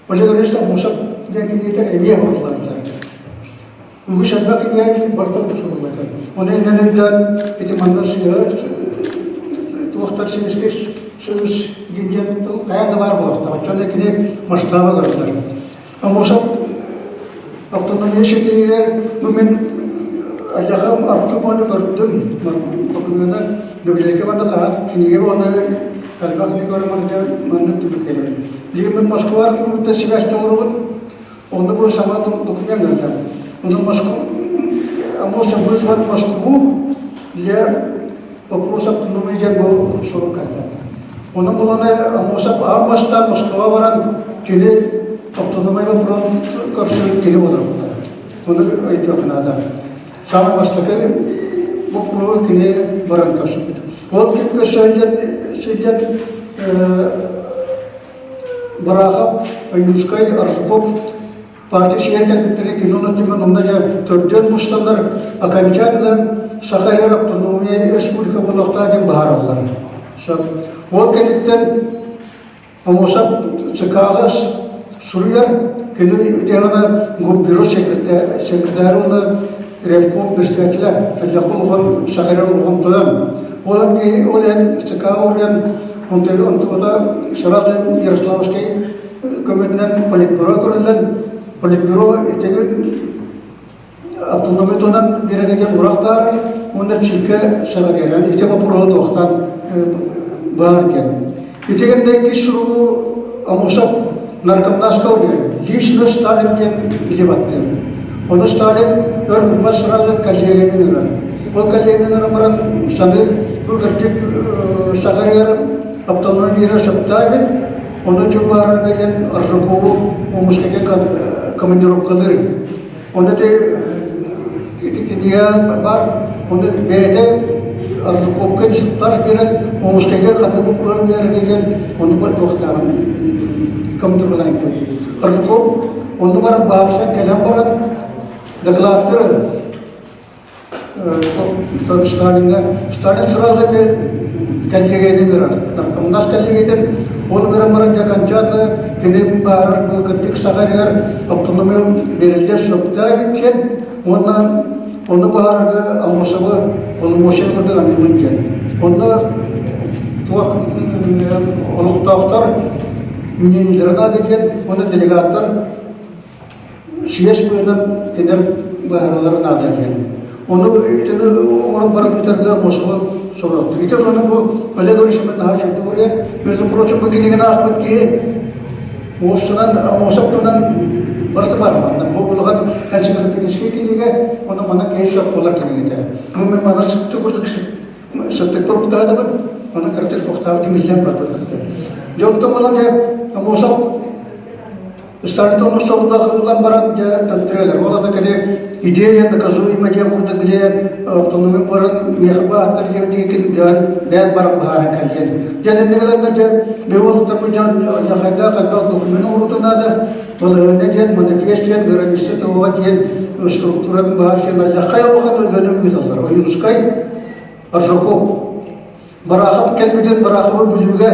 Олег Ильич Томусов диэн кинигэтэ эмиэ уһуллардар. Үгүс элбэх кинигэ барыта суруллар. Оны иннэн өйдөөн ити манна сыыһа туохтар Советский Союз диэн тыл хайаан да баар буолуохтаах. Оччону кини масштаба көрдөр. Амосов автономия ситиһигэ бу мин Аллахам Артуманы көрдүм. Докумена библиотека манна хаһан кинигэ уонна элбэх кинигэ көрөн маннык түмүк кэлэр. Билигин мин Москва архивыттан сибээс оҥоробун. Онно бу саҥа документ ыытар. Ону Москва Амосов вызван в Москву для вопроса автономии диэн бу сурук кэллэ. Онон буланы Амосов аан бастаан Москваҕа баран кини автономия боппуруоһун көрсүбүт киһи буолар. Ону өйдүөххэ наада. Саамай бастакы боппуруоһу кини баран көрсүбүт. Ол ким көрсөһүллэн сылдьан Барахов, Ойуунскай, Архипов партия сиһэ кэлбиттэрэ кино өттүгүн онно дьэ төрдүөн мустаннар окончательно Саха сирэ автономия республика буолуохтаах диэн быһаараллар. Ол кэнниттэн Амосов ЦК-ҕа суруйар, кини итиэҕинэ губбюро секретарь уонна ревком председателэ Эллэху улахан Саха сирэ улахан тойон. Ол ол иһин ЦК-ҕа уруйан онтуота сразу Ярославскай көмөтүнэн политбюро көрүллэн, политбюро итигин автономия туһунан биэрэргэ ураах таарар уонна ЦИК-кэ саҕа ити боппуруоһу туохтаан баар диэн. Итигэннэ иккис суругу Амосов наркомнаска уруйар. Лично Сталин диэн илии баттыыр. Ону Сталин өр гыммат сразу коллегияны ырар. Ол коллегияны ыран баран саныыр, бу кырдьык саҕарыгар автономия биэрэр сөптөөх эбит. Ону чугаарарга диэн Аржакову Омскайга командировкалыыр. Ону ити кинигэ баар, ону бэйэтэ Аржаковка инструктаж биэрэн, Омскайга ханна боппуруоһу биэрэргэ диэн ону туохтааҕын командировкалаан ыыппыт. Аржаков онно баран баарсан кэлэн баран докладтыы Сталиҥҥа Сталин сразу кэллиэгэтин ырар. Наркомнас кэллиэгэтин ол ыҥыран баран дьэ окончательно кини баарар бу кырдьык саха иһигэр автономия берилдэ сөптөөх эбит диэн уонна ону баарарга Аммосовы полномочия курдук аныыбын диэн. Онно туох олохтоохтор мнениелэрин наада диэн уонна делегаттар Съезд быһынан кинилэр быһаараллара наада диэн. Ону итини оҥорон баран ыытарга Москва соруктук. Ити ону бу Олег Ильич наһаа үчүгэйдик уруйар. Между прочим, бу кинигини аахпыт киһи уопсунан, Амосов туһунан барыта баар манна. Бу улахан энциклопедическай кинигэ, ону манна киһи сөп буолар кинигэтэ. Ну, мен мана сыттык курдук сыттык курдуктаатабын, оны кырдык туохтаабыт миллен барбыт. Дьонтон буолан дьэ Амосов Сталин оҥостоллоох ылан баран дьэ төнтөрөлөр. Ол ата кини идея наказуема диэн курдук билэн автономия баран миэхэ бааттар диэн диэкин бэйэн баран быһааран кэллин. Дьэ иннигилэннэр дьэ бэйэ дьон хайдах хайдах документ оҥоруутун наада. Балаһыанньа диэн манифест диэн граница тылга диэн структуратын баһар диэн аллаххай улахан өлөнүм ыыталлар. Ойуунускай Аржаков Барахов кэлбитин Бараховы Бүлүүгэ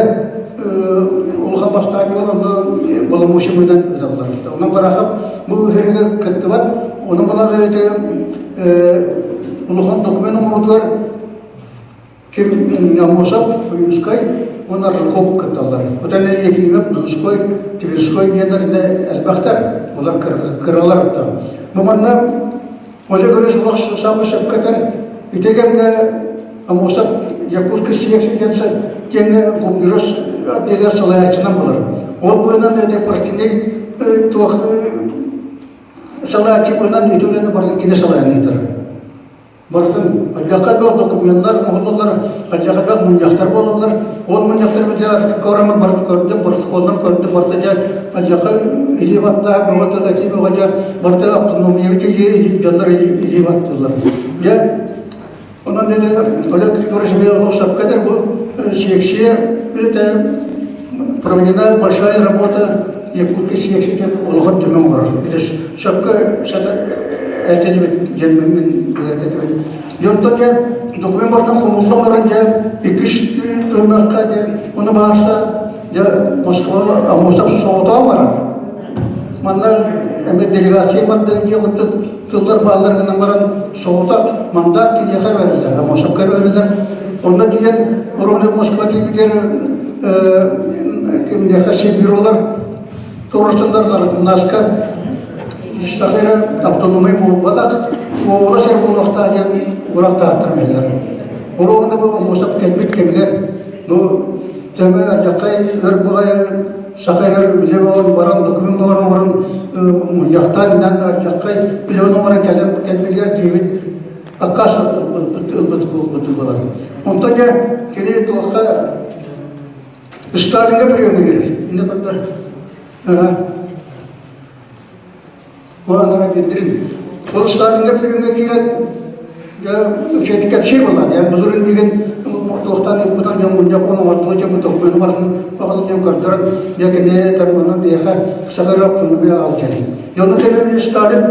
улахан бастаан онно боломуочунайынан ыыталлар. Онон Барахов бу ыһыыга кыттыбат. Онон балар улахан документ оҥоруутугар ким Амосов, Ойуунскай уонна Ржаков кытталлар. Оттон Ефимов, Донской, Тверской диэннэр элбэхтэр, олар кыралар. Бу манна Олег Ильич олох саамай сөпкө этэр. Ити кэмҥэ Амосов Якутскай селекция диэҥҥэ губбюрос отделе салайааччынан буолар. Ол быһынан ити партийнай туох салайааччы быһынан ити үлэни барытын кини салайан ыытар. Барытын аллахха да докуменнар оҥоһуллаллар, аллахха да мунньахтар буолаллар. Ол мунньахтар көрөмө барыт көрдүм, протоколлар көрдүм, барыта дьэ аллахха илии баттаан, бөҕө этии бөҕө дьэ барыта автономиябыт илии дьоннор илии баттыыллар. Дьэ онон это Олег Егорович олох сөпкө этэр бу секция үлэтэ проведена большая работа Якутской секция олоҕун түмэн оҥорор. Это сөпкө этилибит диэн мин билэргэ. Дьонтон дьэ документ барытын хомуллан баран дьэ иккис түһүмэххэ дьэ ону баарса дьэ Москва Амосов соҕотоҕо барар. Манна эмиэ делегация барда диэҕиттэн тыллар бааллар гынан баран соҕотох мандат киниэхэ бэриллэр, Амосовка бэриллэр. Онно тиийэн Ровно Москва тиийбитигэр кимнээхэ Сибиролар туруорсаннар Наркомнаска Сахара автономия буолбатах, уола сир буолуохтаах диэн уурахтаахтар мэллэр. Уруогунна бу Амосов кэлбит кэмигэр ну төмө алдьархай өр буолай саха өр үлэ буолан баран документ оҥорон оҥорон мунньахтаан инэн алдьархай үлэ оҥорон кэлэн кэлбитигэр киһибит аккаас ылбыт ылбыт ылбыт буолар. Онтон дьэ кини туохха Сталинга приемы киирэр. Инне баттар. Ана биэрдирин. Ол Сталинга приемҥа киирэн дьэ кэпсиир буолла. Дьэ бузурун диген туохтан ыппытан дьон мунньах оҥордуга дьон тохпуйун барытын баҕалын дьон көрдөрөн дьэ кини тарманан биһиэхэ сахара автономия аҕалдьан. Дьону кэлэн Сталин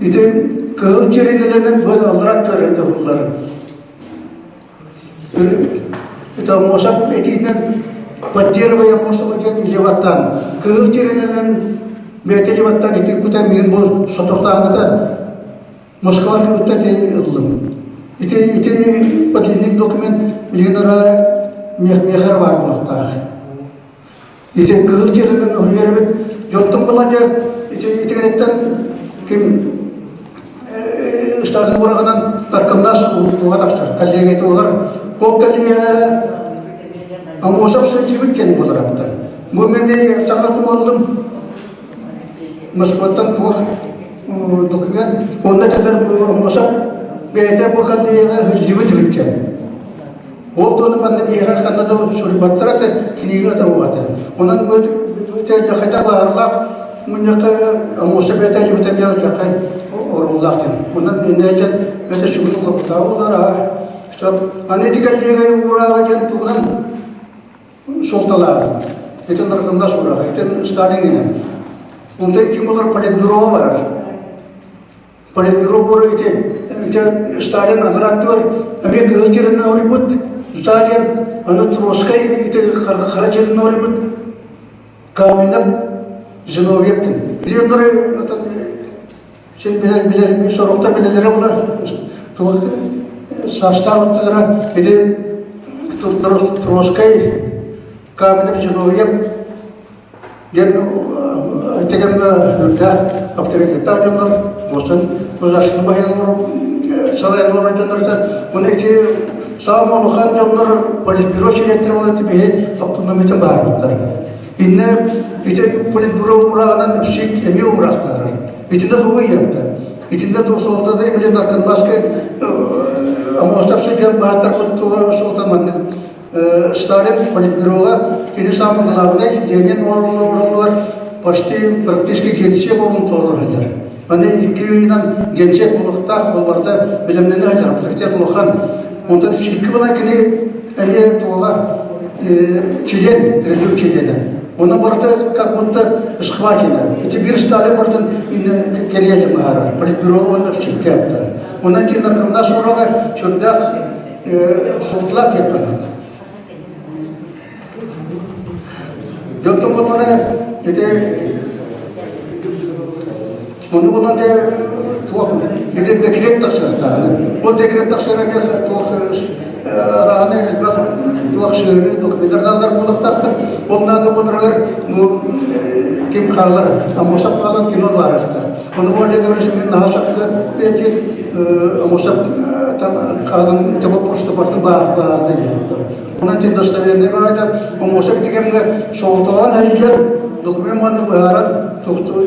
ити кыһыл чиринилэнэн бу алларат төрөтө Это Мосап этиинэн поддерживая Мосова диэн Леваттан, кыһыл тирэнэнэн бэйэтэ Леваттан ити кутан мин бу соторутааҕыта Москва кыбытта ити ыллым. Ити ити подлинный документ билигин ара мехмехер баар буолуохтаах. Ити кыһыл тирэнэн уһуйар эбит. Дьонтон булан дьэ ити итигиниттэн ким Сталин ураҕынан наркомнас туоҕа тахсар, коллегията буолар. Ол коллегияҕа Амосов сылдьыбыт диэн буолар эбитэ. Бу мин саҥа туоллум Москваттан туох документ, онно этэлэр Амосов бэйэтэ бу коллегияҕа сылдьыбыт эбит диэн. Ол туону манна биһиэхэ ханна да суруйбаттар этэ, кинигэ да уота. Онон бу тэллэхэтэ баарлаах мунньахха Амоса бэйэтэ илибитэ эмиэ оруулаах диэн. Онон иннэллэн бэйэтэ сүгүн олорбутаа буолар. Аны ити кэллиэгэ уурааҕа диэн тугунан суолталааҕый? Ити наркомнас уурааҕа, ити Сталин гинэ. Онтон ким олор политбюроҕа барар. Политбюро буолар ити ити Сталин анараттыбар эмиэ кыһыл череннэн оруйбут сзади аны Троцкай ити хара череннэн оруйбут Каменев Зиновьевтин ити оннору син билэр билэр сорохтор билэллэрэ буолар туох састаабыттара ити Троцкай Каменев Зиновьев диэн тегемҥэ үрдээх авторитеттаах дьоннор уостан государственный баһыйалар салайан олорор дьоннор уонна ити саамай улахан дьоннор политбюро чилиэттэрэ буолан тимиһи автономията баарбыттар. Иннэ ити политбюро уурааҕынан ипсик эмиэ уураахтаары. Итиннэ тугу ыйыапта? Итиннэ туох суолтаны или наркомнаска Аммосов сылдьан бааттар туга суолта маннык Сталин политбюроҕа кини самый главный Ленин оруолугар почти практически генсек буолун толорор сылдьар. Аны икки ыйынан генсек буолуохтаах буолбарта бэлэмнэнэ сылдьар авторитет улахан. Онтон икки була кини эмиэ туола член, режим членэ. Онно барыта как будто схвачено. Ити биир Сталин барытын кэриэтин баһарар. Политбюро уонна ВЧК. Онон ити наркомнас уроҕа сүрдээх Суутла диэппин. Дьонтон буоллаҕына ити ону булан дэ туох ити декрет тахсыахтааҕын. Ол декрет тахсара туох арааны элбэх туох сыыры документарналар буолуохтаахтар. Ол наада буоларыгар бу ким хаалар, Амосов хаалан кино баарахтар. Ону Оля Гаврилович мен наһаа сапка эти Амосов хаалан ити просто барты баар баар диэн. Онон ити достоверный баайда Амосов ити кэмҥэ соҕотоҕон һэллэр документ манна быһааран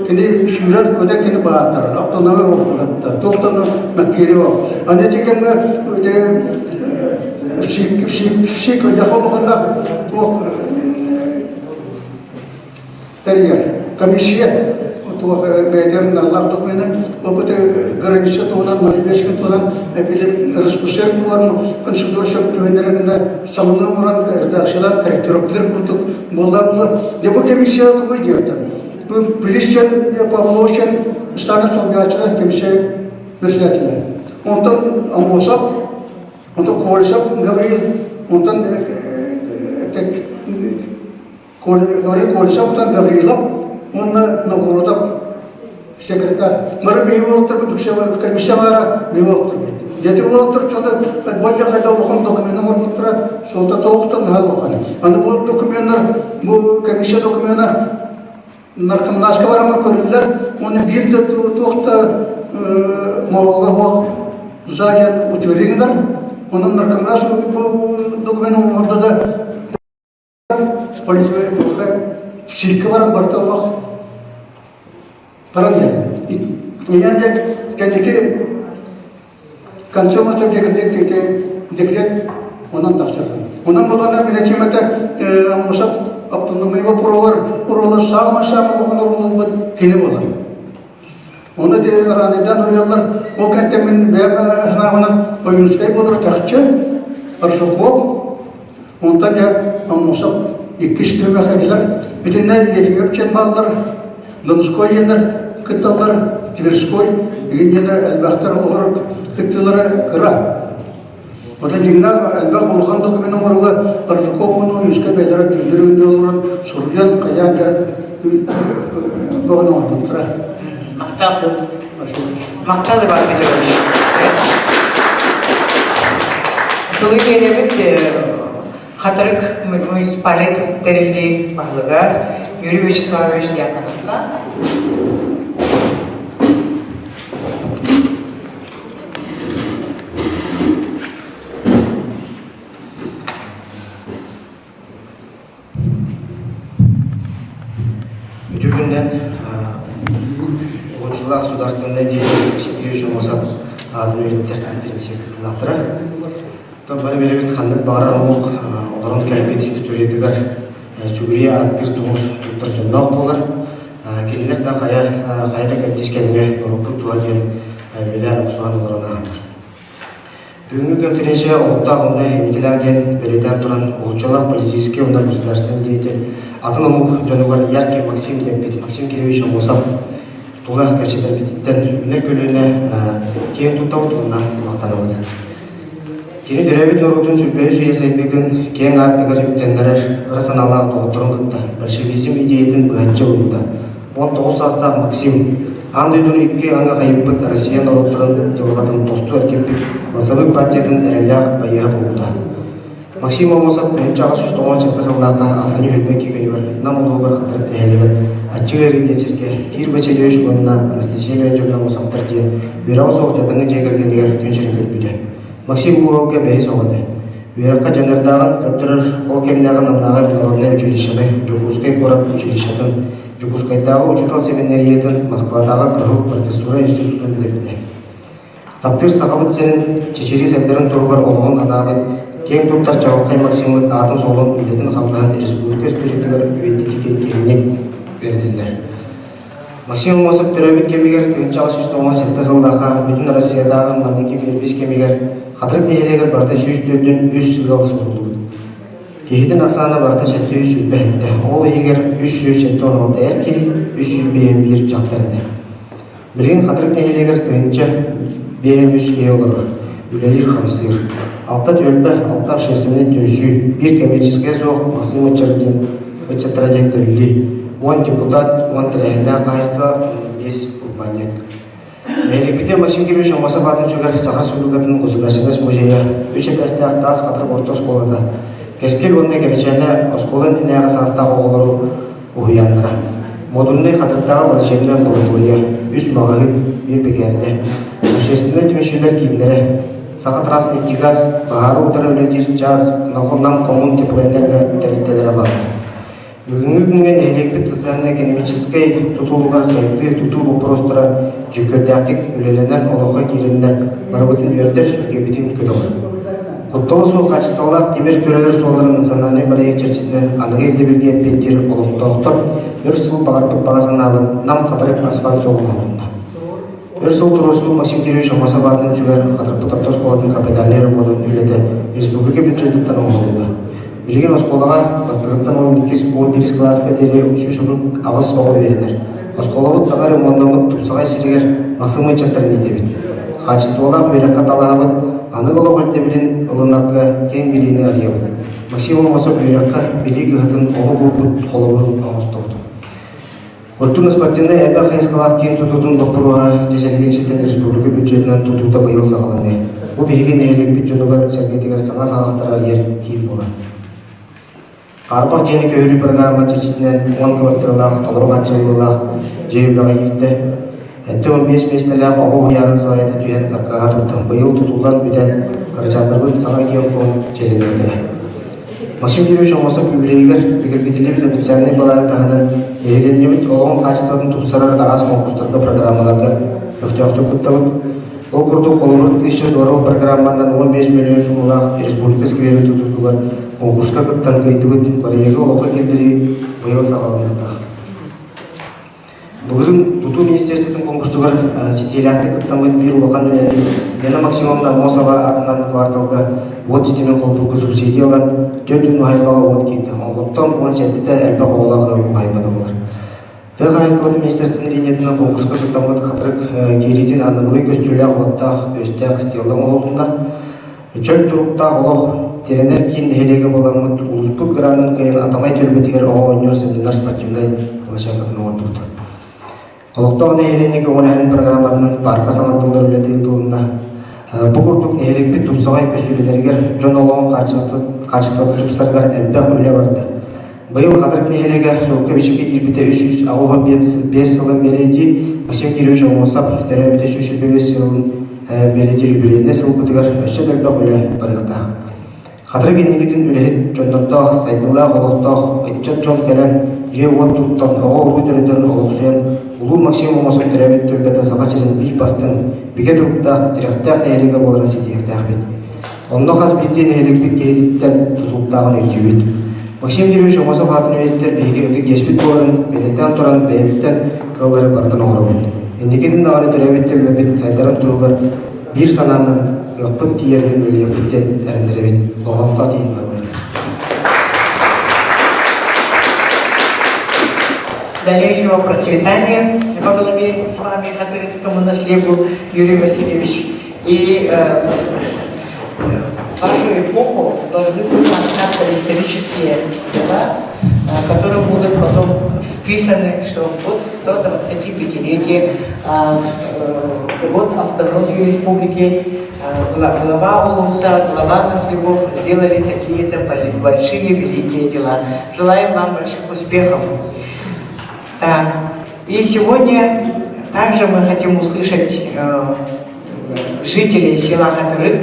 кини сүүрэр көтөр кини бааттар автономия буолбуттар туохтан материал аны ити кэмҥэ ити шик яхолуханна туох тэрийэр комиссия туох бэйэтин наллаах докумена опыты граница туһунан манипуляция туһунан билим распусер туһунан консультация түһэннэринэ салонун оҥорон редакциялар корректировкалар курдук буоллар дьэ бу комиссия тугуй диэбитэ бу Плещен Павловичен Сталин солбуйааччылар комиссия председателэ. Онтон Аммосов, онтон Колесов Гаврил, онтон Гаврил Колесовтан Гаврилов уонна Новгородов секретарь. Бары биһи уолаттарбыт үксэ комиссия баара биһи уолаттарбыт. Дети уолаттар чода болля хайда улахан документ оҥорбуттара суолта тоҕуттан наһаа улахан. Аны бу докуменнар бу комиссия докумена наркомнаска барама көрүллэр уонна биир да туох да моһолго суох сзади утвердилер. Онон наркомнас документ оҥордо да полиция сиркэ баран барта олох баран иһэр. Ийэн дек кэнники консуматор декрет декрет онон тахсар. Онон булана билэтимэтэ Аммосов автономия боппуруолар уруолар саамай-саамай улахан оруолбут кини буолар. Оны те араныйдан уруйаллар ол кэнтэн мин бэйэм санаабынан Ойуунскай буолар чахчы Аршаков Онтон дьэ Аммосов иккис түһүмэххэ кэлэр. Итиннэ Ефимов диэн бааллар, Донской диэннэр кытталлар, Тверской игин диэннэр элбэхтэр олор кыттыылара кыра. Оттон дьиҥнээх элбэх улахан документ оҥорууга Баржаков уонна Ойуунскай бэйэлэрэ түүннэри үрдүнэн олорон суруйан хайаан дьэ бөҕөнү оҥорбуттара. Махтал. Махтал Иван Петрович. Тылы биэрэбит Хатырык муниципальнай тэриллии баһылыгар Юрий Вячеславович Дьяконовка. Үтүө күнүнэн Уһулуччулаах государственнай деятель Алексей Кириллович Аммосов аатын үйэтитэр конференция кыттыылаахтара. Оттон бары билэбит ханнык баҕарар омук олорон кэлбит историятыгар чугуруйа ааттыыр тумус туттар дьонноох буолар. Кинилэр да хайа хайа да кэрдиис кэмҥэ норуоппут туһа диэн үлэлээн охсуһан олорон ааһаллар. Бүгүҥҥү конференция олуктаах уонна инникилээх диэн бэлиэтээн туран, Уһулуччулаах полицейский уонна государственный деятель атын омук дьонугар Яркий Максим дэппит Максим Кириллович Аммосов тула кэпсэтэрбититтэн үүнэр көлүөнэ киэн туттабыт уонна махтанабыт. Кини төрөөбүт норуотун сүрбэһис үйэ сайдыытын киэҥ аартыгар үктэннэрэр ыра санаалаах доҕотторун кытта большевизм идеятын быһаччы ылбыта. 19 саастаах Максим аан дойдуну икки аҥы хайыппыт Россия норуоттарын дьылҕатын тосту эргиппит Лосовой партиятын эрэллээх байыаһа буолбута. Максим Аммосов 1897 сыллаахха ахсынньы 22 күнүгэр Нам улууһугар Хатырык нэһилиэгэр Аччыгый Эргиэн сиргэ Кир Васильевич уонна Анастасия Леонтьевна Аммосовтар диэн үөрэҕэ суох дьадаҥы дьиэ кэргэнигэр күн сирин көрбүтэ. Максим бу ыалга бэһис оҕо этэ. Үөрэххэ дьаныардааҕын көрдөрөр ол кэмнээҕи Намнааҕы народнай училищены, Дьокуускай куорат училищетын, Дьокуускайдааҕы учуутал семинариятын, Москватааҕы Кыһыл профессура институтун бүтэрбитэ. Таптыыр Сахабыт сирин чэчирии сайдарын туһугар олоҕун анаабыт, киэҥ туттар чаҕылхай Максиммыт аатын-суолун, үлэтин-хамнаһын республика историятыгар үйэтитиигэ киэҥник үөрэтиллэр. Максим Аммосов төрөөбүт кэмигэр 1897 сыллаахха Бүтүн Россиятааҕы маннык биэрбис кэмигэр Хатырык нэһилиэгэр барыта 104 үс ыал суруллубут. Киһитин ахсаана барыта 727, ол иһигэр 376 эр киһи, 351 дьахтар этэ. Билигин Хатырык нэһилиэгэр 1053 киһи олорор, үлэлиир-хамсыыр. Алта түөлбэ, алта общественнай түмсүү, биир коммерческайа суох Максим ыччата диэн ыччаттара диэн тэриллии, 10 депутат, 10 тэрээһиннээх хаһаайыстыба, 5 урбаанньыт. Нэһилиэкпитин Максим Кириллович Аммосов аатын сүгэр Саха Республикатын Государственнай музейа үс этээстээх таас хатырык орто оскуолата, Кэскил уонна Кэрэчээнэ оскуола иннинээҕи саастаах оҕолору уһуйааннара, модульнай хатырыктааҕы врачебнай амбулатория, үс маҕаһыын, биир бэкээринэ, общественнай түмсүүлэр кииннэрэ, Саха Транснефтегаз, баһаары утары үлэлиир чаас, Нам Коммун теплоэнерго тэрилтэлэрэ бааллар. Бүгүҥҥү күҥҥэ нэһилиэкпит социально-экономическай тутулугар сайдыы, тутуу боппуруостара дьүккүөрдээхтик үлэлэнэн олоххо киирэннэр барыбытын үөрдэр, сүргэбитин көтөҕөр. Куттала суох хаачыстыбалаах тимир көлөлөр суолларын национальнай бырайыак чэрчитинэн аныгы ирдэбилгэ эппиэттиир олохтоохтор өр сыл баҕарбыт баҕа санаабыт Нам Хатырык асфальт суола оҥоһулунна. Өр сыл туруорсубут Максим Кириллович Аммосов аатын сүгэр Хатырыкпыт орто оскуолатын капитальнай ремонун үлэтэ республика бюджетыттан оҥоһулунна. Билигин оскуолаҕа бастакыттан 11 кылааска диэри 138 оҕо үөрэнэр. Оскуолабыт саҥа ремоннаммыт тупсаҕай сиригэр Махсым ыччаттарын иитэбит. хаачыстыбалаах үөрэххэ талаһабыт, аныгы олох ирдэбилин ылынарга киэҥ билиини арыйабыт. Максим Аммосов үөрэххэ билии кыһатын олук уурбут холобурун оҥостобут. Культурно-спортивнай элбэх хайысхалаах киин тутуутун боппуруоһа дьэ ситэн республика бюджетынан тутуута быйыл саҕаланыа. Бу биһиги нэһилиэкпит дьонугар-сэргэтигэр саҥа саҕахтары арыйар киин буолар. Хаарбах дьиэни көһөрүү программа чэрчитинэн 10 квартиралаах толору хааччыллыылаах дьиэ үлэҕэ киирдэ. 75 миэстэлээх оҕо уһуйаанын салайата түһэн каркаһа туттан быйыл тутуллан бүтэн кырачааннарбыт саҥа киэҥ-куоҥ дьиэлэниэхтэрэ. Максим Юрьевич Оҥосов юбилейыгар бигэргэтиллибит официальнай былааны таһынан нэһилиэнньэбит олоҕун хаачыстыбатын тупсарар араас конкурстарга, программаларга көхтөөхтүк кыттабыт. Ол курдук, холобур, Тысяча дворов программанан 15 миллион суммалаах республика скверин тутуутугар конкурска кыттан кыайдыбыт, бырайыагы олоххо киллэрии быйыл саҕаланыахтаах. Былырыын тутуу министерствотын конкурсугар ситиилээхтик кыттаммыт биир улахан үлэни Лена Максимовна Аммосова аатынан кварталга уот ситимин холбуурга субсидия ылан, 4 уһайбаҕа уот киирдэ. Олортон 17-тэ элбэх оҕолоох ыал уһайбата буолар. Тыа хаһаайыстыбатын министерствотын линиятынан конкурска кыттаммыт хатырык киириитин аныгылыы көстүүлээх уоттаах, күөстээх стелла оҥоһулунна. Чөл туруктаах олох тирэнэр киин нэһилиэгэ буоламмыт улууспут гранын кыайан Атамай түөлбэтигэр оҕо оонньуур сынньанар спортивнай площадкатын оҥордубут. Олохтоох нэһилиэнньэ көҕүлээһин программатынан паарка саҥардыллар үлэтэ ыытылынна. Бу курдук нэһилиэкпит тупсаҕай көстүүлэригэр дьон олоҕун хаачыстыбата тупсарыгар элбэх үлэ барда. Быйыл Хатырык нэһилиэгэ сурукка-бичиккэ киирбитэ 385 сылын бэлиэтии Максим Кирович Аммосов төрөөбүтэ 125 сылын бэлиэтиир юбилейнай сылбытыгар өссө да элбэх үлэ барыахтаах. Хатырык инникитин үлэһит дьоннордоох, сайдыылаах олохтоох ыччат дьон кэлэн, дьиэ-уот туттан, оҕо-уруу төрөтөн олохсуйан, улуу Максим Аммосов төрөөбүт түөлбэтэ Саха сирин биир бастыҥ, бигэ туруктаах, тирэхтээх нэһилиэгэ буоларын ситиһиэхтээхпит. Онно хас биирдии нэһилиэкпит киһититтэн тутулуктааҕын өйдүүбүт. Максим Кирович Аммосов аатын үйэтитэр биһиги ытык иэспит буоларын бэлиэтээн туран бэйэбиттэн кыаллары барытын оҥоробут. Инникитин даҕаны төрөөбүт түөлбэбит сайдарын туһугар биир санаанан кыахпыт тиийэрин үлэлиэхпит диэн эрэннэрэбит. Болҕомто тиийин баҕалар. Дальнейшего процветания во главе с вами Хатыринскому наследию Юрий Васильевич. И вашу эпоху должны будут остаться исторические дела, которые будут потом вписаны, что вот 125-летие, год автономии республики, глава Улуса, глава Наслегов сделали такие-то большие, великие дела. Желаем вам больших успехов. Так. И сегодня также мы хотим услышать жителей села Хатырык,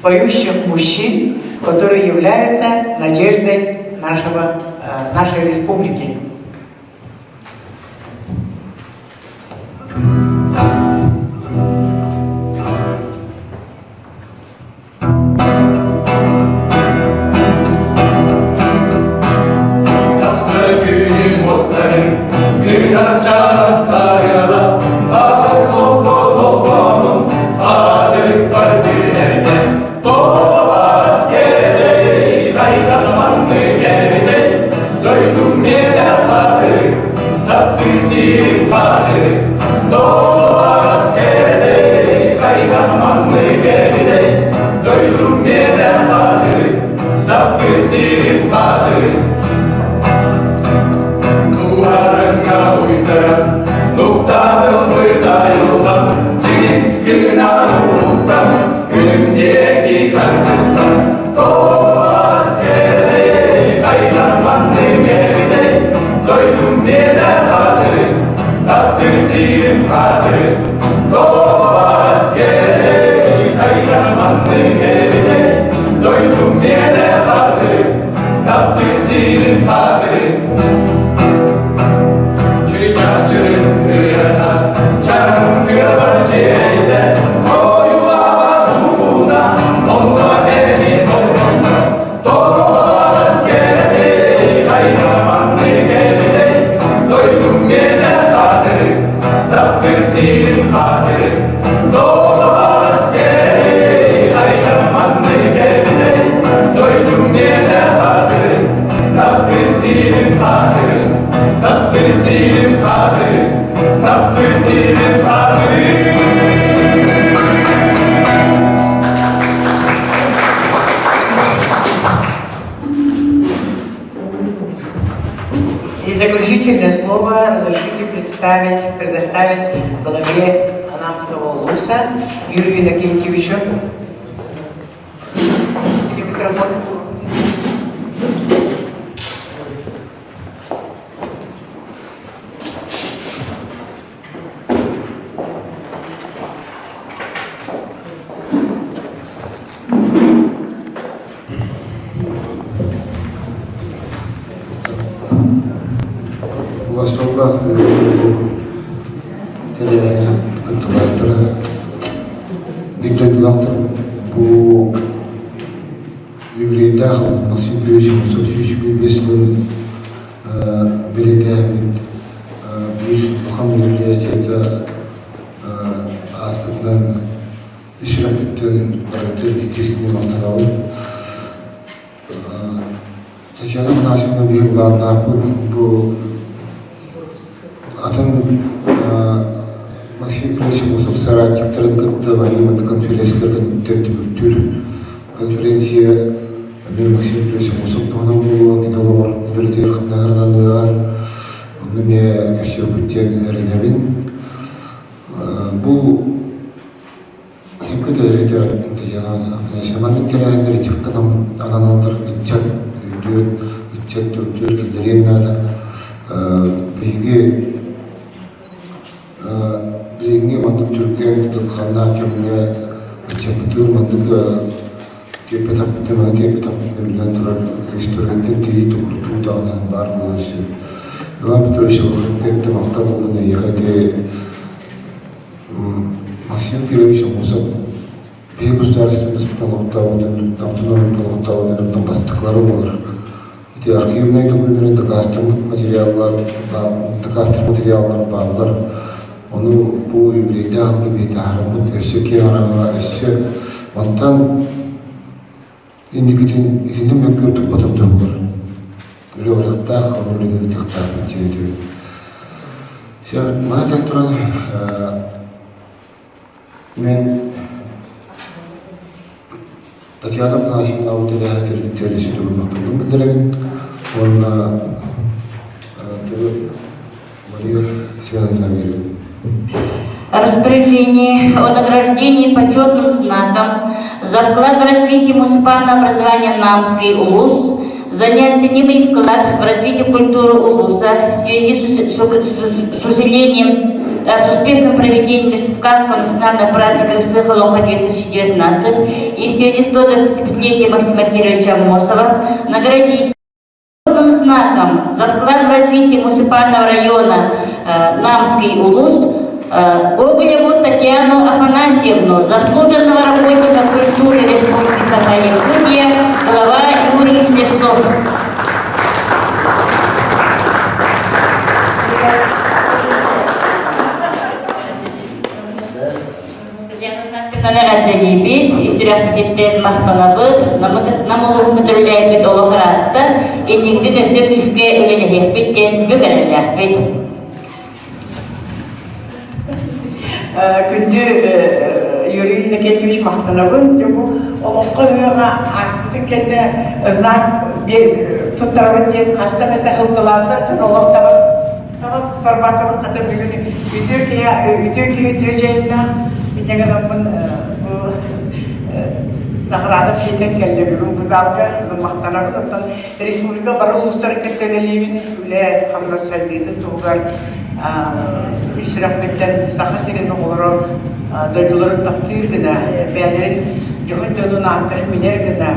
поющих мужчин, которые являются надеждой нашей республики. слово разрешите представить, предоставить главе Анамского улуса Юрию Иннокентьевичу. Микрофон. Улассаллаах тэрээһин кыттыылаахтара, биир дойдулаахтар бу юбилейдаах Максим Кириллович 925 сылын бэлиэтээһиммит биир улахан мероприятиета ааспытынан ис сүрэхпиттэн барытын иккистии махтанабын. Татьяна Афанасьевна биһиги былааннаахпыт бу атын Максим Кириллович соратниктарын кытта Владимир конференцияларын түмүктүүр конференция эмиэ Максим Кириллович туһунан буолуо кини олоҕор үлэтигэр ханнаһарынан онно эмиэ көрсүөхпүт диэн эрэнэбин. Бу Маннык тэрээһиннэр ыччакка анананнар ыччат өйдүөн, ыччат төрдүөр киллэриэн наада. Биһиги билиҥҥи маннык түргэн дьылҕаннаах кэмҥэ ыччаппытыгар маннык тиэппэтэхпитинэ, маны тиэппэтэхпитинэ биллэн турар историяттан тиий тукурутуу даҕаны баар буолуон сөп. Иван Петрович Олохтен махтал буоллун эйиэхэ ити Максим Кирович Аммосов биһиги государственность олохтообутун, автономия олохтообутун бастакылара буолар. Ити архивнай документарын дакаастаммыт материаллар, дакаастыр материаллар бааллар. Ону бу юбилейдаах кэбиһи таһаарбыт өссө киэҥ араҥаҕа өссө мантан инникитин итинник мөккүөр туппатын туһугар үлэ барыахтаах, ону үлэни ыытыахтаахпыт диэн этэбин. Маны этэн туран, мен Татьяна Афанасьевна тэрээһин тэрийситигэр махталбын биллэрэбин уонна тылы Мария Семеновна биэрэбин. Распоряжение о награждении почетным знаком за вклад в развитие муниципального образования Намский улус, за неоценимый вклад в развитие культуры улуса в связи с, с, с, с усилением с успешным проведением Республиканского национального праздника Сыхолоха 2019 и в связи с 125-летием Максима Кировича Аммосова наградить знаком за вклад в развитие муниципального района Намский улус Гоголеву Татьяну Афанасьевну, заслуженного работника культуры Республики Саха-Якутия, глава Юрий Слепцов. Эҕэрдэлиибит, сүрэхпититтэн махтанабыт, нам улууһун көтүрүлээбит олох ыраатта, инникитин өссө күүскэ үлэлэһиэхпит диэн бүк эрэллээхпит. Күндү Юрий Иннокентьевич махтанабын. Бу олоҥхо ыһыаҕа ааспытын кэннэ знак туттарабыт диэн хаста эмэтэ ылтылаатар дьон олох таба туттарбатыбыт хата бүгүн үтүө киһи үтүө киһи үтүө дьайыннаах инньэ гынаммын бу наҕараада киһитэн кэллэ бүгүн бу залга махтанабын оттон республика бары улуустарын кытта үлэлиибин үлэ хамнас сайдыытын туһугар үс сүрэхпиттэн Саха сирин оҕолоро дойдуларын таптыыр гына бэйэлэрин дьоһун дьонун ааттарын билэр гына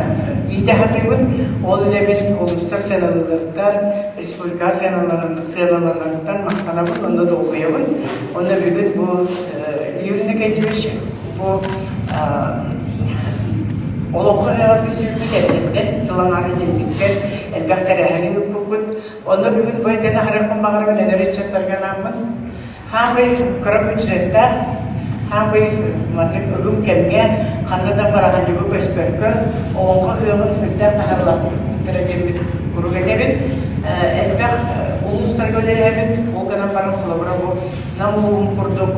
иитэ сатыыбын ол үлэбин улуустар сыаналыылларыттан республика сыаналанарыттан махтанабын онно долгуйабын онно бүгүн бу Юрий Иннокентьевич бу олоххо ыһыаҕар сүрбүт эрдэттэн сылаҥаары диэбиттэн элбэх тэрээһини ыыппыппыт онно бүгүн бу этэн аһарыахпын баҕарабын эдэр ыччаттарга анааммын хаамый кыра бюджеттээх хаамый маннык ыгым кэмҥэ ханна да бараһанньыгы көспөккө олоҥхо ыһыаҕын үрдээх таһаарылаахтара диэммит куруук этэбин элбэх улуустарга үлэлэһэбин ол гынан баран холобура бу Нам улууһун курдук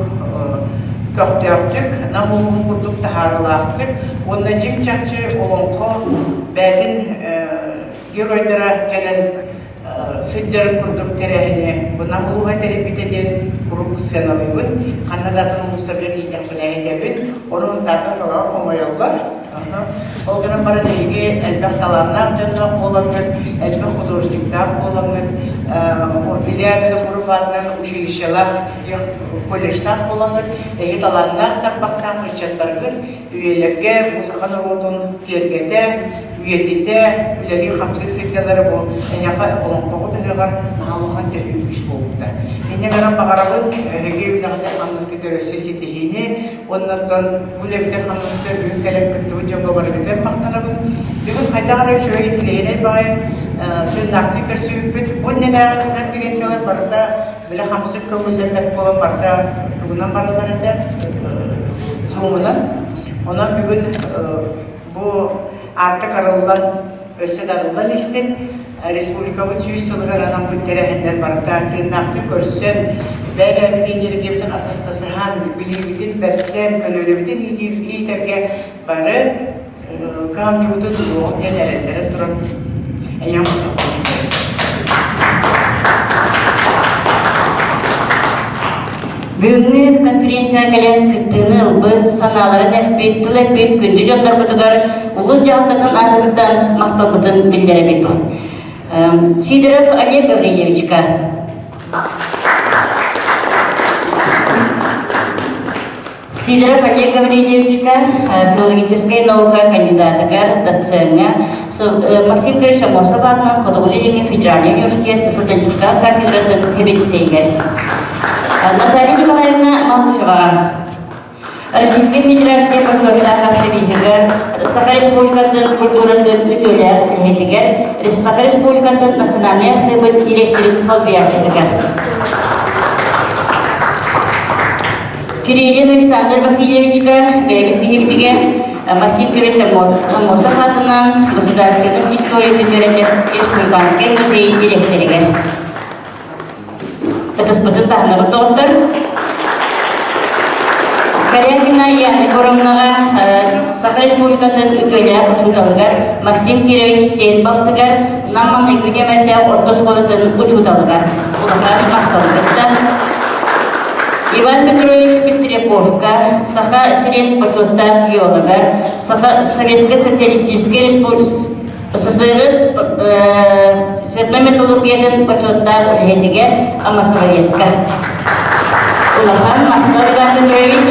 көхтөөхтүк, Нам улууһун курдук таһаарыылаахтык уонна дьиҥ-чахчы олоҥхо бэйэтин геройдара кэлэн. сылдьарын курдук тэрээһини бу Нам улууһа тэрийбитэ диэн куруук сыаналыыбын. Ханна да атын улуустарга тиийдэхпинэ этэбин. Ону Һунтаартан сороҕор хомойоллор. Ол гынан баран эһиги элбэх талааннаах дьонноох буолаҥҥыт, элбэх художниктаах буолаҥҥыт, Илья Винокуров аатынан училищелаах, колледжтаах буолаҥҥыт, эһиги талааннаах тарбахтаах ыччаттаргыт үйэлэргэ бу саха норуотун киэргэтэ, үйэтитэ, үлэлии-хамсыы сылдьаллара бу эһиэхэ олоҥхоҕут ыһыаҕар наһаа улахан төһүү күүс буолбута. Инньэ гынан баҕарабын эһиги үлэҕитин-хамнаскытыгар өссө ситиһиини уонна оттон бу үлэбитин-хамнаспытыгар бүгүн кэлэн кыттыбыт дьоҥҥо барыгытыгар махтанабын. Бүгүн хайдах эрэ үчүгэй интириэһинэй баҕайы тыыннаахтыы көрсүбүппүт. Бу иннинээҕи конференциялар барыта били хамсык көҥүллэммэт буолан барыта тугунан бараллар этэ зумунан. Онон бүгүн бу аартык арыллан, өссө да арыллан истин, республикабыт 100 сылыгар анаммыт тэрээһиннэр барыта тыыннаахтыы көрсөн, бэйэ-бэйэбитин энергиябытын атастасыһан, билиибитин бэрсэн, көлүөнэбитин иитэргэ бары кыһамньыбытын уруоҕун диэн эрэннэрэн туран эйэм Бүгүҥҥү конференцияҕа кэлэн кыттыыны ылбыт, санааларын эппит, тыл эппит күндү дьоннорбутугар улуус дьаһалтатын аатыттан махталбытын биллэрэбит. Сидоров Олег Гаврильевичка. Сидоров Олег Гаврильевичка, филологическай наука кандидатыгар, доцеҥҥа, Максим Кириллович Аммосов аатынан Хотугу-Илиҥҥи федеральнай университет журналистика кафедратын сэбиэдиссэйигэр. Наталья Николаевна Малышеваҕа, Российскай Федерация бочуоттаах активиһыгар, Саха Республикатын культуратын үтүөлээх үлэһитигэр, Саха Республикатын национальнай архыыбын директорын солбуйааччытыгар. Кириллин Александр Васильевичка бэйэбит биһибитигэр Максим Кирович Аммосов аатынан государственность историятын үөрэтэр Республиканскай музей дириэктэригэр. Ытыспытын таһынабыт доҕоттор. Корякина Яна Егоровнаҕа Саха Республикатын үтүөлээх учууталыгар Максим Кирович Сен балтыгар Нам маҥнайгы нүөмэрдээх орто оскуолатын учууталыгар улахан махталбыттан Иван Петрович Пестряковка Саха сирин бочуоттаах геологар Саха Советскай Социалистическай Республика СССР цветной металлургиятын бочуоттаах үлэһитигэр Амасовоедка. Улахан махтал Иван Петрович.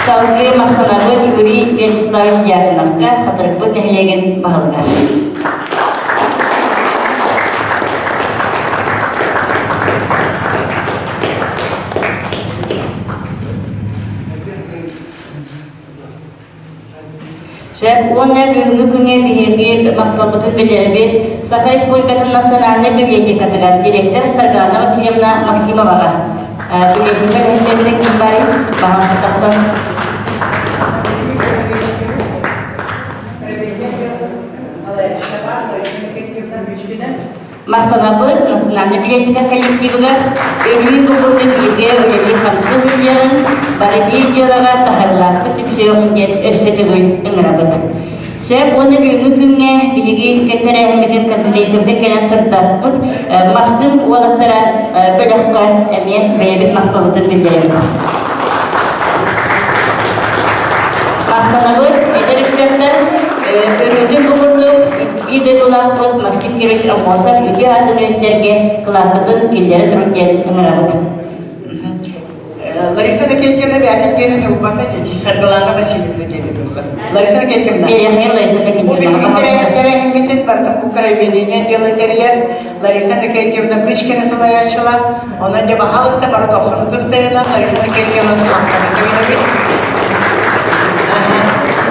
Салгыы махтанабыт Юрий Вячеславович Дьяконовка, Хатырыкпыт нэһилиэгин баһылыга. Сөп уонна бүгүҥҥү күҥҥэ биһиги махталбытын билэбит Саха Республикатын национальнай библиотекатыгар директор Саргана Васильевна Максимоваҕа. Библиотека үлэһиттэриттэн ким барый? Баһаалыста тахсан. Махтанабыт национальнай библиотека коллективыгар өрүү бу курдук бииргэ үлэлии-хамсыы сылдьарын, бары биир дьыалаҕа таһаарыылаахтык түмсүөҕүҥ диэн өссө төгүл ыҥырабыт. Сөп уонна бүгүҥҥү күҥҥэ биһиги тэрээһиммитин конференциябытын кэлэн сырдаппыт Махсым уолаттара бөлөххө эмиэ бэйэбит махталбытын биллэрэбит. Махтанабыт эдэр ыччаттар өрүүтүн бу курдук Биир дойдулаахпыт Максим Кирович Аммосов үтүө аатын үйэтитэргэ кылааккытын киллэрэ турун диэн ыҥырабыт. Лариса Накентьевна бэйэтин киэнин ылбата дии Саргылана Васильевна диэн ыллас. Лариса Накентьевна. Биэриэхэ Лариса Накентьевна. Тэрээһиммитин барытын бу краеведение отдела тэрийэр. Лариса Накентьевна Кычкина салайааччылаах. Онон дьэ баһаалыста бары 93 тыһынан Лариса Накентьевна махтанабыт.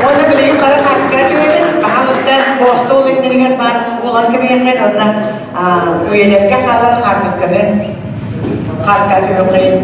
Уонна билигин бары хаартыскаҕа түһэбит. Баһаалыста бу остуол иннигэр баар буолан кэбиһиэххин уонна үйэлэргэ хаалар хаартысканы хааска түһүөххин.